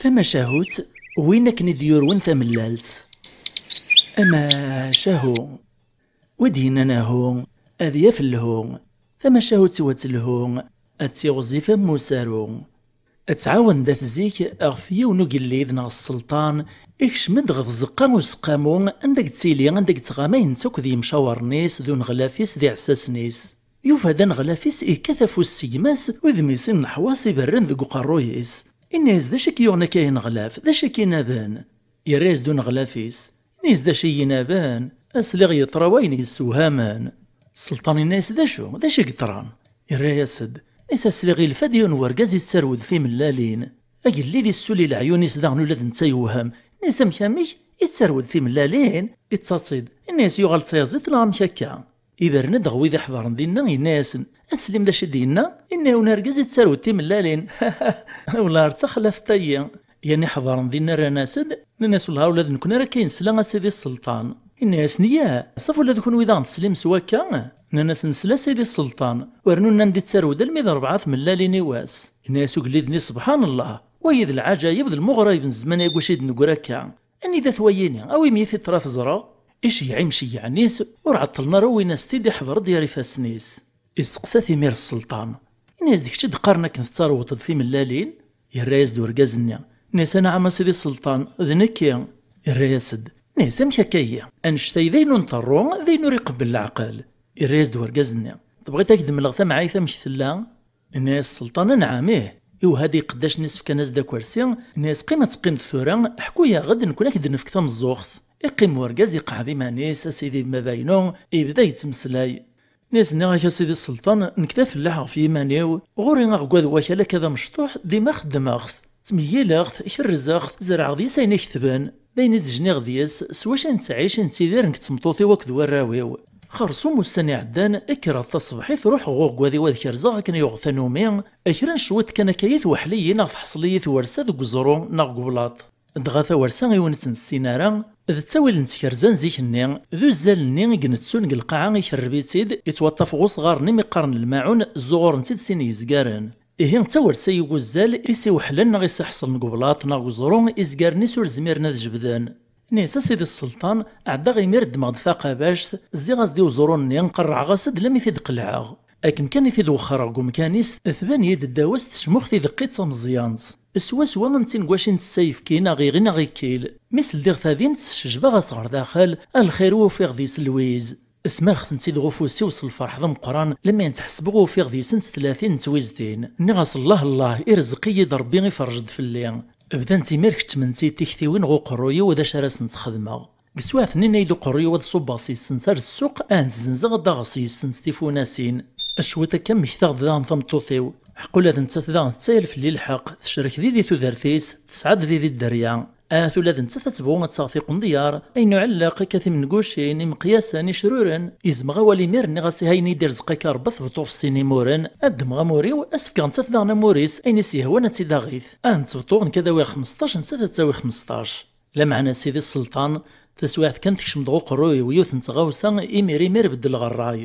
Tamacahut, win akken i d-yurwen tamellalt. Amacahu. Wi d-yennan ahu, ad yaf lhu. Tamacahut-iw ad telhu, ad tiɣzif am usaru. Ad tɛawen dat zik ɣef yiwen ugellid neɣ sselṭan, ikcem-d ɣer tzeqqa useqqamu, anda i yettili, anda i yettɣama ayen-nni akk d yimcawaren-is, d uneɣlaf-is, d iɛessasen-is. Yufa-d aneɣlaf-is ikkat afus s gma-s, udem-is inneḥwaṣ, iberren deg uqerruy-is. Inna-yas: "D acu i k-yuɣen akka ay aneɣlaf? D acu i k-inaben?" Yerra-yas-d uneɣlaf-is. Nni-as: "D acu i yi-inaben? Ad sliɣ yeḍra wayen yessewhamen." Sselṭan inna-as: "D acu? D acu i yeḍran?" Irra-yas-d. Nni-as: "Ad sliɣ ilfa-d yiwen wergaz yettarew-d timellalin." Agellid issuli leɛyun-is daɣen, ula d netta yewhem. Nni-as: "Amek, amek? Yettarew-d timellalin?" Ittaẓ-id. Inna-as: "Yuɣal d tayaziḍt neɣ amek akka?" Ibren-d ɣer wid iḥeḍren dinna, yenna-yasen: "Ad teslim d acu i d-yenna? Inna yiwen argaz yettarew-d timellalin." Wellah ar d taxlaft-ayi. Yerna iḥeḍren dinna rran-as-d, nnan-as: "Wellah ula d nekkni ara akka i nesla a sidi sselṭan." Inna-yasen: "Yah, ṣaf ula d kunwi daɣen teslim s wakka?" Nnan-as: "Nesla a sidi sselṭan, u rnu nnan-d yettarew-d almi d rebɛa tmellalin i wass." Inna-yas ugellid-nni: "Sebḥan Llah, wayi d lɛaǧayeb d lmuɣrayeb n zzman-agi wacu i d-neggra akka. Anida-t wayi-ni? Awim-iyi-t-id tura ad t-ẓreɣ." Iceyyeɛ imceyyɛen-is, ur ɛeṭṭlen ara, wwin-as-t-id, iḥḍer-d ger ifassen-is. Isteqsa-t imir sselṭan. Inna-yas-d: "Kečč i d-qqaren akken tettareweḍ-d timellalin?" Yerra-yas-d urgaz-nni. Nni-as: "Anɛam a sidi sselṭan, d nekki." Yerra-yas-d. Nni-as: "Amek akka-yi? Annect-a d ayen ur nḍerru, d ayen ur iqebbel leɛqel." Yerra-yas-d urgaz-nni: "Tebɣiḍ ad k-d-mleɣ tamɛayt amek tella?" Inna-yas sselṭan: "Anɛam, ih." Iwehha-d i iqeddacen-is, fkan-as-d akersi. Inna-yas: "Qqim ad teqqimeḍ tura, ḥku-yaɣ-d, nekkni ad k-d-nefk tameẓẓuɣt." Iqqim urgaz, iqeɛɛed iman-is, a sidi baba-inu, ibda yettmeslay. Nni-as: "Nniɣ-ak a sidi sselṭan, nekk d afellaḥ ɣef yiman-iw, ɣur-i aɣegga d wakal akka d amecṭuḥ, dima xeddmeɣ-t, ttmeyyileɣ-t, kerrzeɣ-t, zerɛeɣ deg-s ayen iketben, d ayen i d-jniɣ deg-s, s wacu i nettɛic, i nettidir nekk d tmeṭṭut-iw akked warraw-iw. Xersum ussan iɛeddan, kkreɣ taṣebḥit, ruḥeɣ ɣer uɣegga-iw ad kerzeɣ akken yuɣ tanumi, kra n cwiṭ kan akka-yi tweḥḥel-iyi neɣ teḥṣel-iyi twersa deg uẓru neɣ deg ublaṭ." Dɣa tawersa i ur tt-nessin ara, d ttawil n tkerza n zik-nni, d uzzal-nni i yenettun deg lqaɛa, ikerreb-itt-id, ittwaṭṭaf ɣer usɣar-nni mi qqaren lmaɛun, zzuɣuren-tt-id sin yezgaren. Ihi d tawert-agi n wuzzal i s-iweḥlen neɣ i s-iḥeṣlen deg ublaṭ neɣ deg uẓru, izgaren-is ur zmiren ad jebden. Nniɣ-as: "A sidi sselṭan, ɛeddaɣ imir ddmeɣ-d taqabact, zziɣ-as-d i uẓru-nni, qerrɛeɣ-as-d lammi t-id-qelɛeɣ. Akken kan i t-id-wexxreɣ deg umkan-is, tban-iyi-d ddaw-as tecmuxt i deqqi d tameẓyant. Swaswa am tin n waci ntess ayefki neɣ iɣi neɣ ikkil. Mi s-ldiɣ tadimt, cejbeɣ-as ɣer daxel, a lxir-iw ufiɣ deg-s lwiz. Smerxeɣ-tent-id ɣef ufus-iw s lferḥ d ameqqran, lemmer ttḥesbeɣ ufiɣ deg-sent tlatin n twiztin. Nniɣ-as: 'Allah, Allah, irzeq-iyi-d Rebbi, iferrej-d fell-i.' Bdant imir keččment-iyi tiktiwin ɣer uqerruy-iw d acu ara sent-xedmeɣ. Deg teswiɛt-nni, yenna-yi-d uqerruy-iw ad ṣubbeɣ s yis-sent ar ssuq, ad hent-zzenzeɣ, ad d-aɣeɣ s yis-sent tifunasin. Cwiṭ akka, mmektaɣ-d daɣen tameṭṭut-iw. Ḥeqq ula d nettat daɣen tettayal fell-i lḥeqq, tecrek didi tudert-is, tesɛa-d didi dderya. Ahat ula d nettat ad tebɣu ad taɣ tiqendyar, ayen uɛelleq akka, timengucin, imeqyasen, icruren. Izmeɣ awal imir, nniɣ-as: "Ihi ayen i d-irzeq akka Rebbi, ad t-bṭuɣ f sin imuren, ad ddmeɣ amur-iw, ad s-fkeɣ nettat daɣen amur-is, ayen i s-yehwan ad tt-id-aɣit. Ad tent-bṭuɣ, nekk ad awiɣ xmesṭac, nettat ad tawi xmesṭac." Lameɛna, a sidi sselṭan, taswiɛt kan tekcem-d ɣer uqerruy-iw yiwet n tɣawsa, imir imir beddleɣ ṛṛay.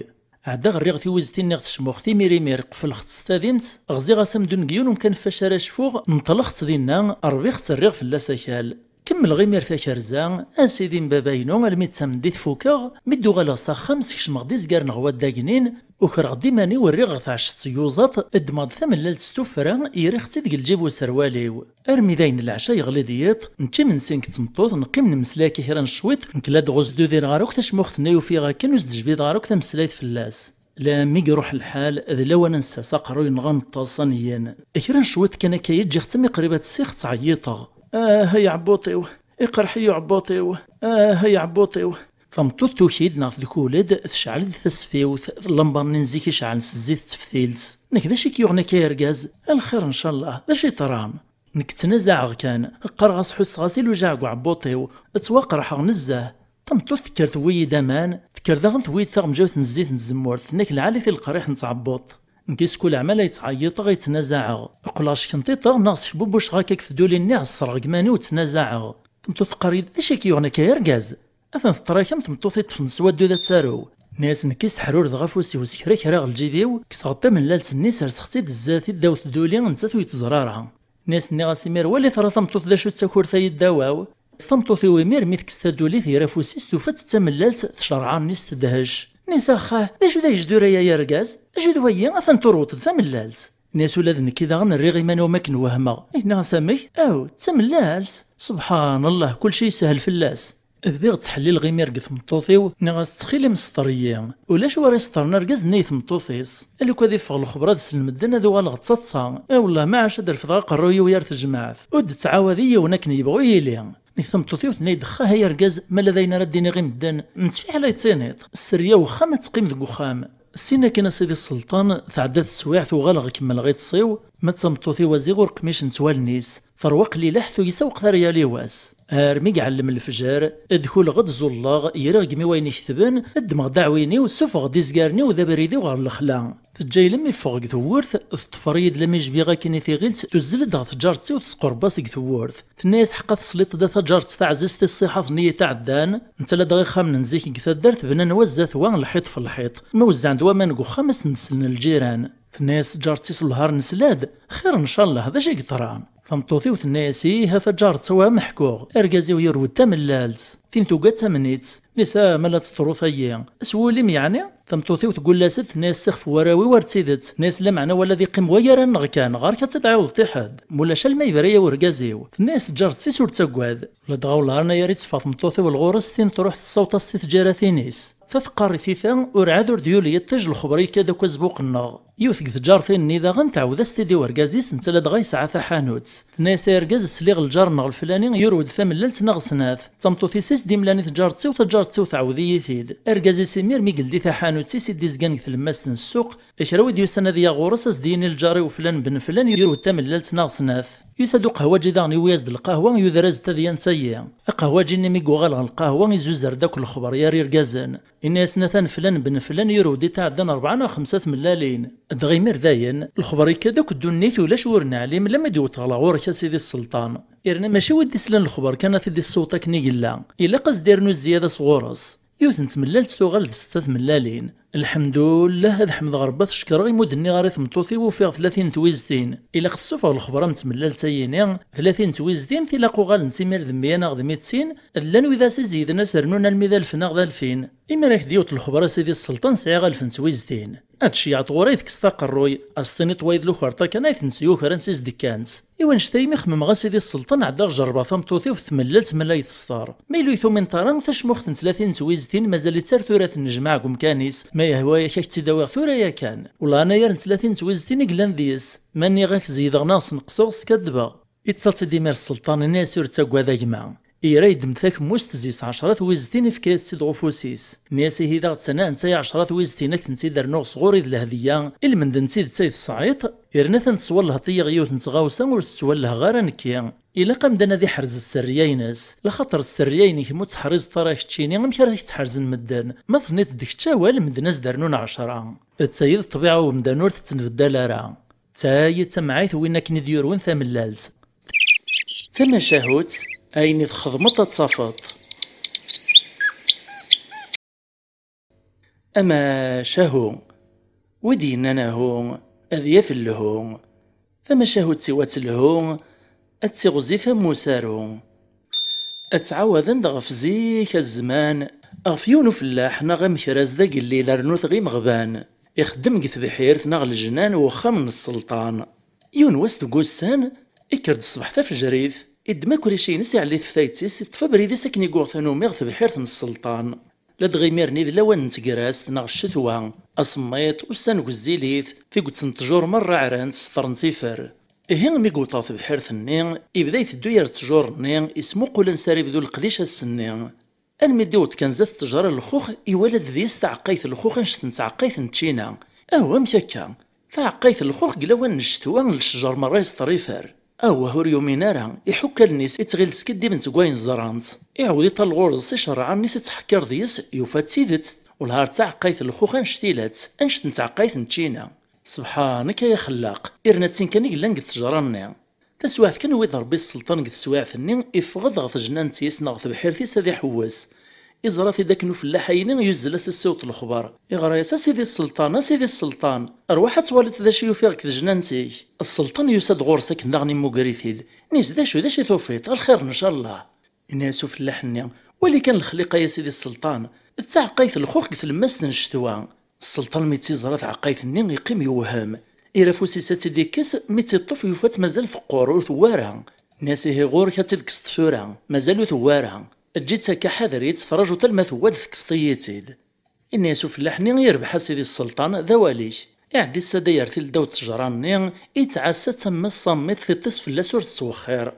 Ɛeddaɣ rriɣ tiwiztin-nni ɣer tecmuxt, imir imir qefleɣ-tt s tadimt, ɣziɣ-as amdun deg yiwen umkan ɣef wacu ara cfuɣ, neṭleɣ-tt dinna, rbiɣ-tt, rriɣ fell-as akal. Kemmleɣ imir takerza, a sidi n baba-inu, almi d tameddit fukeɣ, mi d-uɣaleɣ s axxam, skecmeɣ-d izgaren ɣer waddagen-in, ukreɣ-d iman-iw, rriɣ ɣer tɛecct s tyuẓaḍ, ddmeɣ-d tamellalt s tuffra, yerriɣ-tt-id deg lǧib userwal-iw. Armi d ayen n leɛca yeɣli-d yiḍ, nečča imensi nekk d tmeṭṭut, neqqim nemmeslay akka kra n cwiṭ, nekk la d-ɣ-ur s-d-udineɣ ara akk tacmuxt-nni ufiɣ akken, ur s-d-jbideɣ ara akk tameslayt fell-as. Lammi iruḥ lḥal, d lawan ad nessers aqerruy-nneɣ ad neṭṭes ad neyyen. Kra n cwiṭ kan akka i ǧǧiɣ-tt mi qrib ad tessiɣ, ttɛeyyiṭeɣ: "Ah, ay aɛebbuṭ-iw! Iqerḥ-iyi uɛebbuṭ-iw! Ah, ay aɛebbuṭ-iw!" Tameṭṭut tuki-d neɣ tedkul-d, tecɛel-d tasfiwt, llamba-nni n zik iceɛlen s zzit d teftilt. Nekk: "D acu i k-yuɣen akka, ay argaz? A lxir, ncallah, d acu yeḍran?" Nekk ttnazaɛeɣ kan, qqareɣ-as ḥusseɣ-as ilujaɛ deg uɛebbuṭ-iw, ttwaqerḥeɣ nezzeh. Tameṭṭut tekker tewwi-yi-d aman, tekker daɣen tewwi-yi-d taɣenǧawt n zzit n tzemmurt, tenna-k: "Lɛali-t i leqriḥ n tɛebbuṭ." Nekk s kul aɛmal ay ttɛeyyiṭeɣ, ay ttnazaɛeɣ. Qqleɣ ckenṭiṭeɣ, neɣ skebbubuceɣ akka deg tduli-nni, ɛeṣreɣ deg iman-iw, ttnazaɛeɣ. Tameṭṭut teqqar-iyi-d: "D acu i k-yuɣen akka, ay argaz?" Atan teṭṭer-ak am tmeṭṭut iṭṭfen s waddud ad tarew. Nniɣ-as nekk i seḥrurdeɣ afus-iw s kra kra ɣer lǧib-iw, kkseɣ-d tamellalt-nni, serseɣ-tt-id zdat-i ddaw tduli, nettat ur yettẓer ara. Nniɣ-as, nniɣ-as imir: "Wali tura tameṭṭut d acu d takurt-a yeddaw-aw?" Tameṭṭut-iw imir mi tekkes taduli, tger afus-is, tufa-tt d tamellalt, tcerɛer-nni-s tedhec. Nniɣ-as: "Axxah, d acu d agejdur-aya, ay argaz? D acu d wayi? Atan turweḍ-d tamellalt." Nniɣ-as ula d nekki daɣen rriɣ iman-iw am akken wehmeɣ. Nniɣ-as: "Amek? Aw, d tamellalt! Subḥan Allah, kulci yeshel fell-as." Bdiɣ ttḥellileɣ imir deg tmeṭṭut-iw, nniɣ-as: "Ttxil-m, sṭer-iyi. Ulac wara iseṭṭren argaz-nni i tmeṭṭut-is. Lukan ad iffeɣ lexber ad slen medden, ad uɣaleɣ d taḍsa. A wellah, ma ɛac ad refdeɣ aqerruy-iw yar tejmaɛt. Ur d-ttɛawad i yiwen akken yebɣu yili." Nekk tameṭṭut-iw tenna-yi-d: "Xah ay argaz, ma la d ayen ara d-iniɣ i medden, nettfiḥel ay d-tiniḍ. Sser-iyi ar uxxam, ad teqqim deg uxxam." Syin akin, a sidi sselṭan, tɛedda teswiɛt, uɣaleɣ kemmleɣ iṭes-iw, ma d tameṭṭut-iw aziɣ ur qmicent wallen-is. Terwa qlileḥ, tuyes aweqt ara yali wass. Armi iɛellem lefjer, dkuleɣ-d, ẓulleɣ, griɣ deg imi wayen i ketben, ddmeɣ-d aɛwin-iw, ssufɣeɣ-d izgaren-iw d abrid-iw ɣer lexla. Teǧǧa-yi lammi ffɣeɣ deg tewwurt, teṭṭfer-iyi-d lammi jbiɣ akin i tiɣilt, tuzzel-d ɣer tǧaret-iw, tesqurb-as deg tewwurt. Tenna-yas: "Ḥqa tesliḍ-d a taǧaret taɛzizt i ṣṣiḥat-nni i tɛeddan, netta ladɣa ixxamen n zik deg taddart bnan wa zdat wa, lḥiṭ f lḥiṭ, ma wezzɛen-d waman deg uxxam ad sen-d-slen lǧiran." Tenna-yas tǧaret-is: "Lhar nesla-d, xir ncallah, d acu i yeḍran?" Tameṭṭut-iw tenna-yas: "Ih, a taǧaret, ttawah ad m-ḥkuɣ, argaz-iw yurew-d tamellalt, tin tuga d tamnit." Nniɣ-as: "Ah, ma la teḍru tayi, s wul-im yeɛni?" Tameṭṭut-iw tgul-as-d, tenna-yas: "Sixef warraw-iw ar d tidet." Nniɣ-as: "Lameɛna wala ad iqqim waya ara nneɣ kan, ɣer-k ad tt-id-tɛiwdeḍ i ḥedd, mulac alma yebra-yaw urgaz-iw." Tenna-yas tǧaret-is: "Ur ttaggad." Ladɣa wellah ar nna ara itteffeɣ tmeṭṭut-iw lɣur-s, tin truḥ tessaweḍ-as-t i tǧiratin-is. Ta teqqar i tita: "Ur ɛad ur d-yuli yiṭij, lexber yekka-d akk azbuq-nneɣ." Yiwet deg tǧartin-nni daɣen tɛawed-as-t-id i urgaz-is, netta ladɣa yesɛa taḥanut. Tenna-yas: "Ay argaz, sliɣ lǧar-nneɣ leflani yurew-d tamellalt neɣ snat. D tameṭṭut-is i s-d-imlan i tǧaret-iw, taǧaret-iw tɛawed-iyi-t-id." Argaz-is imir mi yeldi taḥanut-is i d-izgan deg tlemmast n ssuq, kra wi d-yusan ad yaɣ ɣur-s, a s-d-yini: "Lǧar-iw flan ben flan yurew-d tamellalt neɣ snat." Yusa-d uqehwaǧi daɣen, yewwi-yas-d lqahwa, yuder-as-d tadyant-ayi. Aqehwaǧi-nni mi yuɣal ɣer lqahwa, izuzer-d akk lexber gar irgazen. Inna-yasen: "Atan flan ben flan yurew-d i tɛeddan rebɛa neɣ xemsa tmellalin." Dɣa imir dayen, lexber yekka-d akk ddunit, ulac ur neɛlim, lammi d-wwteɣ ɣur-k a sidi sselṭan. Yerna mačči wi d-islan lexber kan a t-id-issewweḍ akken i yella. Ilaq a s-d-irnu zzyada sɣur-s. Yiwet n tmellalt tuɣal d setta tmellalin. Lḥemdullah, ad ḥemdeɣ Rebbi, ad t-cekkreɣ imi ur d-nniɣ ara i tmeṭṭut-iw ufiɣ tlatin n twiztin. Ilaq tessufeɣ lexber am tmellalt-ayini, tlatin n twiztin, tilaq uɣalent imir d meyya neɣ d mitin, llan wid as izeyden ad s-rnun almi d alef neɣ d alfin. Imir ad k-d-yiwet lexber a sidi sselṭan, sɛiɣ alef n twiztin. Ad tceyɛeḍ ɣur-i, tekkseḍ aqerruy, ad s-tiniḍ wayeḍ lukerṭa kan ay tent-yukren s izdekkant. I wanect-a imi xemmemeɣ a sidi sselṭan, ɛeddaɣ jerrbeɣ tameṭṭut-iw f tmellalt ma la yi-tesṭer. Ma yella ur yi-tumineḍ ara, tacmuxt n tlatin n twiztin mazal-itt ar tura tennejmaɛ deg umkan-is, ma yehwa-yak ad k-tt-id-awiɣ tura yakan. Wellah anayer n tlatin n twiztin i yellan deg-s, ma nniɣ-ak zeydeɣ neɣ sneqseɣ, skaddbeɣ. Ittaḍ-tt-id imir sselṭan, ini-as ur ttaggad a gma. Ira yeddem-d takemmust, zzis ɛecra twiztin, ifka-yas-tt-id ɣef ufus-is. Nni-as ihi d aɣ-ttana anta i ɛecra twiztin ad k-tent-id-rnuɣ sɣur-i d lhedya, i lmend n tidet ay tesɛiḍ, yerna atan tettwallheḍ-iyi ɣer yiwet n tɣawsa ur s-ttwallheɣ ara nekki. Ilaq amdan ad iḥrez sserriya-ines, laxaṭer sserriya-inek ma ur tt-teḥrizeḍ ara keččini, amek ara k-tt-ḥerzen medden? Ma tenniḍ-d kečč awal, medden ad s-d-rnun ɛecra. D tayi d ṭṭbiɛa n umdan, ur tettenbeddal ara. D tayi d tamɛayt n win akken i d-yurwen tamellalt. Tamacahut, ayen i txedmeḍ ad tafeḍ. Amacahu, wi d-yennan ahu, ad yaf lhu. Tamacahut-iw ad telhu, ad tiɣzif am usaru. Ad ttɛawaden-d ɣef zik a zzman, ɣef yiwen ufellaḥ neɣ amekraz d agellil rnu tɣim ɣban. Ixeddem deg tebḥirt neɣ lejnan n uxxam n sselṭan. Yiwen wass deg wussan, ikker-d ṣṣbeḥ tafejrit, iddem akric-ines, iɛelli-t f tayet-is, iṭṭef abrid-is akken i yuɣ tanumi ɣer tebḥirt n sselṭan. Ladɣa imir-nni d lawan n tegrast neɣ ccetwa, asemmiḍ, ussan wezzilit, tiget n ttjur merra ɛrant, sṭerrent ifer. Ihi, mi yewweḍ ɣer tebḥirt-nni, ibda iteddu yer ttjur-nni, ismuqul ansi ara ibdu leqdic ass-nni. Almi d-iweḍ kan zdat ttejra n lxux, iwala-d deg-s taɛeqqayt n lxux annect n tɛeqqayt n ččina. Aw, amek akka? Taɛeqqayt n lxux deg lawan n ccetwa, lecjer merra yesṭer ifer. Awah, ur yumin ara, iḥukk allen-is, ittɣil skiddibent deg wayen ẓrant. Iɛawed iṭal ɣur-s, icerreɛ allen-is, ittḥekkir deg-s, yufa d tidet. Wellah d taɛeqqayt n lxux annect-ilat, annect n tɛeqqayt n ččina. Sebḥanek ay axellaq, irna d tin kan i yellan deg ttejra-nni. Taswiɛt kan, yewwi-d Rebbi sselṭan deg teswiɛt-nni, iffeɣ-d ɣer tejnant-is neɣ tebḥirt-is ad iḥewwes. Iẓra-t-id akken ufellaḥ-ayini yuzzel-as-d s yiwet lexbar. Iɣra-yas: "A sidi sselṭan, a sidi sselṭan, rwaḥ ad twaliḍ d acu i ufiɣ deg tejnant-ik." Sselṭan yusa-d ɣur-s akken daɣen immuger-it-id. Inna-yas: "D acu, d acu i tufiḍ? A lxir, ncallah." Inna-yas ufellaḥ-nni: "Wali kan lexliqa-ya, a sidi sselṭan, d taɛeqqayt n lxux deg tlemmast n ccetwa." Sselṭan mi tt-iẓra taɛeqqayt-nni, iqqim yewhem. Ira afus-is ad tt-id-ikkes, mi tt-iṭṭef yufa-tt mazal teqqur, ur tewwi ara. Inna-yas: "Ihi ɣur-k ad tt-id-tekkseḍ tura, mazal ur tewwi ara. Eǧǧ-itt akka, ḥader-itt, trajuḍ alma tewwa-d, tekkseḍ-iyi-tt-id." Inna-yas ufellaḥ-nni: "Irbeḥ a sidi sselṭan, d awal-ik." Iɛedda isadayer-t-id ddaw ttejra-nni, ittɛassa-tt am ass sammiḍ, tiṭ-is fell-as ur tettwexxir.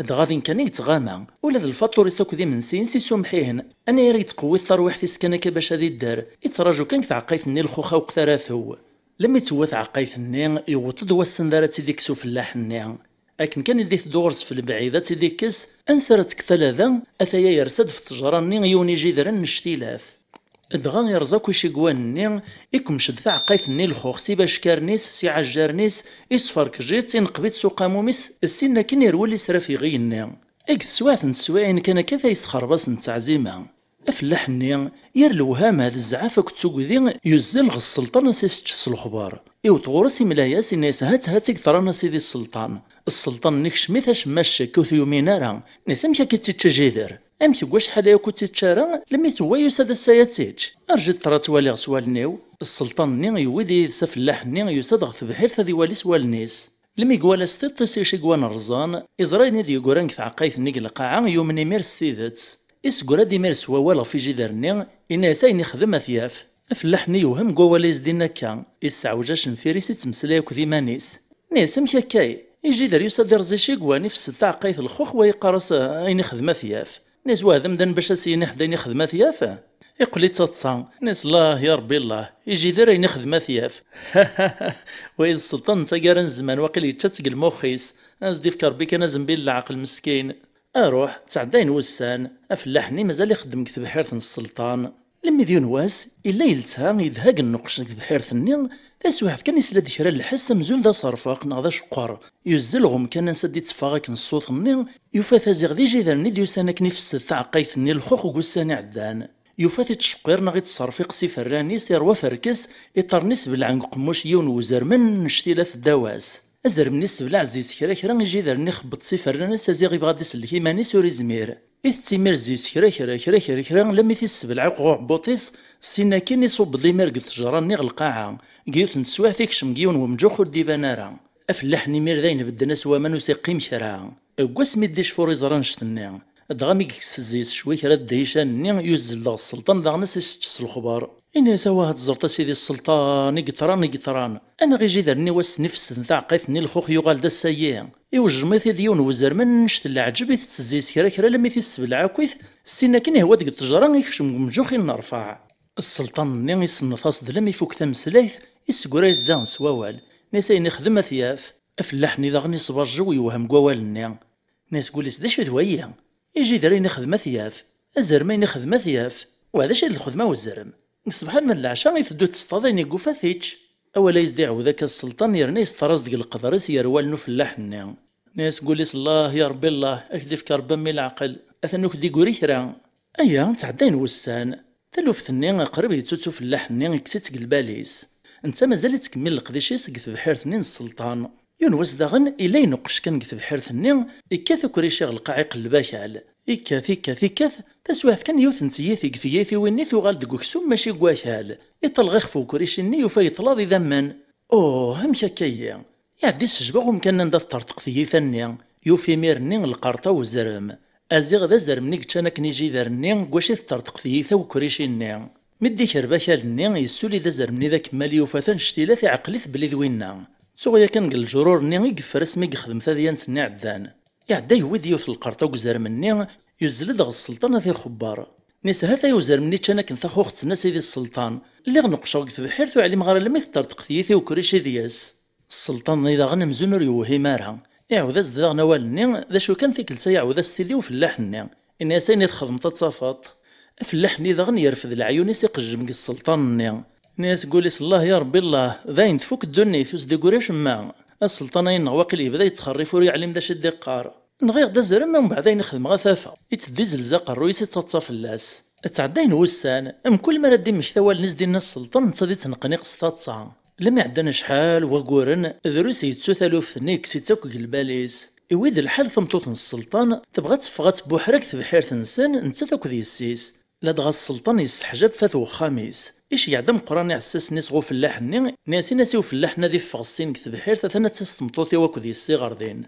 Dɣa din kan i yettɣama, ula d lfaṭur-is akked imensi-ines isumeḥ-ihen. Anayer i yettqewwit tarwiḥt-is kan akka bac ad idder, ittraǧu kan deg tɛeqqayt-nni lxux aweqt ara tew. Lemmi tewwa tɛeqqayt-nni, yewweḍ-d wass anda ara tt-id-ikkes ufellaḥ-nni. Akken kan i d-iteddu ɣur-s f lebɛid ad tt-id-ikkes, ansi ara tekk talada, ataya yersa-d f ttejra-nni yiwen ijidren n cctilat. Dɣa irẓa akk icigwan-nni, ikmec-d taɛeqqayt-nni lxux s ibackaren-is, s iɛajjaren-is, isferkej-itt, ineqb-itt s uqamum-is, ssin akken irwel israf iɣi-nni. Deg teswiɛt n teswiɛin kan akka, tayesxerbasen n teɛzima. Afellaḥ-nni, yir lewhama d zzɛaf akked tugdi, yuzzel ɣer sselṭan ad s-isečč s lexbar. Iwet ɣur-s, imla-yas, inna-yas: "Hat, hat i yeḍran a sidi sselṭan." Sselṭan-nni ikcem-it acemma ccek, ur t-yumin ara. Inna-yas: "Amek akka i tt-ičča jider? Amek deg wacḥal-a akk ur tt-ičča ara, lemmi tewwa yusa-d ass-a ad tt-ičč? Rǧu ṭṭra ad tt-waliɣ s wallen-iw." Sselṭan-nni yewwi-d yid-s afellaḥ-nni, yusa-d ɣer tebḥirt ad iwali s wallen-is. Lmi iwala s tiṭ-is icigwan rẓan, iẓra ayen i d-yeggran deg tɛeqqayt-nni deg lqaɛa, yumen imir s tidet. Iseggra-d imir s wawal ɣef ijider-nni, inna-yas ayen ixdem ad t-yaf. Afellaḥ-nni yewhem deg wawal i s-d-inna akka, isseɛwej acenfir-is, ittmeslay akked iman-is. Inna-yas: "Amek akka? Ijider yusa-d irẓ icigwan, ifsed taɛeqqayt lxux, wa yeqqar-as, ah, ayen ixdem ad t-yaf." Inna-yas: "Wa d amdan bac ad s-yini ḥedd ayen ixdem ad t-yaf?" Iqqel-itt d taḍsa. Inna-yas: "Llah, ya Rebbi, llah, ijider ayen ixdem ad t-yaf." Wa d sselṭan n taggara n zzman, waqil yečča-tt deg lmux-is. Ad s-d-ifk Rebbi kan azembil n leɛqel meskin. Aruḥ, ttɛeddayen wussan, afellaḥ-nni mazal ixeddem deg tebḥirt n sselṭan. Lemmi d yiwen wass, illa yelsa, yedha deg nneqc deg tebḥirt-nni, taswiɛt kan isla-d kra n lḥess amzun d aṣerfeq neɣ d aceqqer. Yuzzel ɣer umkan ansa d-itteffeɣ akken ṣṣut-nni, yufa-t ziɣ d ijider-nni d-yusan akken ifesset taɛeqqayt-nni lxux deg wussan iɛeddan. Yufa-t ittceqqir neɣ ittṣerfiq s iferran-is, iṛwa aferkes, iṭarren-is bellɛen deg uqemmuc n yiwen n uzrem annect-ila teddaw-as. Azrem-nni isseblaɛ zzi-s kra kra, ijider-nni ixebbeṭ s iferran-is, aziɣ ibɣa ad isellek iman-is ur izmir. Itett imir zzi-s kra kra, kra kra kra, lammi t-issebleɛ akk ɣ uɛebbuṭ-is, ssin akin iṣubb-d imir deg ttejra-nni ɣer lqaɛa. Deg yiwet n teswiɛt ikcem deg yiwen wemǧux ur d-iban ara. Afellaḥ-nni imir d ayen bedden-as waman ur s-iqqim kra. Deg wasmi d-icfur iẓra annect-nni. Dɣa mi yekkes zzi-s cwi kra n ddican-nni, yuzzel-d ɣer sselṭan daɣen ad s-isečč s lexbar. Ini-as: "Awah, ad teẓreḍ a sidi sselṭan, i yeṭran, i yeṭran! Anaɣ ijider-nni wass-nni fesden taɛeqqayt-nni, lxux yuɣal-d ass-ayi. Iwejjem-it-id yiwen n uzrem annect n leɛǧeb, itett zzi-s kra kra, lammi t-issebleɛ akkit, ssin akin ihwa-d deg ttejra, ikcem deg umjux i nnerfaɛ." Sselṭan-nni isenneḍ-as-d lammi ifuk tameslayt, issegra-yas-d daɣen s wawal. Ini-as ayen ixdem ad t-yaf. Afellaḥ-nni daɣen iṣberjew yewhem deg wawal-nni. Ini-as deg wul-is: "D acu d wayi? Ijider ayen ixdem ad t-yaf. Azrem ayen ixdem ad t-yaf. Wa d acu i d lxedma n uzrem? Deg ṣṣbeḥ alma d leɛca iteddu tteṭṭaḍ ayen i yufa t-ičč." Awal ay s-d-iɛawed akka sselṭan yerna yesṭer-as-d deg leqder-is gar wallen ufellaḥ-nni. Ini-as deg wul-is: "Allah, ya Rebbi Allah, ad k-d-ifk Rebbi a mmi leɛqel, atan ur k-d-iguri kra." Aya, ttɛeddayen wussan. Taluft-nni qrib yettuttu ufellaḥ-nni, ikkes-itt deg lbal-is. Netta mazal ittkemmil leqdic-is deg tebḥirt-nni n sselṭan. Yiwen wass daɣen, illa ineqqec kan deg tebḥirt-nni, ikkat ukrici ɣer lqaɛ iqelleb akal. Ikkat, ikkat, ikkat, taswiɛt kan yiwet n tyiti deg tyitiwin-nni tuɣal deg uksum mačči deg wakal. Iṭelleɣ ixef ukrici-nni, yufa yeṭṭel-aḍ idammen. Oh, amek akka-yi? Iɛedda isejbeɣ umkan anda teṭṭerṭeq tyita-nni, yufa imir-nni lqerṭ-a uzrem. Aziɣ d azrem-nni yeččan akken ijider-nni deg wacu i teṭṭerṭeq tyita ukrici-nni. Mi d-ikerreb akal-nni, yessuli-d azrem-nni d akemmal, yufa-t annect-ila iɛqel-it belli d winna. Ttuɣ yakan deg leǧrur-nni i yeffer asmi yexdem tadyant-nni iɛeddan. Iɛedda yewwi-d yiwet n lqerṭ deg uzrem-nni, yuzzel-d ɣer sselṭan ad t-ixebber. Nis hatay uzrem-nni ččan akken taxuxet-nni a sidi sselṭan. Lliɣ neqqceɣ deg tebḥirt ur ɛlimeɣ ara almi teṭṭerṭeq tyita ukrici deg-s. Sselṭan-nni daɣen amzun ur yewhim ara. Iɛawed-as-d daɣen awal-nni: "D acu kan, tikkelt-a iɛawed-as-t-id i ufellaḥ-nni. Ini-as ayen i txedmeḍ ad tafeḍ." Afellaḥ-nni daɣen yerfed leɛyun-is iqejjem deg sselṭan-nni. Ini-as deg wul-is: "Allah ya Rebbi Allah, d ayen tfuk ddunit, ur s-d-iguri acemma. Asselṭan-a-ineɣ waqil yebda yettxerrif ur yeɛlim d acu i d-iqqar. Nɣiɣ-d azrem, umbeɛd ayen i xedmeɣ ad t-afeɣ." Itteddu izelza aqerruy-is, ittaḍsa fell-as. Ttɛeddayen wussan, mkul mi ara d-immekta wallen i s-d-inna sselṭan, netta ad ittneqniq s taḍsa. Lmi ɛeddan acḥal waguren, drus yettu taluft-nni, yekkes-itt akk deg lbal-is. Iwwi-d lḥal tameṭṭut n sselṭan, tebɣa ad teffeɣ ad tbuḥer deg tebḥirt-nsen, nettat akked yessi-s. Ladɣa sselṭan yesseḥjab f at wexxam-is. Iceyyeɛ-d ameqqran iɛessasen-is ɣer ufellaḥ-nni, nni-as: "Ini-as i ufellaḥ-nni ad iffeɣ syin deg tebḥirt, atan ad tas tmeṭṭut-iw akked yessi ɣer din."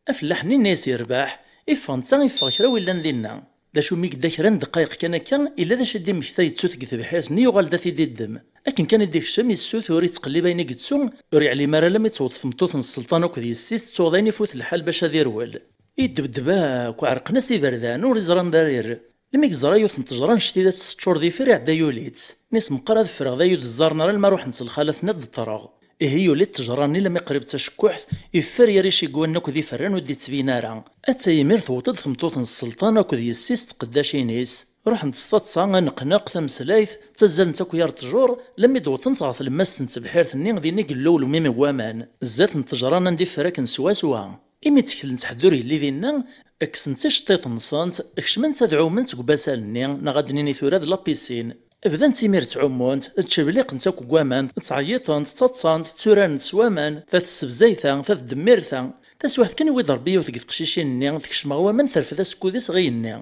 Afellaḥ-nni yenna-yas yerbeḥ, iffeɣ netta, iffeɣ kra wi llan dinna. D acu mi yedda kra n ddqayeq kan akka, illa d acu i d-immekta yettu-t deg tebḥirt-nni, yuɣal-d ad t-id-iddem. Akken kan i d-ikcem, yessutur, ittqellib ayen i yettu, ur yeɛlim ara alammi tewweḍ tmeṭṭut n sselṭan akked yessi-s, tettuɣ d ayen ifut lḥal bac ad irwel. Iddebdeb akk, ɛerqen-as iberdan, ur iẓri anda ara irr. Lmi yeẓra yiwet n ttejra n cctidat teččur d ifir, iɛedda yuli-tt. Nis meqqar ad ffreɣ d ayen ur d-ẓẓaren ara alma ruḥent lxalat-nni ad d-ṭṭreɣ. Ihi yuli ttejra-nni lammi qrib d tacekkuḥt, iffer yer icigwan akk d iferran ur d-ittbin ara. Atta imir tewweḍ-d tmeṭṭut n sselṭan akked yessi-s d tqeddacin-is. Ruḥent s taḍsa, aneqneq, tameslayt, ttazzalent akk yar ttjur, lammi d-wwḍent ɣer tlemmast n tebḥirt-nni din i yella ulmim n waman, zdat n ttejra-nni anda iffer akken swaswa. Imi tteklent ḥedd ur yelli dinna, kksent iceṭṭiḍen-nsent, kecment ad ɛument deg ubasal-nni, neɣ ad d-nini tura d la piscine. Bdant imir ttɛumunt, ttcebliqent akk deg waman, ttɛeyyiṭent, ttaḍsant, tturarent s waman, ta tessebzay ta, ta tdemmir ta. Taswiɛt kan, iwwi-d Rebbi yiwet deg teqcicin-nni, tekcem ɣer waman, terfed asekkud-is ɣer yigenni.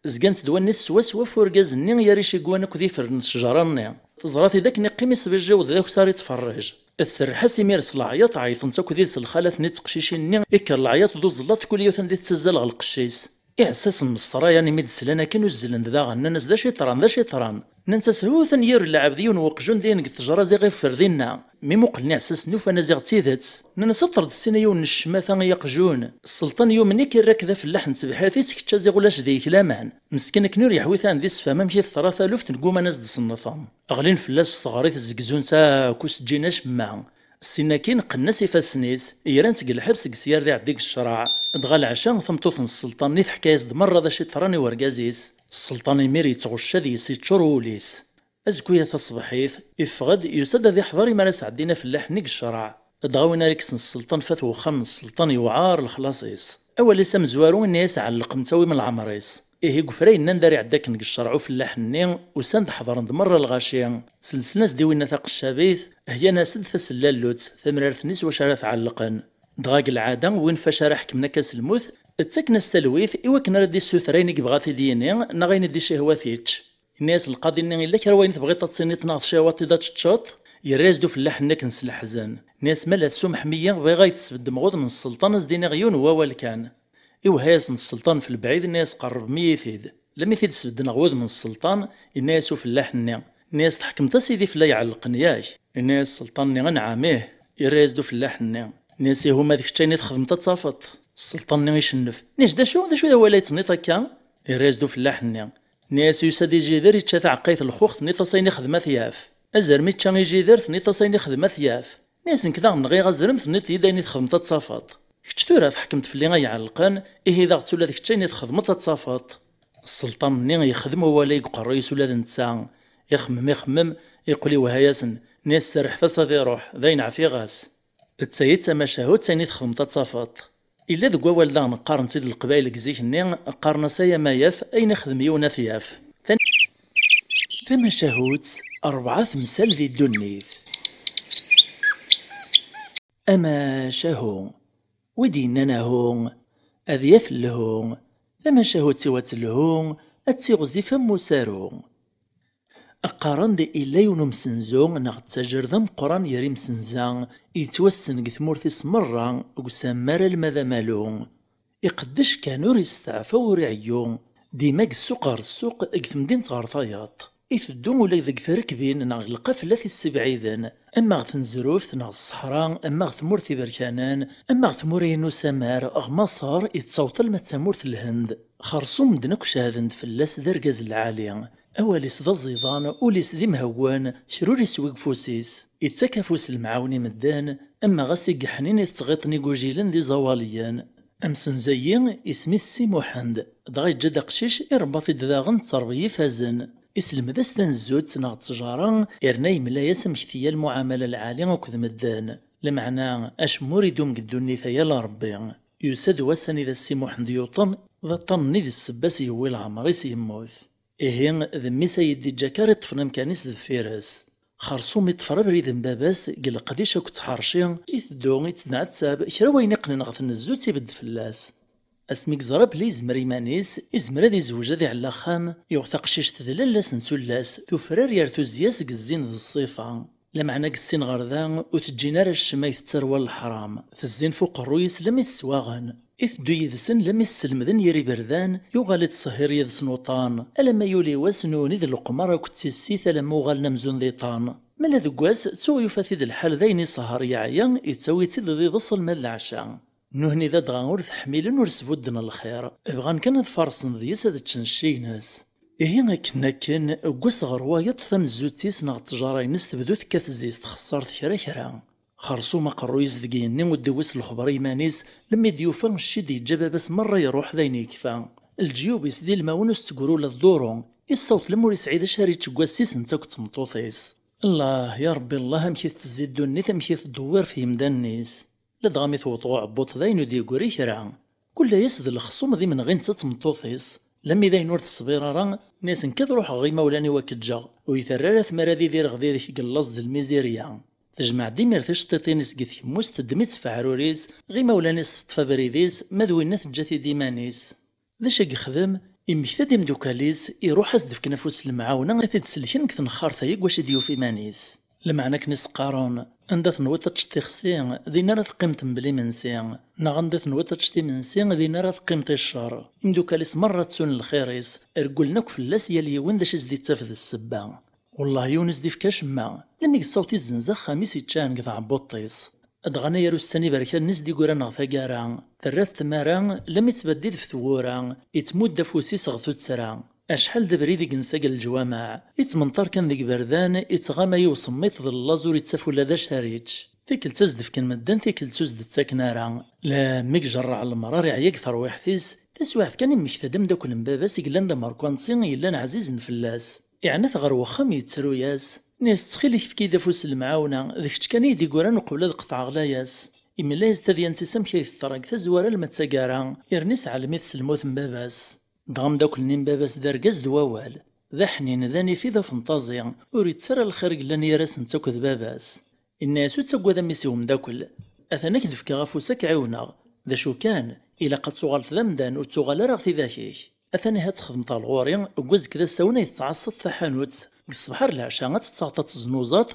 Zgant d wallen-is swaswa f urgaz-nni yer icigwan akked iferren n ttejra-nni. Teẓra-t-id akken iqqim isbijjiw d akessar ittferrij. Tserreḥ-as imir s leɛyaḍ, ɛeyṭent akk did-s lxalat-nni d teqcicin-nni, ikker leɛyaḍ d uẓellaḍ, kul yiwet anda i tettazzal ɣer lqecc-is. Iɛessasen n ṣṣraya-nni mi d-slan akken uzzlen-d daɣen, nnan-as: "D acu yeḍran, d acu yeḍran?" Nnant-as: "Hu, atan yir lɛebd yiwen n weqjun dayen deg ttejra ziɣ iffer dinna." Mi muqlen iɛessasen, ufan-as ziɣ d tidet. Nnan-as: "Ṭṭer-d ssin a yiwen n ccmata, ay aqjun. Sselṭan yumen-ik, irra-k d afellaḥ n tebḥirt-is, kečč a ziɣ ulac deg-k laman." Meskin akken ur yeḥwi ta ad d-isefhem amek i teḍra taluft, ggumman ad s-d-sennṭen. Ɣlin fell-as s teɣrit, zegzun-tt akk, ur s-ǧǧin acemma. Ssin akkin qqnen-as ifassen-is, gran-tt deg lḥebs deg syar d iɛeddi deg ccreɛ. Dɣa leɛca, tameṭṭut n sselṭan-nni teḥka-yas-d merra d acu yeḍran i urgaz-is. Sselṭan imir yettɣecca deg-s, yeččur wul-is. Azekka-ya taṣebḥit, iffeɣ-d, yusa-d ad iḥḍer imi ara s-ɛeddin afellaḥ-nni deg ccreɛ. Dɣa win ara ikksen sselṭan f at wexxam n sselṭan yewɛer lexlaṣ-is. Awal-is amezwaru, inna-yas: "Ɛelleq-m, tawim leɛmer-is." Ihi deg ufray-nni anda ara iɛedda akken deg ccerɛ ufellaḥ-nni, usan-d ḥeḍren-d merra lɣaci, selsen-as-d i winna taqeccabit, heyyan-as-d tasellallut, tamrart-nni s wacu ara tɛellqen. Dɣa deg lɛada, win fac ara ḥekmen akka s lmut, ttaken-as talwit i wakken ara d-issuter ayen i yebɣa ad t-id-yini neɣ ayen i d-icihwa t-ičč. Yenna-yas lqaḍi-nni: "Illa kra wayen tebɣiḍ ad tiniḍ neɣ tcihwaḍ-t-id ad teččeḍ?" Yerra-yas-d ufellaḥ-nni akken s leḥzen. Yenna-yas: "Ma la tessumeḥem-iyi, bɣiɣ ad yi-tesbeddem ɣur-m n sselṭan, ad s-d-iniɣ yiwen n wawal kan." Iwehha-yas-d sselṭan f lebɛid, yenna-yas: "Qerrbem-iyi-t-id." Lammi t-id-sbedden ɣer wudem n sselṭan, yenna-yas ufellaḥ-nni, yenna-yas: "Tḥekmeḍ-as i d ifellayeɛ llqen, yak?" Yenna-yas sselṭan-nni: "Anɛam, ih." Yerra-yas-d ufellaḥ-nni, yenna-yas: "Ihi uma d kečč ayen i txedmeḍ ad tafeḍ." Sselṭan-nni icennef, yenna-yas: "D acu, d acu d awal ay tenniḍ akka?" Yerra-yas-d ufellaḥ-nni, yenna-as: "Yusa-d ijider, ičča taɛeqqayt n lxux, tenniḍ-as ayen i xedmeɣ ad t-yaf. Azrem ičča ijider, tenniḍ-as ayen i xedmeɣ ad t-yaf. Yenna-as: Nekk daɣen nɣiɣ azrem, tenniḍ-iyi-d ayen i txedmeḍ ad t-tafeḍ. Kečč tura tḥekmeḍ fell-i ay iɛellqen, ihi daɣ ula d kečč ayen i txedmeḍ ad t-tafeḍ." Sselṭan-nni yexdem wawal-a deg uqerruy-is ula d netta. Ixemmem, ixemmem, yeqqel iwehha-yasen, yenna-as: "Serrḥet-as ad iruḥ, d ayen ɛfiɣ-as." D tayi d tamacahut, ayen i txedmeḍ ad tafeḍ. Illa deg wawal daɣen qqaren-tt-id Leqbayel deg zik-nni, qqaren-as: "Ay amayaf, ayen ixdem yiwen ad t-yaf." Tan-, tamacahut, rebɛa temsal di ddunit. Amacahu, wi d-yennan ahu, ad yaf lhu, tamacahut-iw ad telhu, ad tiɣzif am usaru. Qqaren-d illa yiwen umsenzu neɣ d tajerda meqqran gar imsenza, yettwassen deg tmurt-is merra, deg usammar alma d amalu. Iqeddec kan ur isteɛfa ur iɛeyyu, dima deg ssuq ɣer ssuq, deg temdint ɣer tayeḍ. Iteddu ula deg trekbin neɣ deg lqaflat issebɛiden, ama ɣer tnezruft neɣ ṣṣeḥra, ama ɣer tmurt iberkanen, ama ɣer tmura n usammar, ɣer Maṣer, yettaweḍ alma d tamurt n Lhend. Xerṣum medden akk cehden-d fell-as d argaz lɛali. Awal-is d aẓidan, ul-is d imhewwen, kra ur iswi deg ufus-is. Ittak afus n lemɛawna i medden, ama ɣas i yeḥnin i tettɣiṭ n igujilen d iẓawaliyen. Amsenza-yi isem-is Si Muḥend, dɣa yeǧǧa-d aqcic, irebba-t-id daɣen d ttṛebga ifazen. Iselmed-as tanezzut neɣ ttejara, yerna yemla-yas amek tga lmuɛamala lɛali akked medden. Lameɛna, acemma ur idum deg ddunit-a, yal Ṛebbi. Yusa-d wass anida Si Muḥend yuṭen, d aṭṭan-nni d ssebba-s yewwi leɛmer-is yemmut. Ihi, d mmi-s ay d-iǧǧa kar iṭṭfen amkan-is deffir-s. Xerṣum iṭṭfer abrid n baba-s, deg leqdic akked tḥerci, iteddu, ittneɛtab, kra wayen iqqnen ɣer tnezzut ibedd fell-as. Asmi yeẓra belli yezmer iman-is, izmer ad izweǧ ad iɛell axxam, yuɣ taqcict d lalla-s n tullas, tufrar yer tuzzi-as deg zzin d ṣṣifa. Lameɛna deg ssin ɣer da, ur teǧǧin ara ccem ay tettarwa n leḥram. Tezzin f uqerruy-is lammi teswaɣen. Iteddu yid-sen lammi sselmden yir iberdan, yuɣal-d ttṣehhir yid-sen uṭan, alamma yuli wass nuni d leqmer akked tissit alamma uɣalen amzun d iṭan. Ma la deg wass, ttuɣ yufa-t-id lḥal d ayen isehher yeɛya, ittawi-tt-id d iḍes alma d leɛca. Nuhni da dɣa ur t-ḥmilen ur sbudden lxir, bɣan kan ad farsen deg-s ad ččen cci-ines. Ihi akken akken, deg wass ɣer wayeḍ tanezzut-is neɣ ttjara-ines tebdu tekkat zzi-s txeṣṣert kra kra. Xerṣum aqerruy-is deg yigenni ur d-iwwi s lexber i yiman-is, lemmi d-yufa cci d-yeǧǧa baba-s merra iruḥ d ayen yekfa. Leǧyub-is d ilmawen ur s-teggur ula d duru, issaweḍ lemmer ur isɛi d acu ara yečč deg wass-is netta akked tmeṭṭut-is. Allah, ya Rebbi Allah, amek i tettezzi ddunit, amek i tdewwir f yimdanen-is. Ladɣa mi tewweḍ ɣer uɛebbuṭ d ayen ur d-yeggri kra. Kul ass d lexṣum d imenɣi netta d tmeṭṭut-is. Lammi d ayen ur teṣbir ara, nni-as nekk ad ruḥeɣ ɣer imawlan-iw ad k-ǧǧeɣ. Ur yi-terri ara tmara ad idireɣ did-k deg llaẓ d lmizirya. Tejmeɛ-d imir ticeṭṭiṭin-is deg tkemmust, teddem-itt f aɛrur-is, ɣer imawlan-is teṭṭef abrid-is, ma d winna teǧǧa-t-id iman-is. D acu i yexdem? Immekta-d imdukal-is, iruḥ ad s-d-fken afus n lemɛawna, ad t-id-selken deg tnexxart-agi deg wacu i d-yufa iman-is. Lameɛna akken i s-qqaren, anda tenwiḍ ad teččeḍ tixsi, dinna ara teqqimeḍ mebla imensi, neɣ anda tenwiḍ ad teččeḍ imensi, dinna ara teqqimeḍ i ccer. Imdukal-is merra ttun lxir-is, regglen akk fell-as, yal yiwen d acu i s-d-ittaf d ssebba. Wellah, yiwen ur s-d-ifka acemma, lammi yessaweḍ izzenz axxam-is iččan deg tɛebbuḍt-is. Dɣa anayer ussan iberkanen i s-d-igguran ɣer taggara, terra-t tmara, lammi ttbeddid f tewwura, ittmudd afus-is ɣer tuttra. Acḥal d abrid i yensa deg leǧwameɛ, ittmenṭar kan deg iberdan, ittɣama i usemmiḍ d llaẓ ur ittaf ula d acu ara yečč. Tikkelt ad s-d-fken medden, tikkelt ur s-d-ttaken ara. Lammi ijerreɛ lemṛar iɛya deg terwiḥt-is, taswiɛt kan immekta-d ameddakel n baba-s i yellan d amerkanti, yellan ɛzizen fell-as. Iɛna-t ɣer wexxam yettru-yas, nni-as ttxil-k efk-iyi-d afus n lemɛawna, d kečč kan i yi-d-igguran uqbel ad qeṭɛeɣ layas. Imla-yas-d tadyant-is amek ay teḍra deg tazwara alma d taggara, yerna isɛellem-it s lmut n baba-s. Dɣa ameddakel-nni n baba-s d argaz d wawal. D aḥnin, d anifid, d afenṭazi, ur ittu ara lxir i yellan gar-asent akked baba-s. Inna-yas: "Ur ttaggad a mmi-s i umeddakel. Atan ad k-d-fkeɣ afus, ad k-ɛiwneɣ. D acu kan, ilaq ad tuɣaleḍ d amdan, ur ttuɣal ara ɣer tidak-ik. Atan ihi ad txedmeḍ ɣer ɣur-i, deg wazekka d asawen ay tettɛassaḍ taḥanut. Deg ṣṣbeḥ ar leɛca ad tettaɣeḍ ad teznuzaḍ,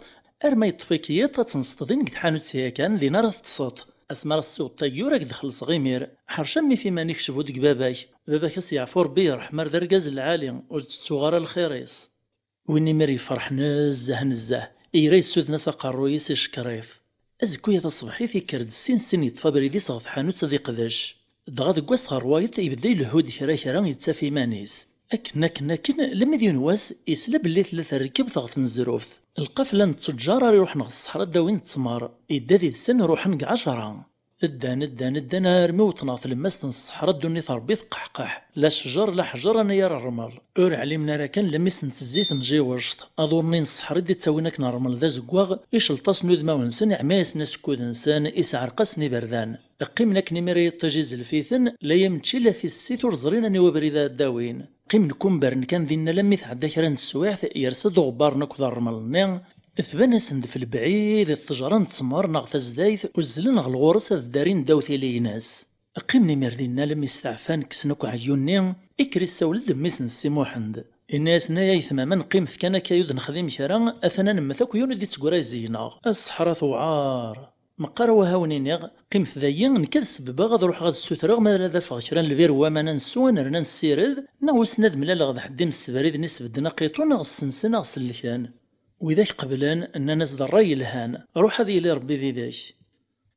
arma yeṭṭef-ik yiḍ ad tenseḍ din deg tḥanut yakan, din ara teṭṭseḍ. Asmi ara tessiwḍeḍ ayyur ad k-d-xellṣeɣ imir. Ḥerc a mmi ɣef iman-ik, cbu deg baba-k. Baba-k ad s-yeɛfu Rebbi yerḥem, ar d argaz lɛali, ur tettuɣ ara lxir-is." Win imir yefreḥ nezzeh nezzeh, ira yessuden-as aqerruy-is icekkeṛ-it. Azekka-ya taṣebḥit yekker-d sin sin, yeṭṭef abrid-is ɣer tḥanut ad iqdec. Dɣa deg wass ɣer wayeḍ ibda ileḥḥu-d kra kra, yettaf iman-is. Akken, akken, akken, lemmi d yiwen wass, yesla belli tella terkebt ɣer tnezruft. Lqafla n ttujjar ara iruḥen ɣer ṣṣeḥra ad d-awin ttmer. Idda did-sen, ruḥen deg ɛecṛa. Ddan, ddan, ddan, armi wwḍen ɣer tlemmast n ṣṣeḥra, ddunit Ṛebbi tqeḥqeḥ. La cjer, la ḥjer, anayer ṛṛmel. Ur ɛlimen ara kan lemmi s n tezzit n tjiwect. Aḍu-nni n ṣṣeḥra i d-ittawin akken ṛṛmel d azeggaɣ, icelṭ-asen udmawen-nsen, iɛma-yasen asekkud-nsen, isɛerq-asen iberdan. Qqimen akken imir ay iṭij izelf-iten, la yamečči la tissit, ur ẓrin aniwa abrid ara d-awin. Qqimen kumbaren kan dinna lammi tɛedda kra n teswiɛt, yersa-d uɣebbar-nni akked ṛṛmel-nni, tban-asen-d f lebɛid i ṭṭejra n ttmer neɣ tazdayt, uzzlen ɣer ɣur-s ad ddarin ddaw tili-ines. Qqimen imir dinna lammi steɛfan, kksen akk ɛeyyun-nni, ikker issawel-d mmi-s n Si Muḥend. Inna-yasen: "Ay aytma, ma neqqimet kan akka ur d-nexdim kra, atan ad nemmet akk, yiwen ur d-ittegray zik-neɣ. A ṣṣeḥra tewɛer." Meqqar wah a wen-iniɣ, qqimet dayi, nekk ad sebbeɣ, ad ruḥeɣ ad ssutreɣ ma ad afeɣ kra n lbir n waman ad nessu, ad nernu ad nessired, neɣ wissen ad mlaleɣ d ḥedd imsebrid-nni isbedden aqiṭun, neɣ ssensen, neɣ sellken. Widak qeblen, nnan-as: "D ṛṛay yelhan, ruḥ ad yili Ṛebbi did-k."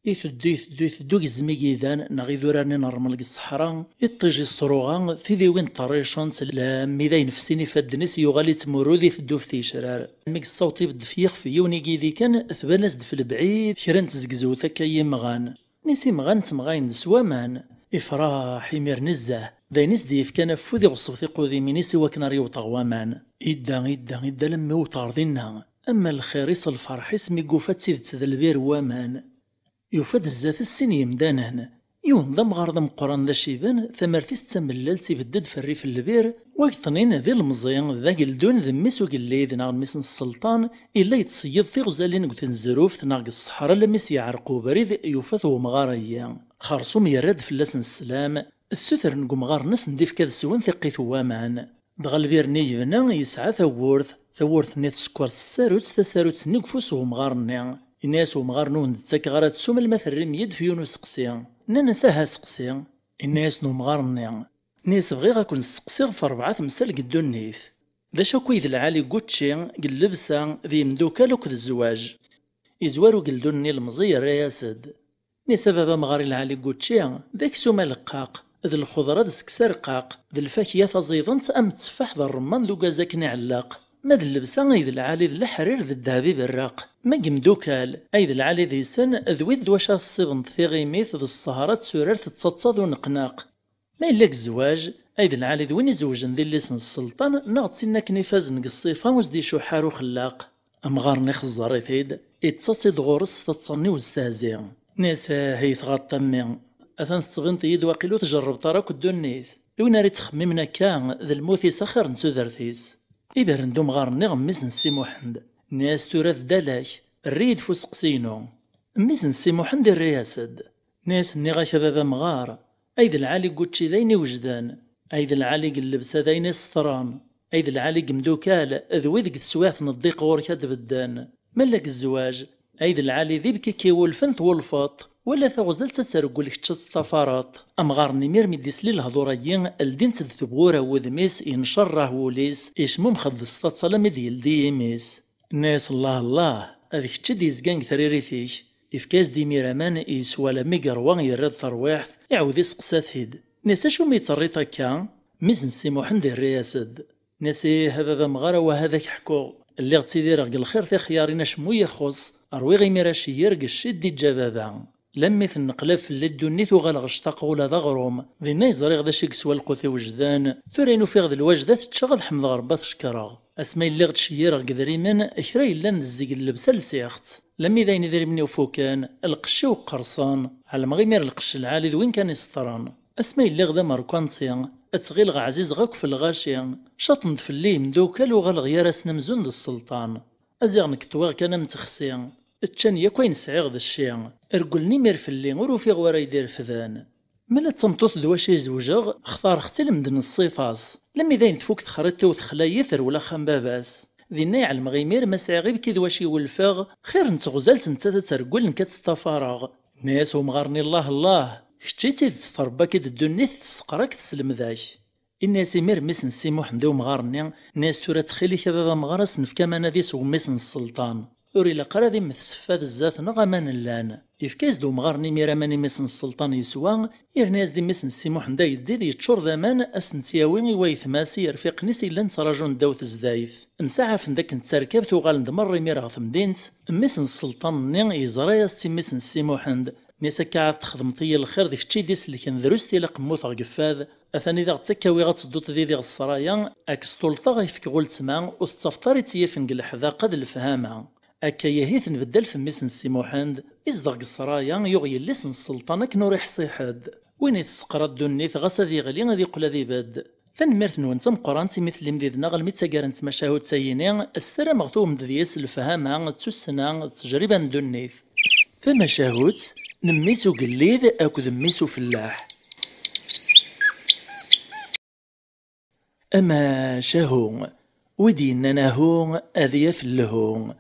Iteddu, iteddu, iteddu, gezzem igidan neɣ idurar-nni n ṛṛmel deg ṣṣeḥra, iṭij isruɣa, tidiwin ṭṭerricent, lammi d ayen fsin ifadden-is, yuɣal ittmurud, iteddu f ticrar. Mi yessaweḍ ibedd f yixef yiwen igidi kan, tban-as-d f lebɛid kra n tzegzewt akka n yimɣan. Nis imɣan ttemɣayen-d s waman. Ifraḥ imir nezzeh, d ayen i s-d-yefkan afud iɣeṣṣeb tiqudimin-is i wakken ar yewweḍ ɣer waman. Idda, idda, idda, lammi yewweḍ ɣer dinna. Ama lxir-is, lferḥ-is, mi yufa d tidet d lbir n waman. Yufa-d zdat-s sin yemdanen. Yiwen d amɣar d ameqqran d aciban, tamart-is d tamellalt, ibedd-d f rrif n lbir. Wayeḍ-nnin d ilemẓi, d ageldun, d mmi-s ugellid neɣ mmi-s n sselṭan, yella yettṣeyyiḍ tiɣzalin deg tnezruft neɣ deg ṣṣeḥra, lammi s-yeɛreq ubrid, yufa-t wemɣar-agi. Xersum yerra-d fell-asen sslam, ssutren deg umɣar-nni ad sen-d-ifk ad swen tiqqit n waman. Dɣa lbir-nni yebna yesɛa tawwurt, tawwurt-nni tsekker s tsarut, tasarut-nni deg ufus n wemɣar-nni. Inna-yas wemɣar-nni: "Ur wen-d-ttakeɣ ara aksum alma terrim-iyi-d f yiwen useqsi." Nnan-as: "Aha seqsi." Inna-yasen umɣar-nni: "Nni-as bɣiɣ ad ken-sseqsiɣ ɣef rebɛa temsal deg ddunit. D acu akk ay d lɛali deg wučči, deg llebsa, d yimdukal akked zzwaǧ?" Izwar ugeldun-nni ilemẓi, yerra-yas-d. Nni-as: "A baba amɣar, i lɛali n wučči, d aksum aleqqaq, d lxeḍra d seksa rqaq, d lfakya taẓidant am tteffaḥ d rremman d ugaza akken iɛelleq. Ma d llebsa, ay d lɛali d leḥrir d ddheb iberreq. Ma deg imdukal, ay d lɛali deg-sen, d wid d wacu ara tessibeneḍ tiɣimit d ssehra d turart d taḍsa d uneqnaq. Ma yella deg zzwaǧ, ay d lɛali d win izewjen d illi-s n sselṭan, neɣ d tin akken ifazen deg ṣṣifa ur s-d-icuḥḥ ara uxellaq." Amɣar-nni ixeẓẓer-it-id, ittaẓ-id ɣur-s s taḍsa-nni n ustehzi. Nni-as: "Ah, ay tɣaḍt a mmi, atan tettbineḍ-iyi-d waqil ur tjerrbeḍ ara akk ddunit. I win ara yettxemmimen akka, d lmut-is axir n tudert-is." Ibren-d umɣar-nni ɣer mmi-s n Si Muḥend. Nni-as: "Tura d dalak, err-iyi-d f useqsi-inu." Mmi-s n Si Muḥend irra-yas-d. Nni-as: "Nniɣ-ak a baba amɣar, ay d lɛali n wučči d ayen iwejden, ay d lɛali deg llebsa d ayen iseṭṭren, ay d lɛali deg imdukal d wid deg teswiɛt n ddiq ɣur-k ad d-bedden. Ma yella deg zzwaǧ, ay d lɛali d ibki k-iwulfen twulfeḍ-t, wala taɣzalt ad treggel kečč ad teṭṭafareḍ." Amɣar-nni imir mi d-isli lehdur-agi, ldint-d tewwura n wudem-is, yencerrah wul-is, yecmumxed-d s taḍsa alammi d-yeldi yimi-s. Nni-as: "Allah, Allah, d kečč i d-yezgan deg tririt-ik." Yefka-yas-d imir aman, yeswa alammi yerwa, yerra-d tarwiḥt, iɛawed iseqsa-t-id. Nni-as: "Acu mi tettserriṭ akka?" Mmi-s n Si Muḥend irra-yas-d. Nni-as: "Ih a baba amɣar, awah ad ak-ḥkuɣ. Lliɣ ttidireɣ deg lxir tixyarin acemma ur yi-ixuṣṣ. Rwiɣ imir aceyyir deg cci d-iǧǧa baba. Lammi tenneqlab fell-i ddunit, uɣaleɣ ctaqeɣ ula d aɣrum. Dinna i ẓriɣ d acu i yeswa lqut iwejden. Tura i n-ufiɣ d lwajda ad t-ččeɣ, ad ḥemdeɣ Ṛebbi ad t-cekkreɣ. Asmi ay lliɣ ttceyyireɣ deg idrimen, kra yellan d zzeg n llebsa lsiɣ-tt. Lammi d ayen idrimen-iw fuken, lqecc-iw qqerṣen. Ɛelmeɣ imir lqecc lɛali d win kan iseṭṭren. Asmi ay lliɣ d amerkanti, Ad ttɣileɣ ɛzizeɣ akk f lɣaci. Caṭen-d fell-i yimdukal, uɣaleɣ gar-asen amzun d sselṭan. Aziɣ nekk ṭṭwiɣ kan am texsi. Ččan yakk ayen sɛiɣ d cci. Rewlen imir fell-i, ur ufiɣ wara i d-irefden. Mela d tameṭṭut d wacu i zewjeɣ, xtareɣ-tt i lmend n ṣṣifa-s. Lemmi d ayen tfuk texriṭ-iw texla-yi terwel axxam baba-s. Dinna i ɛelmeɣ imir ma sɛiɣ ibki d wacu i wulfeɣ, xir n teɣzalt nettat ad tergel nekk ad tt-ṭṭafareɣ. Nna-yas umɣar-nni: "Llah, llah, kečč i d tidet trebba-k-id ddunit tesseqra-k tesselmed-ak." Inna-yas imir mmi-s n Si Muḥend i umɣar-nni, nna-yas: "Tura ttxil-ik a baba amɣar ad s-nefk aman ad isew mmi-s n sselṭan. Ur ilaq ara ad immet s fad zdat-neɣ aman llan." Yefka-yas-d umɣar-nni imir aman i mmi-s n sselṭan yeswa, yerna-yas-d i mmi-s n Si Muḥend ayeddid yeččur d aman ad s-tent-yawi i wayetma-s i yerfiqen-is yellan ttraǧun ddaw tezdayt. Msaɛafen-d akken d tarkabt uɣalen-d merra imir ɣer temdint, mmi-s n sselṭan-nni yeẓra-yas-tt i mmi-s n Si Muḥend, nna-yas: "Akka ad txedmeḍ-iyi lxir d kečč i d-iselken drus tilaq mmuteɣ deg fad, atan i d aɣ-tt-akka-wiɣ ad tedduḍ didi ɣer ssraya, ad k-sṭulṭeɣ ad k-fkeɣ uletma ur tettafeḍ ara i tt-yifen deg leḥdaqa d lefhama." Akka ihi tenbeddal f mmi-s n Si Muḥend, izdeɣ deg ssraya, yuɣ yelli-s n sselṭan akken ur iḥṣi ḥedd. Win i tesseqra ddunit ɣas ad iɣli ad iqqel ad ibedd. Tanemmirt-nwen d tameqqrant imi tellim did-neɣ almi d taggara n tmacahut-agi-ni, ssarameɣ tuɣem-d deg-s lefhama, d tussna, d tejriba n ddunit. Tamacahut n mmi-s ugellid akked mmi-s ufellaḥ. Amacahu, wi d-yennan ahu ad yaf lhu.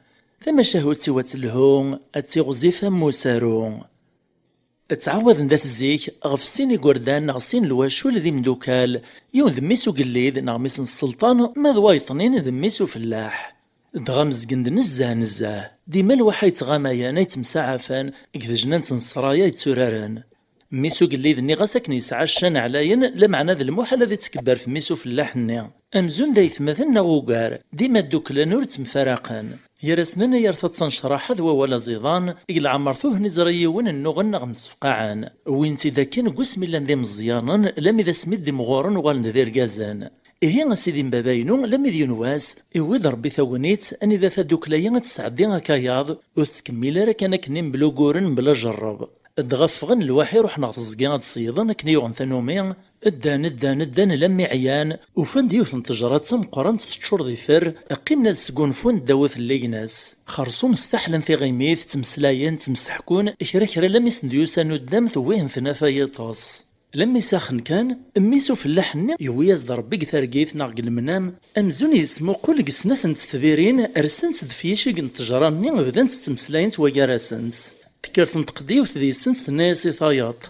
Tamacahut-iw ad telhu, ad tiɣzif am usaru. Ttɛawaden dat zik ɣef sin igerdan neɣ sin lwacul d imdukal, yiwen d mmi-s ugellid neɣ mmi-s n sselṭan, ma d wayeḍnin d mmi-s ufellaḥ. Dɣa mezgen-d nezzeh nezzeh, dima lwaḥa yettɣamayen ay ttemsaɛafen deg tejnant n ssraya yetturaren. Mmi-s ugellid-nni ɣas akken yesɛa ccan ɛlayen, lameɛna d lmuḥal ad ittkebbar f mmi-s ufellaḥ-nni. Amzun d aytmaten neɣ ugar, dima dduklen ur ttemfaraqen. Gar-asen anayer taḍsa n ccraḥa d wawal aẓidan, deg leɛmer tuhen iẓra yiwen nnuɣen neɣ msefqaɛen. Wwin-tt-id akken deg wasmi llan d imeẓyanen, lammi d asmi d-imɣuren uɣalen d irgazen. Ihi a sidi n baba-inu, lammi d yiwen wass, iwwi-d Rebbi tagnit, anida tadukla-yi ad tesɛeddi akayaḍ, ur tettkemmil ara kan akken mebla uguren, mebla ajerreb. Dɣa ffɣen lwaḥi ruḥen ɣer teẓgi ad ṣeyden akken i yuɣen tanumi, ddan, ddan, ddan, lammi ɛyan, ufan-d yiwet n ttejra d tameqqrant teččur d ifer, qqimen ad sgunfun ddaw utellig-ines. Xersum staḥlen tiɣimit, ttmeslayen, ttemseḥkun, kra kra lammi sen-d-yusa nuddam tewwi-hen tnafa yiṭes. Lammi saxen kan, mmi-s ufellaḥ-nni yewwi-yas-d Rebbi deg targit neɣ deg lemnam, amzun yesmuqul deg snat n tetbirin, rsent-d f yicig n ttejra-nni, bdant ttmeslayent wagar-asent. Tekker tenṭeq-d yiwet deg-sent, tenna-yas i tayeḍ.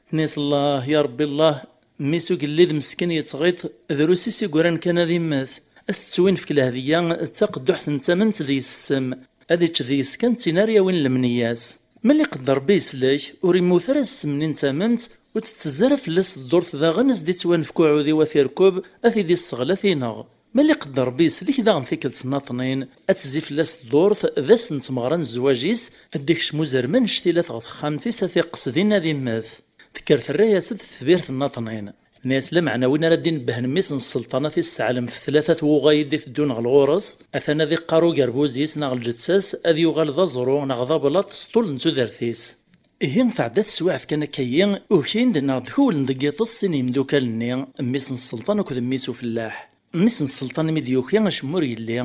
Tenna-yas: "Llah, ya Rebbi, llah, mmi-s ugellid meskin yettɣiḍ, drus-is i yuran kan ad immet. Ad s-tettwinefk lehdiya d taqedduḥt n tamemt deg-s ssem, ad ičč deg-s kan d tin ara yawin lemniyya-s. Mel iqedder Rebbi yeslek, ur immut ara s ssem-nni n tamemt, ur tettezzi ara fell-as ddurt daɣen, ad s-d-ittwanefk uɛudiw ad t-irkeb, ad t-id-isseɣl, ad t-ineɣ. Mel iqedder Rebbi yeslek daɣen tikkelt nnaṭnin, ad tezzi fell-as ddurt, d ass n tmeɣra n zzwaǧ-is, ad d-ikcem uzerman n cctilat ɣer texxamt-is, ad t-iqqes din ad immet." Tekker terra-yas-d tetbirt nnaṭnin. Tenna-yas: "Lameɛna win ara d-inebbhen mmi-s n sselṭan ad t-isseɛlem f tlata twuɣa i d-iteddun ɣer ɣur-s, atan ad iqqar ugerbuz-is neɣ lǧetta-s, ad yuɣal d aẓru neɣ d ablaṭ s ṭṭul n tudert-is." Ihi tɛedda teswiɛt kan akka-yi, ukin-d neɣ d-kewlen deg yiṭes sin yimdukal-nni, mmi-s n sselṭan akked mmi-s ufellaḥ. Mmi-s n sselṭan imi d-yuki acemma ur yelli,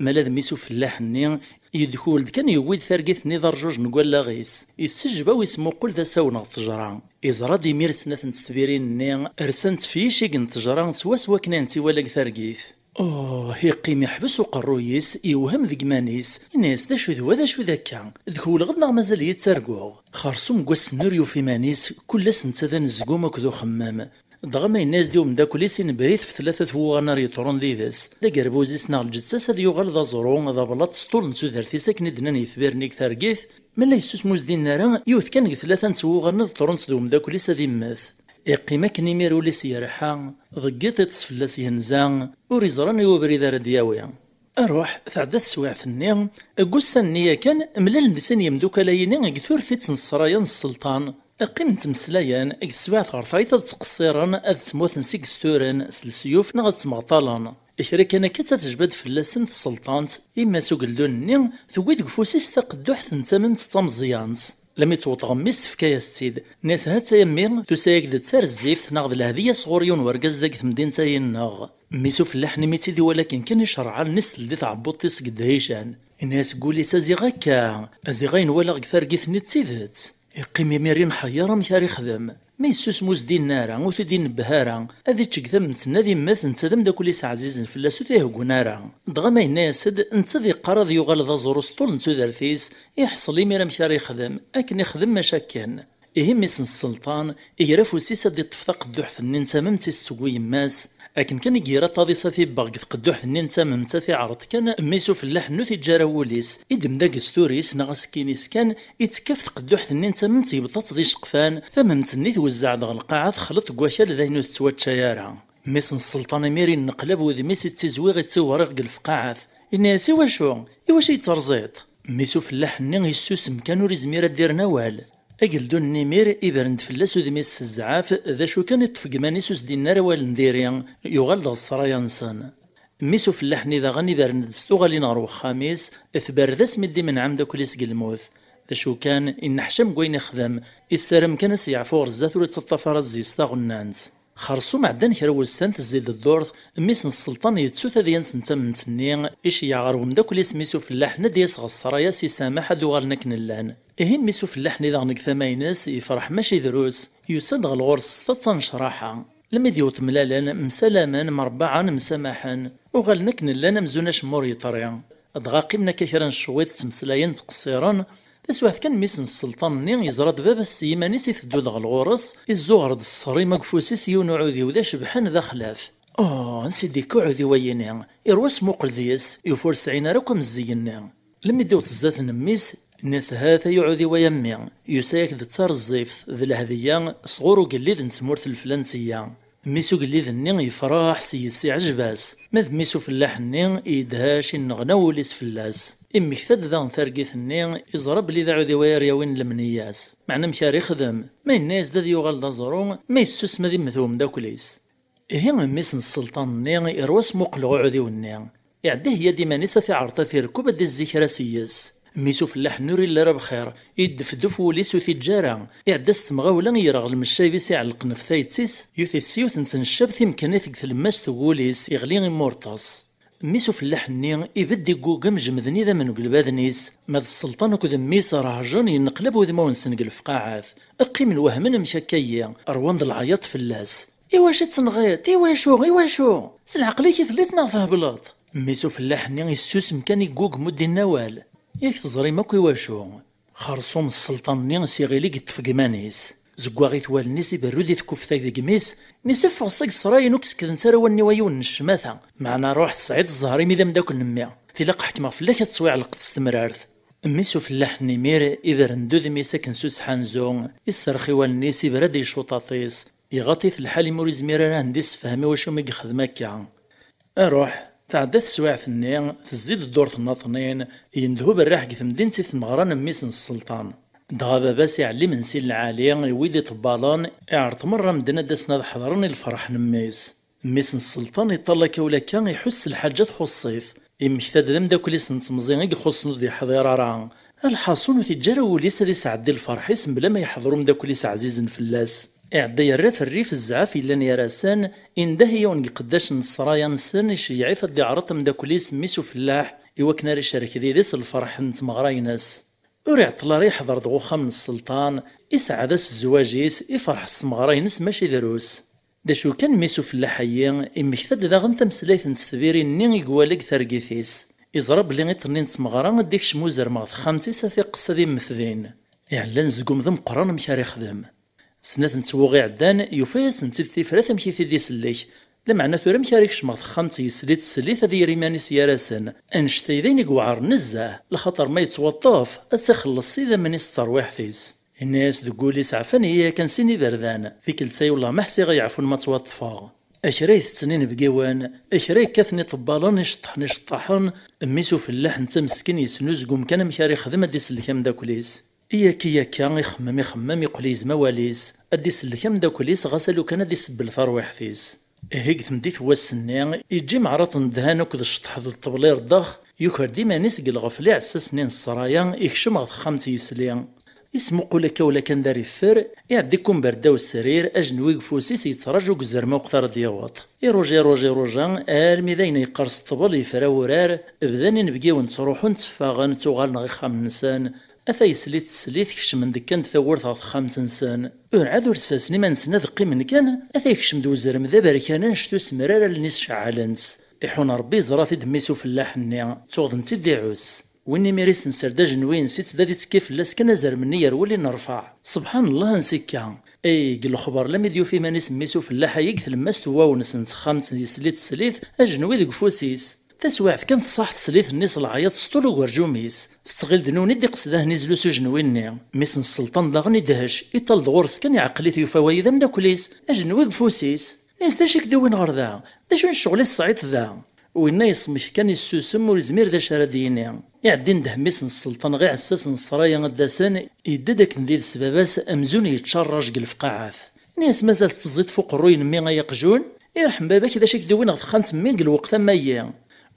mala d mmi-s ufellaḥ-nni, yedkul-d kan yewwi-d targit-nni d arjuj n wallaɣ-is. Yessejbaw yesmuqul d asawen ɣer ttejra. Iẓra-d imir snat n tetbirin-nni rsant f yicig n ttejra swaswa akken ay nett-iwala deg targit. Oh, iqqim iḥbes uqerruy-is, yewhem deg iman-is, yenna-yas: "D acu d wa, d acu d akka? Dkewleɣ-d neɣ mazal-iyi ttarguɣ?" Xersum deg wass-nni ur yufi iman-is, kul ass netta d anezgum akked uxemmem. Dɣa ma yenna-yas-d i umeddakel-is inebber-it f tlata twuɣa n ar yeṭrun did-s, d agerbuz-is neɣ lǧetta-s ad yuɣal d aẓru, d ablaṭ s ṭṭul n tudert-is akken i d-nnan yetbiren-nni deg targit, ma la yessusem ur s-d-inni ara, yiwet kan deg tlata n twuɣa-nni ad ṭrunt d umeddakel-is ad immet. Iqqim akken imir ul-is yerḥa, deg yiḍ iṭṭes fell-as yenza, ur iẓri anwa ubrid ara d-yawi. Aruḥ, tɛedda teswiɛt-nni, deg ussan-nni yakan, mlalen-d sin yemdukal-ayini deg turfitt n ssraya n sselṭan. Qqimen ttmeslayen, deg teswiɛt ɣer tayeḍ ad ttqeṣṣiren, ad ttmuten s igesturen, s lesyuf neɣ ad ttmeɣṭalen. Kra kan akka ad tejba-d fell-asen tselṭant, yemma-s ugeldun-nni tewwi deg ufus-is taqedduḥt n tamemt d tameẓyant. Lami tt-tewweḍ ɣer mmi-s, tefka-yas-tt-id. Tenna-yas: "Ha-tt-aya a mmi, tusa-yak-d d tarezzayt neɣ d lehdiya sɣur yiwen wergaz dagi temdint-a-inneɣ." Mmi-s ufellaḥ-nni mi tt-id-iwala akken kan icerɛel-nni s teldi tɛebbuḍt-is deg ddhican. Yenna-yas deg wul-is: "A ziɣ akka, a ziɣ ayen walaɣ deg targit-nni d tidet." Iqqim imir inḥeyyer amek ara ixdem. Ma yessusem ur s-d-yenni ara, ur t-id-inebbeh ara, ad ičč deg tamemt-nni ad immet netta d ameddakel-is ɛzizen fell-as ur t-iheggun ara. Dɣa ma yenna-yas-d, netta ad iqqar ad yuɣal d aẓru s ṭṭul n tudert-is, iḥṣel imir amek ara ixdem, akken ixdem maca akken. Ihi mmi-s n sselṭan, iger afus-is ad d-iṭṭef taqedduḥt-nni n tamemt i s-teggu yemma-s. Akken kan i ira aṭaḍ-is ad t-ibbeɣ deg tqedduḥt-nni n tamemt, ad t-iɛreḍ kan, mmi-s ufellaḥ-nni ur t-iǧǧa ara wul-is, iddem d agesturi-s neɣ asekkin-is kan, ittekka ɣef tqedduḥt-nni n tamemt, yebḍa-tt d iceqfan, tamemt-nni twezzeɛ-d ɣer lqaɛa, texleḍ deg wakal d ayen ur tettwačča ara. Mmi-s n sselṭan imir inneqlab wudem-is ittizwiɣ ittiwriɣ deg lefqaɛat. Yenna-yas: "I wacu? I wacu i yi-terẓiḍ?" Mmi-s ufellaḥ-nni yessusem kan, ur izmir ad d-irren awal. Ageldun-nni imir ibren-d fell-as udem-is s zzɛaf, d acu kan iṭṭef deg iman-is ur s-d-yenni ara awal n diri, yuɣal-d ɣer ṣṣraya-nsen. Mmi-s ufellaḥ-nni daɣen ibren-d s tuɣalin ɣer wexxam-is, tberred-as mi d-imenɛ ameddakel-is deg lmut. D acu kan, inneḥcam deg wayen ixdem, issaram kan ad s-yeɛfu ɣer zdat ur ittaṭṭaf ara zzi-s taɣennant. Xersum ɛeddan kra wussan, tezzi-d ddurt, mmi-s n sselṭan yettu tadyant n tamemt-nni, iceyyeɛ ɣer wemdakel-is mmi-s ufellaḥ-nni ad d-yas ɣer ṣṣraya s isamaḥ ad uɣalen akken llan. Ihi mmi-s ufellaḥ-nni daɣen deg tama-ines yefreḥ mačči drus, yusa-d ɣer ɣur-s s taḍsa n ccraḥa. Lmi d-yewweḍ mlalen, msalamen, mrebbaɛen, msamaḥen, uɣalen akken llan amzun acemma ur yeḍri. Dɣa qqimen akka kra n cwiṭ ttmeslayen ttqeṣṣiren, taswiɛt kan mmi-s n sselṭan-nni yeẓra-d baba-s s yiman-is iteddu-d ɣer ɣur-s, izzuɣer-d ṣṣerim deg ufus-is yiwen uɛudiw d acebḥan d axlaf. Oh, ansi d-ikka uɛudiw-ayini? Irwa-s muqel deg-s, yufa ur sɛin ara akk amezzig-nni. Lmi d-iwweḍ zdat n mmi-s, inna-s: "Hat ay uɛudiw ay a mmi, yusa-yak-d d tareẓẓift, d lehdiya, sɣur ugellid n tmurt leflansiya." Mmi-s ugellid-nni yefreḥ s yes, iɛjeb-as. Ma d mmi-s ufellaḥ-nni, yedhec, inneɣna wul-is fell-as. Immekta-d daɣen targit-nni, iẓra belli d aɛudiw ay ar yawin lemniyya-s. Meɛna amek ara ixdem? Ma yenna-yas-d ad yuɣal d aẓru, ma yessusem ad immet wemdakel-is. Ihi mmi-s n sselṭan-nni irwa-s muqel uɛudiw-nni. Iɛedda iheyya-d iman-is ad t-iɛreḍ ad t-irkeb ad d-izzi kra seg-s. Mmi-s ufellaḥ-nni ur illi ara bxir, iddefduf wul-is ur t-iǧǧa ara. Iɛedda s temɣawla, yerɣel lemcayeb-is iɛelleqen ɣef tayet-is, yuti-t s yiwet n tneccabt imekkan-it deg tlemmast n wul-is, iɣli imurṭes. Mmi-s ufellaḥ-nni ibedd iggugem, jemden idammen deg lbaden-is, ma d sselṭan akked mmi-s rehjen, yenneqlab udmawen-nsen deg lefqaɛat. Qqimen wehmen amek akka-yi, rwan-d lɛeyyaṭ fell-as. "Iwacu i tt-tenɣiḍ? Iwacu? Iwacu? S leɛqel-ik i telliḍ neɣ thebleḍ?" Mmi-s ufellaḥ-nni yessusem kan, iggugem ur d-yenni awal. Yak teẓrim akk iwacu. Xersum sselṭan-nni s iɣil i yeṭṭef deg iman-is. Zeggaɣit wallen-is, iberru di tkufta deg imi-s, inna-s: "Ffeɣ seg ṣṣraya-inu, ur k-sekkdent ara wallen-iw a yiwen n ccmata. Meɛna ruḥ, tesɛiḍ zzher imi d ameddakel n mmi. Tilaq ḥekmeɣ fell-ak ad tettwiɛelqeḍ s temrart." Mmi-s ufellaḥ-nni imir ibren-d udem-is akken s usḥanzu, iserrex i wallen-is, ibra-d i icuṭaṭ-is. Iɣaṭ-it lḥal imi ur izmir ara ad d-issefhem i wacu mi yexdem akka. Aruḥ, tɛedda teswiɛt-nni, tezzi-d ddurt nnaṭnin, yendeh uberraḥ deg temdint i tmeɣra n mmi-s n sselṭan. Dɣa baba-s iɛelli imensi n lɛali, iwwi-d iṭebbalen, iɛreḍ merra medden ad d-asen ad ḥeḍren i lferḥ n mmi-s. Mmi-s n sselṭan iṭall akka ula akka, iḥuss s lḥaǧa txuṣṣ-it. Immekta-d d ameddakel-is n temẓi i ixuṣṣen ur d-iḥḍir ara. Lḥaṣun ur t-iǧǧa ara wul-is ad isɛeddi lferḥ-is mebla ma yeḥḍer umeddakel-is ɛzizen fell-as. Iɛedda yerra f rrif zzɛaf yellan gar-asen, indeh i yiwen n iqeddacen n ṣṣraya-nsen, iceyyeɛ-it ad d-iɛreḍ ameddakel-is mmi-s ufellaḥ, iwakken ara icerrek did-s lferḥ n tmeɣra-ines. Ur iɛeṭṭel ara iḥḍer-d ɣer uxxam n sselṭan, iseɛɛed-as zzwaǧ-is, ifreḥ s tmeɣra-ines mačči drus. D acu kan, mmi-s ufellaḥ-ayi immekta-d daɣen tameslayt n tetbirin-nni i iwala deg targit-is. Iẓra belli iḍ-nni n tmeɣra ad d-ikcem uzrem ɣer texxamt-is, ad t-iqqes ad immet din. Iɛella anezgum d ameqqran amek ara ixdem. Snat n tewwuɣ iɛeddan, yufa-yasent-id tifrat amek i t-id-isellek. Lameɛna tura amek ara ikcem ɣer texxamt, yesli-t teslit ad yerr iman-is gar-asen. Annect-a d ayen i iweɛren nezzeh, lxaṭer ma yettwaṭṭef, ad tt-ixelleṣ s idammen-is d terwiḥt-is. Yenna-yas deg wul-is: "Ɛfan-iyi yakan sin iberdan, tikkelt-a wellah ma ḥsiɣ ad yeɛfu ma ttwaṭṭfeɣ." Kra itetten inebgiwen, kra yekkaten iṭebbalen iceṭṭḥen iceṭṭaḥen, mmi-s ufellaḥ netta meskin yesnuzgum kan amek ara ixdem ad d-isellek ameddakel-is. Iyakki akka, ixemmem ixemmem, iqqel yezma awal-is, ad d-isellek ameddakel-is ɣas alukan ad isebbel tarwiḥt-is. Ihi deg tmeddit n wass-nni, iǧǧa imeɛraṭ n ddhan akked cceṭḥ d ṭṭbel ireddaq, yuker-d iman-is deg lɣefla iɛessasen-nni n ssraya, ikcem ɣer texxamt yesli. Ismuqul akka ula kan d ar iffer, iɛeddi kumber ddaw srir, ajenwi deg ufus-is yettraǧu deg uzrem uqt ara d-yaweḍ. Iruja, iruja, iruja, armi d ayen yeqqers ṭṭbel, yefra wurar, bdan inebgiwen ttruḥun, tteffaɣen, ttuɣalen ɣer ixxamen-nsen. Ata yeslit teslit, kecmen-d kan tawwurt ɣer texxamt-nsen. Urɛad ur ssersen iman-nsen ad qqimen kan, ata yekcem-d uzrem d aberkan, annect usemrar allen-is ceɛɛlent. Iḥun Ṛebbi, yeẓra-t-id mmi-s ufellaḥ-nni, ttuɣden-tt-id iɛus. Win imir isenser-d ajenwi-ines, ittdad ittekki fell-as kan azrem-nni yerwel inerfeɛ. Sebḥan Llah, ansi akka! Ay, deg lexber, lammi d-yufa iman-is mmi-s ufellaḥ-agi deg tlemmast n wawnes n texxamt, yesli teslit, ajenwi deg ufus-is. Taswiɛt kan tṣaḥ teslit-nni s leɛyaḍ s ṭul ugerjum-is. Tettɣil d nuni d-iqsed ahen izlu s ujenwi-nni. Mmi-s n sselṭan daɣen idhec, iṭal-d ɣur-s kan iɛqel-it yufa wayi d ameddakel-is, ajenwi deg ufus-is. Inna-yas: "D acu i k-d-iwin ɣer da? D acu n ccɣel i tesɛiḍ da?" Winna yesmek kan, yessusem, ur izmir d acu ara d-yini. Iɛeddi ndeh mmi-s n sselṭan ɣer iɛessas n ssraya ad d-asen, yedda-d akken d ides baba-s amzun yeččarraǧ deg lefqaɛat. Inna-yas: "Mazal tetteẓẓiḍ f uqerruy n mmi ay aqjun? Irḥem baba-k, d acu i k-d-iwin ɣer texxamt n mmi deg lweqt am ayi?"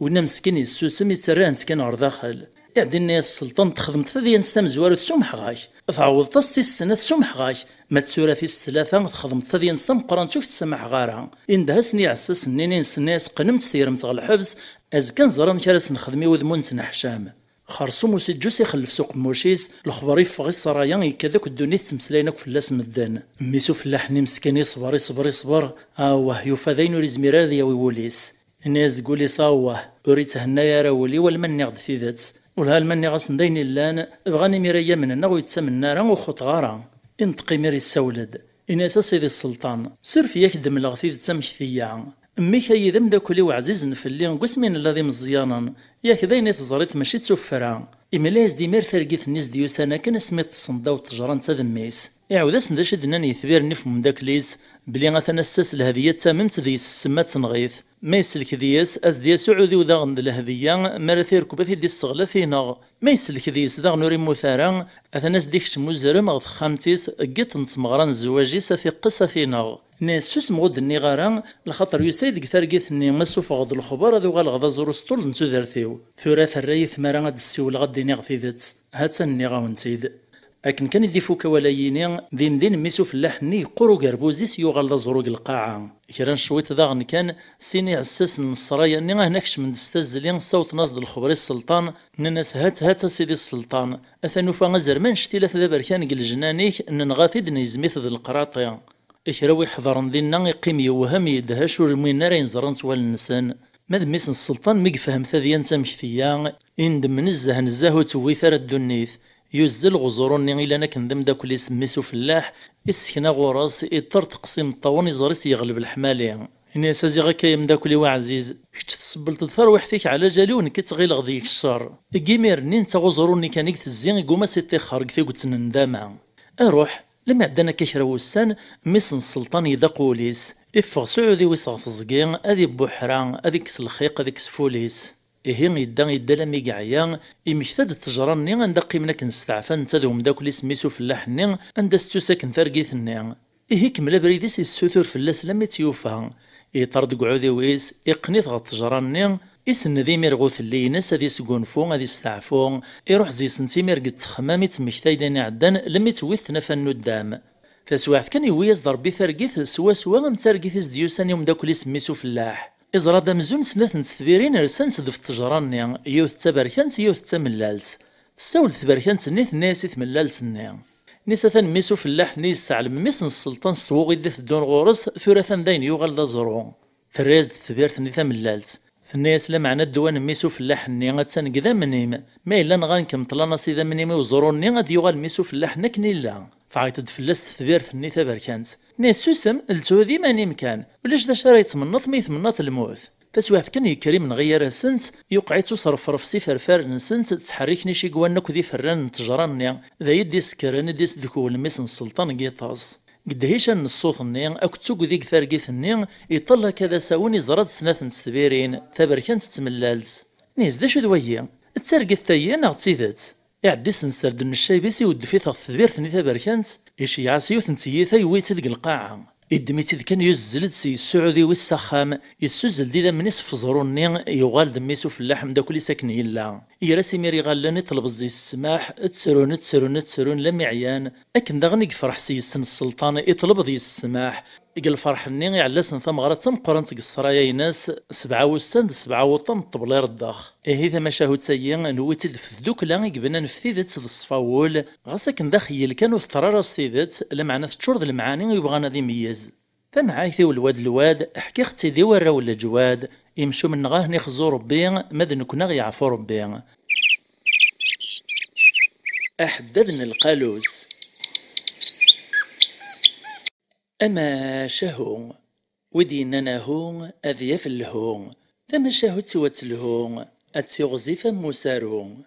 Winna meskin yessusem, yettarra-tent kan ɣer daxel. Iɛeddi inna-yas sselṭan: "Txedmeḍ tadyant tamezwarut, sumḥeɣ-ak. Tɛawdeḍ-as tis snat, sumḥeɣ-ak. Ma d tura tis tlata, txedmeḍ tadyant tameqqrant, ur k-ttsameḥeɣ ara." Indeh-asen i iɛessasen-nni, inna-yas: "Qqnemt, tegremt ɣer lḥebs, azekka neẓra amek ara s-nexdem i udem ur nettneḥcam." Xersum usiǧǧu s ixellef s uqemmuc-is, lexber iffeɣ i ssraya, yekka-d akk ddunit, ttmeslayen akk fell-as medden. Mmi-s ufellaḥ-nni meskin iṣber, iṣber, iṣber, awah, yufa d ayen ur izmir ara ad yawi wul-is. Inna-yas deg wul-is: "Awah, ur itthennay ara wul-iw alma nniɣ-d tidet. Welha alma nniɣ-asen d ayen illan, bɣan imir ad yi-amnen neɣ ur yi-ttamnen ara, ur xuṭeɣ ara." Inṭeq imir, issawel-d. Inna-yas: "A sidi sselṭan, suref-iyi ad k-d-mleɣ tidet amek tella. Mmi-k-ayi d ameddakel-iw ɛzizen fell-i deg wasmi nella d imeẓyanen, yak d ayen i teẓriḍ mačči d tuffra." Imla-yas-d imir targit-nni s d-yusan akken asmi ṭṭsen ddaw ṭṭejra netta d mmi-s. Iɛawed-asen d acu i d-nnan yetbiren-nni f umeddakel-is, belli atan ass-a s lehdiya d tamemt deg-s ssem ad tenɣ-it. Ma yesselked-iyi-as, ad s-d-yas uɛudiw daɣen d lehdiya, mi ara t-irkeb ad t-id-isseɣl ad t-ineɣ. Ma yesselked-iyi-as daɣen ur immut ara, atan ad s-d-ikcem uzrem ɣer texxamt-is, deg yiṭ n tmeɣra n zzwaǧ-is ad t-iqqes ad t-ineɣ. Inna-yas: "Susem, ur d-nniɣ ara, lxaṭer yusa-yi-d deg targit-nni, ma ssufɣeɣ-d lexber ad uɣaleɣ d aẓru s ṭṭul n tudert-iw. Tura terra-yi tmara ad d-ssiwleɣ, ad d-iniɣ tidet. Ha-tt-an nniɣ-awen-tt-id." Akken kan i d-ifuk awal-ayini, din din mmi-s ufellaḥ-nni yeqqur ugerbuz-is, yuɣal d aẓru deg lqaɛa. Kra n cwiṭ daɣen kan, sin iɛessasen n ssraya-nni ahna kecmen-d s tazzli, ssawḍen-as-d lexber i sselṭan, nnan-as: "Hat, hat, a sidi sselṭan, ata nufa azrem annect-ilat d aberkan deg lejnan-ik, nenɣa-t-id, nezmi-t d leqraṭi." Kra wi iḥedren dinna iqqim yewhem, yedhec, ur umin ara ayen ẓran s wallen-nsen. Ma d mmi-s n sselṭan, mi yefhem tadyant amek tella, indem nezzeh nezzeh, ur tewwit ara ddunit. Yuzzel ɣer uẓru-nni ilan akken d ameddakel-is mmi-s ufellaḥ, issekna ɣur-s, iṭṭerṭeq s imeṭṭawen, iẓri-s yeɣleb leḥmali. Ini-as: "A ziɣ akka ay ameddakel-iw aɛziz, kečč tsebbleḍ-d tarwiḥt-ik ɛla jali-w, nekk i ttɣileɣ deg-k ccer." Deg imir-nni netta uẓru-nni kan i itezzi, iguma s iṭixxer deg tiget n ndama. Aruḥ, lmi ɛeddan akka kra wussan, mmi-s n sselṭan yedaq wul-is, iffeɣ s uɛudiw-is ɣer teẓgi, ad ibbuḥra, ad ikkes lxiq, ad ikkes ful-is. Ihi yedda, yedda almi yeɛya, imekta-d ttejra-nni anda qqimen akken steɛfan netta d umeddakel-is mmi-s ufellaḥ-nni, anda s-tusa akken targit-nni. Ihi ikemmel abrid-is, yessutur fell-as lammi tt-yufa. Yeṭṭer deg uɛudiw-is, iqqen-it ɣer ttejra-nni, isenned imir ɣer utelli-ines ad isgunfu, ad isteɛfu, iruḥ zi-sent imir deg ttexmam i ttmektay d ayen iɛeddan, lammi tt-tewwi-t tnafa n nuddam. Taswiɛt kan yewwi-yas-d Rebbi targit swaswa am targit i s-d-yusan i umeddakel-is mmi-s ufellaḥ. Iẓra-d amzun snat n tetbirin rsant-d ɣef ttejra-nni, yiwet d taberkant, yiwet d tamellalt. Tessawel-d tberkant-nni, tenna-yas i tmellalt-nni. Nnis atan mmi-s ufellaḥ-nni yesseɛlem mmi-s n sselṭan s tɣuri d-iteddun ɣur-s, tura atan dayen yuɣal d aẓru. Terra-yas-d tetbirt-nni tamellalt. Tenna-yas: "Lameɛna ddwa n mmi-s ufellaḥ-nni attan deg idammen-im. Ma yella nɣan-kem, ṭṭlan-as idammen-im i uẓru-nni, ad d-yuɣal mmi-s ufellaḥ-nni akken illa." Tɛeyyeḍ-d fell-as tetbirt-nni taberkant. Tenna-yas: "Susem, lthu d iman-im kan. Ulac d acu ara yettmenneḍ mi yettmenneḍ lmut." Taswiɛt kan yekker imenɣi gar-asent, yuqeɛ-itt usrefref s iferfaren-nsent, ttḥerriken icigwan akk d iferran n ttejra-nni, d ayen d-isekkren i d-isdukkel mmi-s n sselṭan n yiṭas. Deg ddhica n ṣṣut-nni akked tugdi deg targit-nni, iṭall akka d asawen, iẓra-d snat n tetbirin, taberkant d tmellalt. Nni-as: "D acu d wagi? D targit tayi neɣ d tidet?" Iɛeddi s nserdel n ccayb-is, iweddef-it ɣef tedbirt-nni taberkant, iceyyeɛ-as yiwet n tyita, yewwi-tt-id deg lqaɛa. Iddem-itt-id kan, yuzzel-d s yessuɛud-iw-is s axxam, yessuzzel-d idammen-is f uẓru-nni, yuɣal d mmi-s ufellaḥ, ameddakel-is akken yella. Ger-as imir iɣallen, iṭleb zzis ssmaḥ, ttrun, ttrun, ttrun, lammi ɛyan. Akken daɣen i yefreḥ s yes-sen sselṭan, iṭleb deg-s ssmaḥ. Deg lferḥ-nni, iɛella-sen tameɣra d tameqqrant deg ssraya-ines, sebɛa wussan d sebɛa wuṭṭan n ṭṭbel ireddex. Ihi tamacahut-agi, newwi-tt-id f tdukla i yebnan f tidet d ṣṣfa n wul, ɣas akken d axeyyel kan ur teṭṭar ara s tidet, lameɛna teččur d lemɛani i yebɣan ad imeyyez. Tamɛayt-iw lwad lwad, ḥkiɣ-tt-id i warraw n leǧwad, imcumen-nneɣ a ten-ixzu Rebbi, ma d nekkni a ɣ-yeɛfu Rebbi. Aḥeddad n lqalus. Amacahu, wi d-yennan ahu, ad yaf lhu. Tamacahut-iw ad telhu, ad tiɣzif am usaru.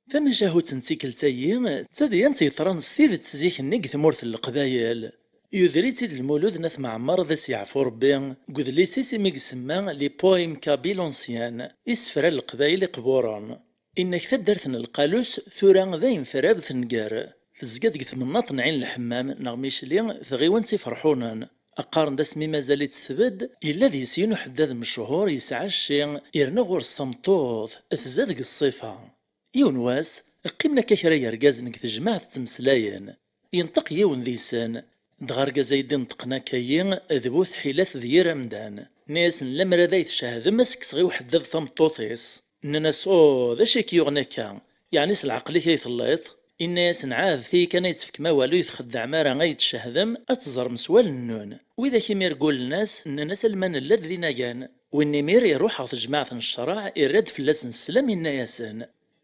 Tamacahut n tikkelt-agi d tadyant yeḍran s tidet zik-nni deg tmurt n Leqbayel. Yuder-itt-id Lmulud n At Mɛemmer, ad as-yeɛfu Rebbi, deg udlis-is imi isemma Les Poèmes Kabyles Anciens, isefra n Leqbayel iqburen. Inna-k taddart n Lqalus tura d ayen terra tenger, tezga deg temnaḍt n Ɛin Lḥemmam neɣ Micli, tɣiwant Iferḥunen. Qqaren-d asmi mazal-itt tbedd, yella deg-s yiwen uḥeddad mechuṛ, yesɛa cci, yerna ɣur-s tameṭṭut, tezza deg ṣṣifa. Yiwen wass, qqimen akka kra yergazen deg tejmaɛt ttmeslayen. Yenṭeq yiwen deg-sen, dɣa argaz ay d-ineṭqen akka-yi d bu tḥilat d yir amdan. Nnan-asen: "Lemmer ad ay-tcehdem, ad s-kkseɣ i uḥeddad tameṭṭut-is." Nnan-as: "Oh, d acu i k-yuɣen akka? Yeɛni s leɛqel-ik ay telliḍ?" Inna-yasen: "Ɛahed, tigi kan ay d-tefkem awal ur yi-txeddɛem ara, ay d-tcehdem, ad teẓrem s wallen-nwen." Widak imir gullen-as, nnan-as: "Alma nella-d d inagan." Win imir iruḥ ɣer tejmaɛt n ccreɛ, irra-d fell-asen sslam, inna-yasen: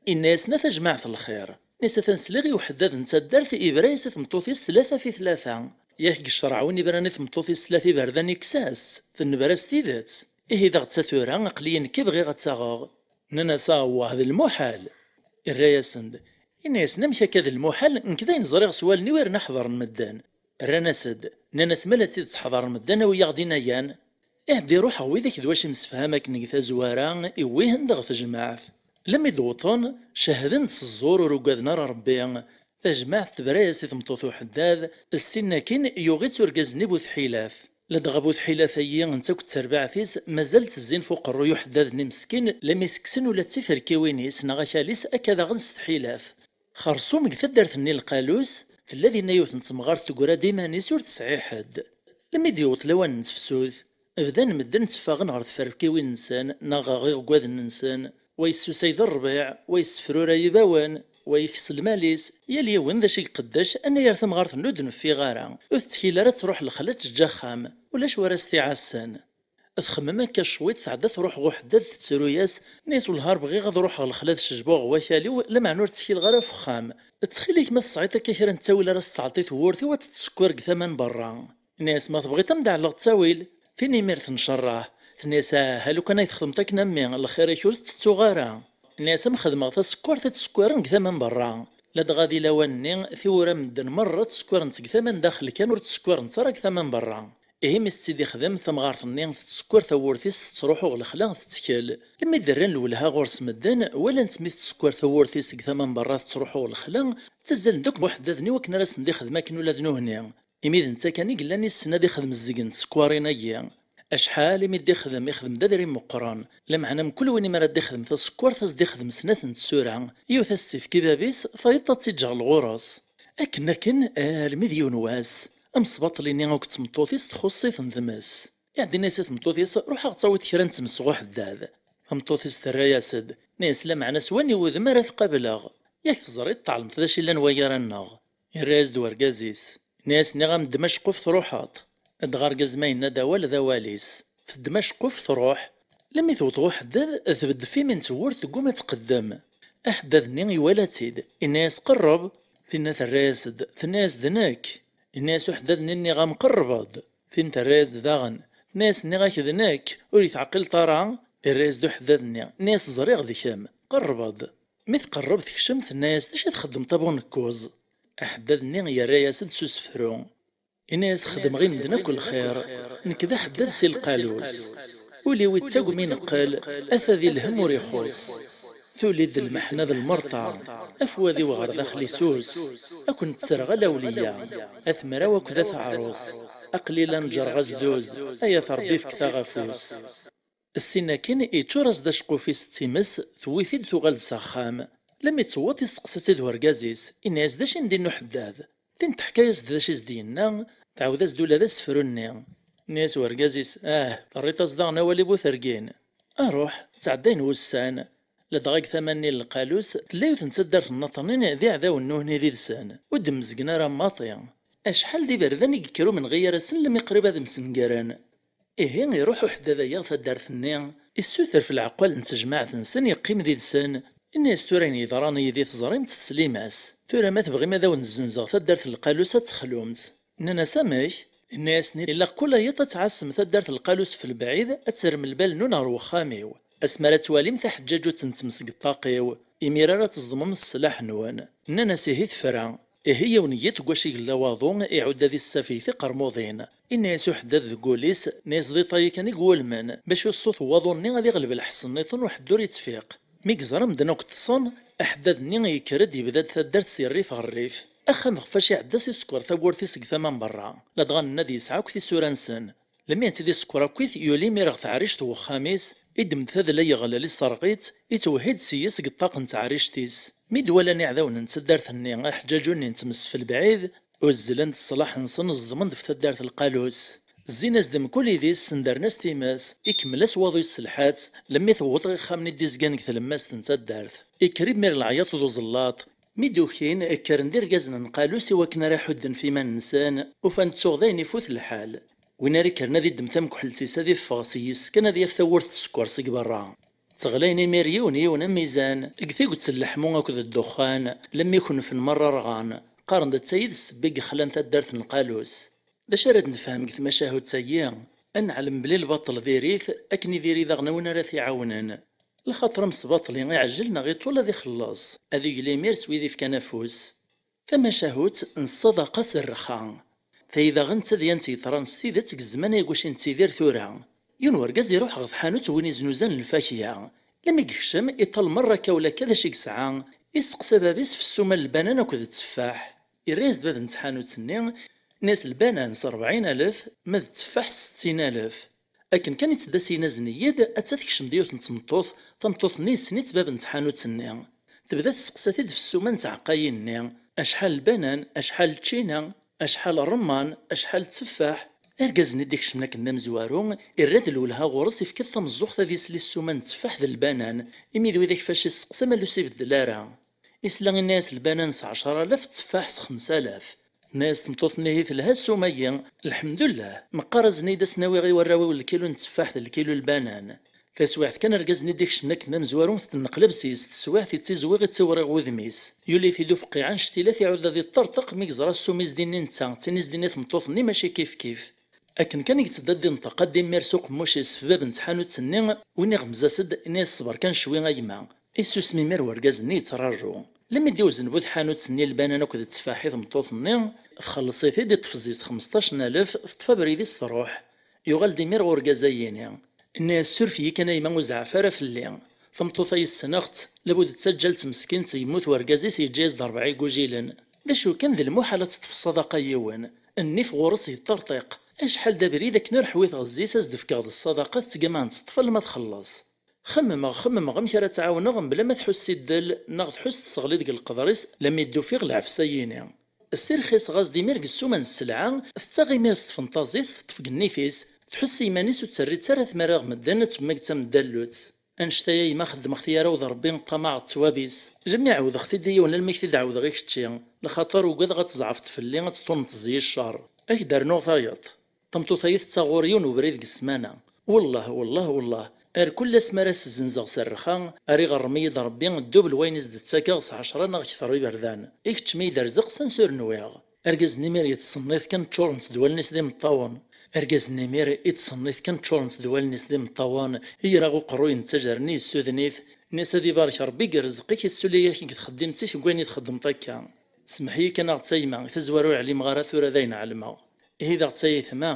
Inna-yasen: "A tajmaɛt n lxir, nnan-as, atan sliɣ i uḥeddad n taddart ibra-yas i tmeṭṭut-is tlata fi tlata. Yak deg ccreɛ win ibran i tmeṭṭut-is tlata iberdan ikkes-as, tennebra s tidet. Ihi daɣ d ta tura, aql-iyi nekk i bɣiɣ ad tt-aɣeɣ." Nnan-as: "Awah, d lmuḥal!" Irra-yasen-d, inna-yasen: "Amek akka d lmuḥal? Nekk d ayen ẓriɣ s wallen-iw, yerna ḥeḍren medden." Rran-as-d, nnan-as: "Ma la d tidet ḥeḍren medden, awi-yaɣ-d inagan." Iɛedda iruḥ ɣer widak d wacu imsefham akken deg tazwara, iwwi-hen-d ɣer tejmaɛt. Lemmi d-wwḍen, cehden-d s ẓẓur, ur ugaden ara Rebbi. Tajmaɛt tebra-yas i tmeṭṭut uḥeddad, ssin akkin yuɣ-itt urgaz-nni bu tḥilat. Ladɣa bu tḥilat-ayi, netta akked terbaɛt-is, mazal ttezzin f uqerruy uḥeddad-nni meskin, lemmi s-kksen ula d tiferkiwin-is neɣ akal-is akka daɣen s tḥilat. Xersum deg taddart-nni Lqalus, tella dinna yiwet n temɣart tegra-d iman-is ur tesɛi ḥedd. Lemmi d-yewweḍ lawan n tefsut, bdan medden tteffaɣen ɣer tferkiwin-nsen neɣ ɣer iɣeggaden-nsen, wa yessusay d rrbiɛ, wa yessefruray ibawen, wa yekkes lmal-is, yal yiwen d acu i iqeddec, anayer tamɣart-nni ur d-neffiɣ ara, ur tettkil ara ad truḥ lexla ad teǧǧ axxam, ulac wara s-t-iɛassen. Txemmem akka cwiṭ, tɛedda truḥ ɣer uḥeddad, tettru-yas, tenna-yas: "Wellah ar bɣiɣ ad ruḥeɣ lexla ad cejbuɣ ɣer wakal-iw, lameɛna ur ttkileɣ ara f uxxam. Ttxil-k, ma tesɛiḍ akka kra n ttawil ara s-tettɛeṭṭi tewwurt-iw, ad tt-tessekwer deg tama n berra." Yenna-yas: "Ma tebɣiḍ ad m-d-ɛelleɣ ttawil." Tin imirt ncerreḥ, tenna-yas: "Aha, lukan ay txedmeḍ akken a mmi, lxir-ik ur t-ttettuɣ ara." Yenna-yas: "Am xedmeɣ tasekkurt, ad tt-sekkiren deg tama n berra." Ladɣa di lawan-nni, tiwwura n medden merra ttsekkiren-tt deg tama n daxel kan, ur tt-sekkiren-tt ara deg tama n berra. Ihi mi s-tt-id-ixdem, tamɣart-nni tettsekkiṛ tawwurt-is, tettṛuḥu ɣer lexla, tettkel. Lemmi d-rran lwelha ɣur-s medden, walan-tt mi tettsekkiṛ tawwurt-is seg tama n berra, tettṛuḥu ɣer lexla, ttazzalen-d akk buḥeddaden i wakken ara sen-d-ixdem akken ula d nuhni. Imi d netta kan i yellan issen ad ixdem zzeg n tsekkwaṛin-agi. Acḥal imi d-ixdem, ixdem-d adrim meqqren. Lameɛna mkul win imi ara d-ixdem tasekkurt, ad s-d-ixdem snat n tsura, yiwet ad s-tt-ifk i bab-is, tayeḍ ad tt-iǧǧ ɣer ɣur-s. Akken akken, armi d yiwen wass, amesbaṭli-nni akked tmeṭṭut-is txuṣṣ-iten tmes. Iɛedda-yas i tmeṭṭut-is: "Ruḥ ad ɣ-tawiḍ kra n tmes ɣer uḥeddad." Tameṭṭut-is terra-yas-d, tenna-yas: "Lameɛna s wani wudem ara t-qableɣ? Yak teẓriḍ, tɛelmeḍ d acu yellan wagi ara nneɣ." Yerra-yas-d urgaz-is, yenna-yas: "Nniɣ-am ddem aceqquf truḥeḍ." Dɣa argaz ma yenna-d awal d awal-is. Teddem aceqquf truḥ. Lemmi tewweḍ ɣer uḥeddad, tbedd ɣef imi n tewwurt, tegguma ad tqeddem. Aḥeddad-nni iwala-tt-id, yenna-yas: "Qerreb." Tinna terra-yas-d, tenna-yas: "D nekk." Yenna-yas uḥeddad-nni: "Nniɣ-am qerreb-d." Tin terra-yas-d daɣen, tenna-yas: "Nniɣ-ak d nekk, ur yi-teɛqileḍ ara?" Irra-yas-d uḥeddad-nni, yenna-yas: "Ẓriɣ d kemm, qerreb-d." Mi tqerreb tekcem, tenna-yas: "D acu i txeddmeḍ a bu nekkuẓ?" Aḥeddad-nni yerra-yas-d s usefru. Ini-as xedmeɣ i medden akk lxir, nekk d aḥeddad si lqalus. Ul-iw ittagem ineqqel, ata di lhemm ur ixuṣ. Tuli-d lmeḥna d lmerta, af wad-iw ɣer daxel isus. Ad ken-ttreɣ a lawliya, at mraw akked at ɛrus. Aql-i la neǧǧreɣ azduz, ay at Ṛebbi fket-aɣ afus. Ssin akin iččur-as-d aceqquf-is d times, tewwi-t-id tuɣal-d s axxam. Lami tewweḍ isteqsa-tt-id urgaz-is, inna-yas d acu i m-d-inna uḥeddad. Tin teḥka-yas-d d acu i s-d-yenna, tɛawed-as-d ula d asefru-nni. Inna-yas urgaz-is, ah, terriḍ-as daɣen awal i bu tergin. Aruḥ, ttɛeddayen wussan, ladɣa deg tama-nni n Lqalus tella yiwet n taddart n Naṭnin d iɛdawen n uhni did-sen, ur d-mmezgen ara maṭi. Acḥal d iberdan i yekker umenɣi gar-asen lmi qrib ad msengaren. Ihi iruḥ uḥeddad-agi ɣer taddart-nni, issuter f leɛqal n tejmaɛt-nsen, yeqqim did-sen, inna-yas tura ayen yeḍran yid-i teẓrim-t teslim-as. Tura ma tebɣim ad awen-zzenzeɣ taddart n Lqalus ad texlumt. Nnan-as amek? Inna-yasen ilaq kul yiḍ ad tɛassem taddart n Lqalus f lebɛid, ad terrem lbal-nwen ɣer wexxam-iw. Asmi ara twalim taḥeǧǧaǧut n tmes deg ṭṭaq-iw, imir ara tẓedmem sslaḥ-nwen. Nnan-as ihi tefra. Ihi yiwen n yiḍ deg wacu i yella waḍu, iɛudda di tsafiy tiqermuḍin. Inna-yas uḥeddad deg wul-is, inna-yas d iṭay kan i iwulmen, bac u ṣṣut n waḍu-nni ad iɣleb lḥess-nniḍen u ḥedd ur ittfiq. Mi yeẓra medden akk ṭṭsen, aḥeddad-nni yekker-d yebda-d taddart si rrif ɣer rrif. Axxam ɣef wacu iɛedda s isekker tawwurt-is deg tama n berra, ladɣa nenna-d yesɛa akk tisura-nsen. Lmi ad tt-id-isekker akkit, yuli imir ɣer teɛrict n wexxam-is, iddem-d tadla yeɣlel iserɣ-itt, itwehhi-d seg-s deg ṭṭaq n teɛrict-is. Mi d-walan iɛdawen n taddart-nni aḥeǧǧaǧu-nni n tmes f lebɛid, uzzlen-d ṣṣlaḥ-nsen, ẓedmen-d f taddart n Lqalus. Zzin-as-d mkul idis, sendren-as times, ikemmel-as waḍu yesselḥa-tt, lemmi tewweḍ ɣer ixxamen i d-izgan deg tlemmast n taddart. Ikker imir leɛyaḍ d uẓellaṭ. Mi d-ukin, kkren-d irgazen n Lqalus i wakken ara ḥudden f iman-nsen, ufan-d tuɣ dayen ifut lḥal. Win ara ikkren ad iddem tamekḥelt-is ad iffeɣ seg-s kan ad yaf tawwurt tsekker seg berra. Ttɣlayen imir yiwen yiwen am izan, deg tiget n leḥmu akked ddexxan, lemmi kenfen merra rɣan, qqaren-d d tayi d ssebba i yexlan taddart n Lqalus. D acu ara d-nefhem deg tmacahut-agi? Ad neɛlem belli lbaṭel diri-t, akken i diri daɣen win ara t-iɛawnen. Lxaṭer amesbaṭli iɛjel neɣ iṭul ad ixelleṣ, ad iglem imir s wid ifkan afus. Tamacahut n ṣṣadaqa s rrxa. Tayi daɣen d tadyant yeḍran s tidet deg zzman-agi i nettidir tura. Yiwen wergaz iruḥ ɣer tḥanut n win iznuzan lfakya. Lmi yekcem, iṭal merra akka u lakka d acu i yesɛa, isteqsa bab-is f ssuma n lbanan akked tteffaḥ. Irra-yas-d bab n tḥanut-nni, inna-yas lbanan s rebɛin alef, ma d tteffaḥ s settin alef. Akken kan i tt-id-as-yenna azen-iyi-d, atta tekcem-d yiwet n tmeṭṭut, tameṭṭut-nni yessen-itt bab n tḥanut-nni. Tebda tesseqsa-t-id f ssuma n tɛeqqayin-nni, acḥal lbanan, acḥal ččina, acḥal ṛṛemman, acḥal tteffaḥ. Argaz-nni d-ikecmen akken d amezwaru, irra-d lwelha ɣur-s, ifka-t tameẓẓuɣt ad isel i ssuma n tteffaḥ d lbanan, imi d widak fac isteqsa ma lus ibeddel ara. Isla inna-yas lbanan s ɛecra alaf, tteffaḥ s xemsa alaf. Tenna-yas tmeṭṭut-nni ihi telha ssuma-yi, lḥemdullah, meqqar azen-iyi-d ad sen-awiɣ i warraw-iw lkilu n tteffaḥ d lkilu n lbanan. Taswiɛt kan argaz-nni d-ikecmen akken d amezwaru tenneqlab s-is teswiɛt ittizwiɣ ittiwriɣ wudem-is. Yuli-t-id ufeqqiɛ annect-ila tiɛuda di ṭṭerṭeq mi yeẓra ssuma i s-d-inni netta d tin i s-d-inni tmeṭṭut-nni mačči kifkif. Akken kan i yettedda ad d-inṭeq ad d-imir s uqemmuc-is f bab n tḥanut-nni, win iɣemmez-as-d, inna-yas ṣber kan cwi a gma. Isusem imir wergaz-nni yettraǧu. Lmi d-iwzen bu tḥanut-nni lbanan akked tteffaḥ i tmeṭṭut-nni, txelleṣ-it-id, iṭṭef zzit xmesṭac n alef, teṭṭef abrid-is truḥ. Yuɣal-d imir ɣer urgaz-ayini. Inna-yas suref-iyi kan a yemma ur zeɛɛef ara fell-i. Tameṭṭut-a yessneɣ-tt, labud d taǧǧalt meskint yemmut wergaz-is yeǧǧa-yas-d rebɛa igujilen. D acu kan d lmuḥal ad teṭṭef ṣṣadaqa n yiwen. Nnif ɣur-s yeṭṭerṭiq. Acḥal d abrid akken ur ḥwiteɣ zzit ad s-d-fkeɣ d ṣṣadaqa tettgama ad tt-teṭṭef alma txelleṣ. Xemmemeɣ, xemmemeɣ amek ara tt-ɛawneɣ mebla ma tḥuss i ddel neɣ tḥuss tesseɣli deg leqder-is, lammi d-ufiɣ lɛefs-ayini. Ssirxiseɣ-as-d imir deg ssuma n sselɛa, tettaɣ imir s tfenṭazit, teṭṭef deg nnif-is, tḥuss i yiman-is ur tt-terri ara tmara ɣer medden, ad temmag d tameddalut. Annect-a a yemma xeddmeɣ-t i yaraw d Rebbi, ṭṭamaɛeɣ d ttwab-is. Lmi ɛawdeɣ-t-id i yiwen almi k-t-id-ɛawdeɣ i kečči. Lxaṭer ugadeɣ ad tzeɛfeḍ fell-i, ad teṭṭunneḍ zzi i ccer. Ad k-d-rnuɣ tayeḍ. Tameṭṭut-ayi tettaɣ ɣur yiwen ubrid deg ssmana. Wellah, wellah, wellah, ar kul asmi ara s-zzenzeɣ s rrxa, ar iɣerrem-iyi-d Rebbi ddubel wayen i s-d-ttakeɣ s ɛecra neɣ kter iberdan. I kečč mi yi-d-rzeq s ansi ur nwiɣ. Argaz-nni imir yettṣennit kan ččurent-d wallen-is d imeṭṭawen. Argaz-nni imir yettṣennit kan ččurent-d wallen-is d imeṭṭawen, i iraɣ uqerruy n ttajer-nni yessuden-it, nni-as ad ibarek Rebbi deg rrezq-ik, issuli-yak deg txeddimt-ik deg wayen i txeddmeḍ akka. Semmeḥ-iyi kan a ɣ-ttayma, tazwara ur ɛlimeɣ ara, tura d ayen ɛelmeɣ. Ihi d aɣ-ttayetma,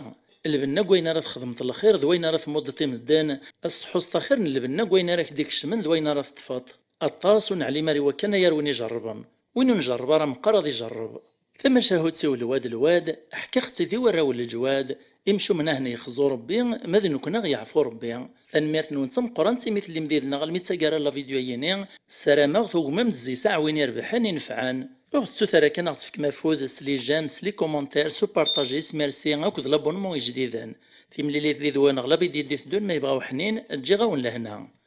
lbenna deg wayen ara txedmeḍ lxir d wayen ara tmudeḍ i medden, ad s-tḥuẓeḍ axir n lbenna deg wayen ara k-d-ikecmen d wayen ara teṭṭfeḍ. Aṭas ur neɛlim ara i wakken ay arwin ijerrben. Win ur njerreb ara meqqar ad ijerreb. Tamacahut-iw lwad lwad, ḥkiɣ-tt-id i warraw n leǧwad, imcumen ahn yexzu Rebbi, ma d nekkni aɣ yeɛfu Rebbi. Tanemmirt-nwen d tameqqrant imi tellim did-neɣ almi d taggara n la vidéo-yini, ssarameɣ tugmem-d zzis aɛwin irebḥen inefɛen. Ur ɣ-tettut ara kan ad ɣ-tefkem afud s les j'aime, s les commentaires, s upartaji, s merci akked l'abonnement ijdiden. Timlilit did-wen ɣer la vidéo d-iteddun ma yebɣa uḥnin, ǧǧiɣ-awen lehna.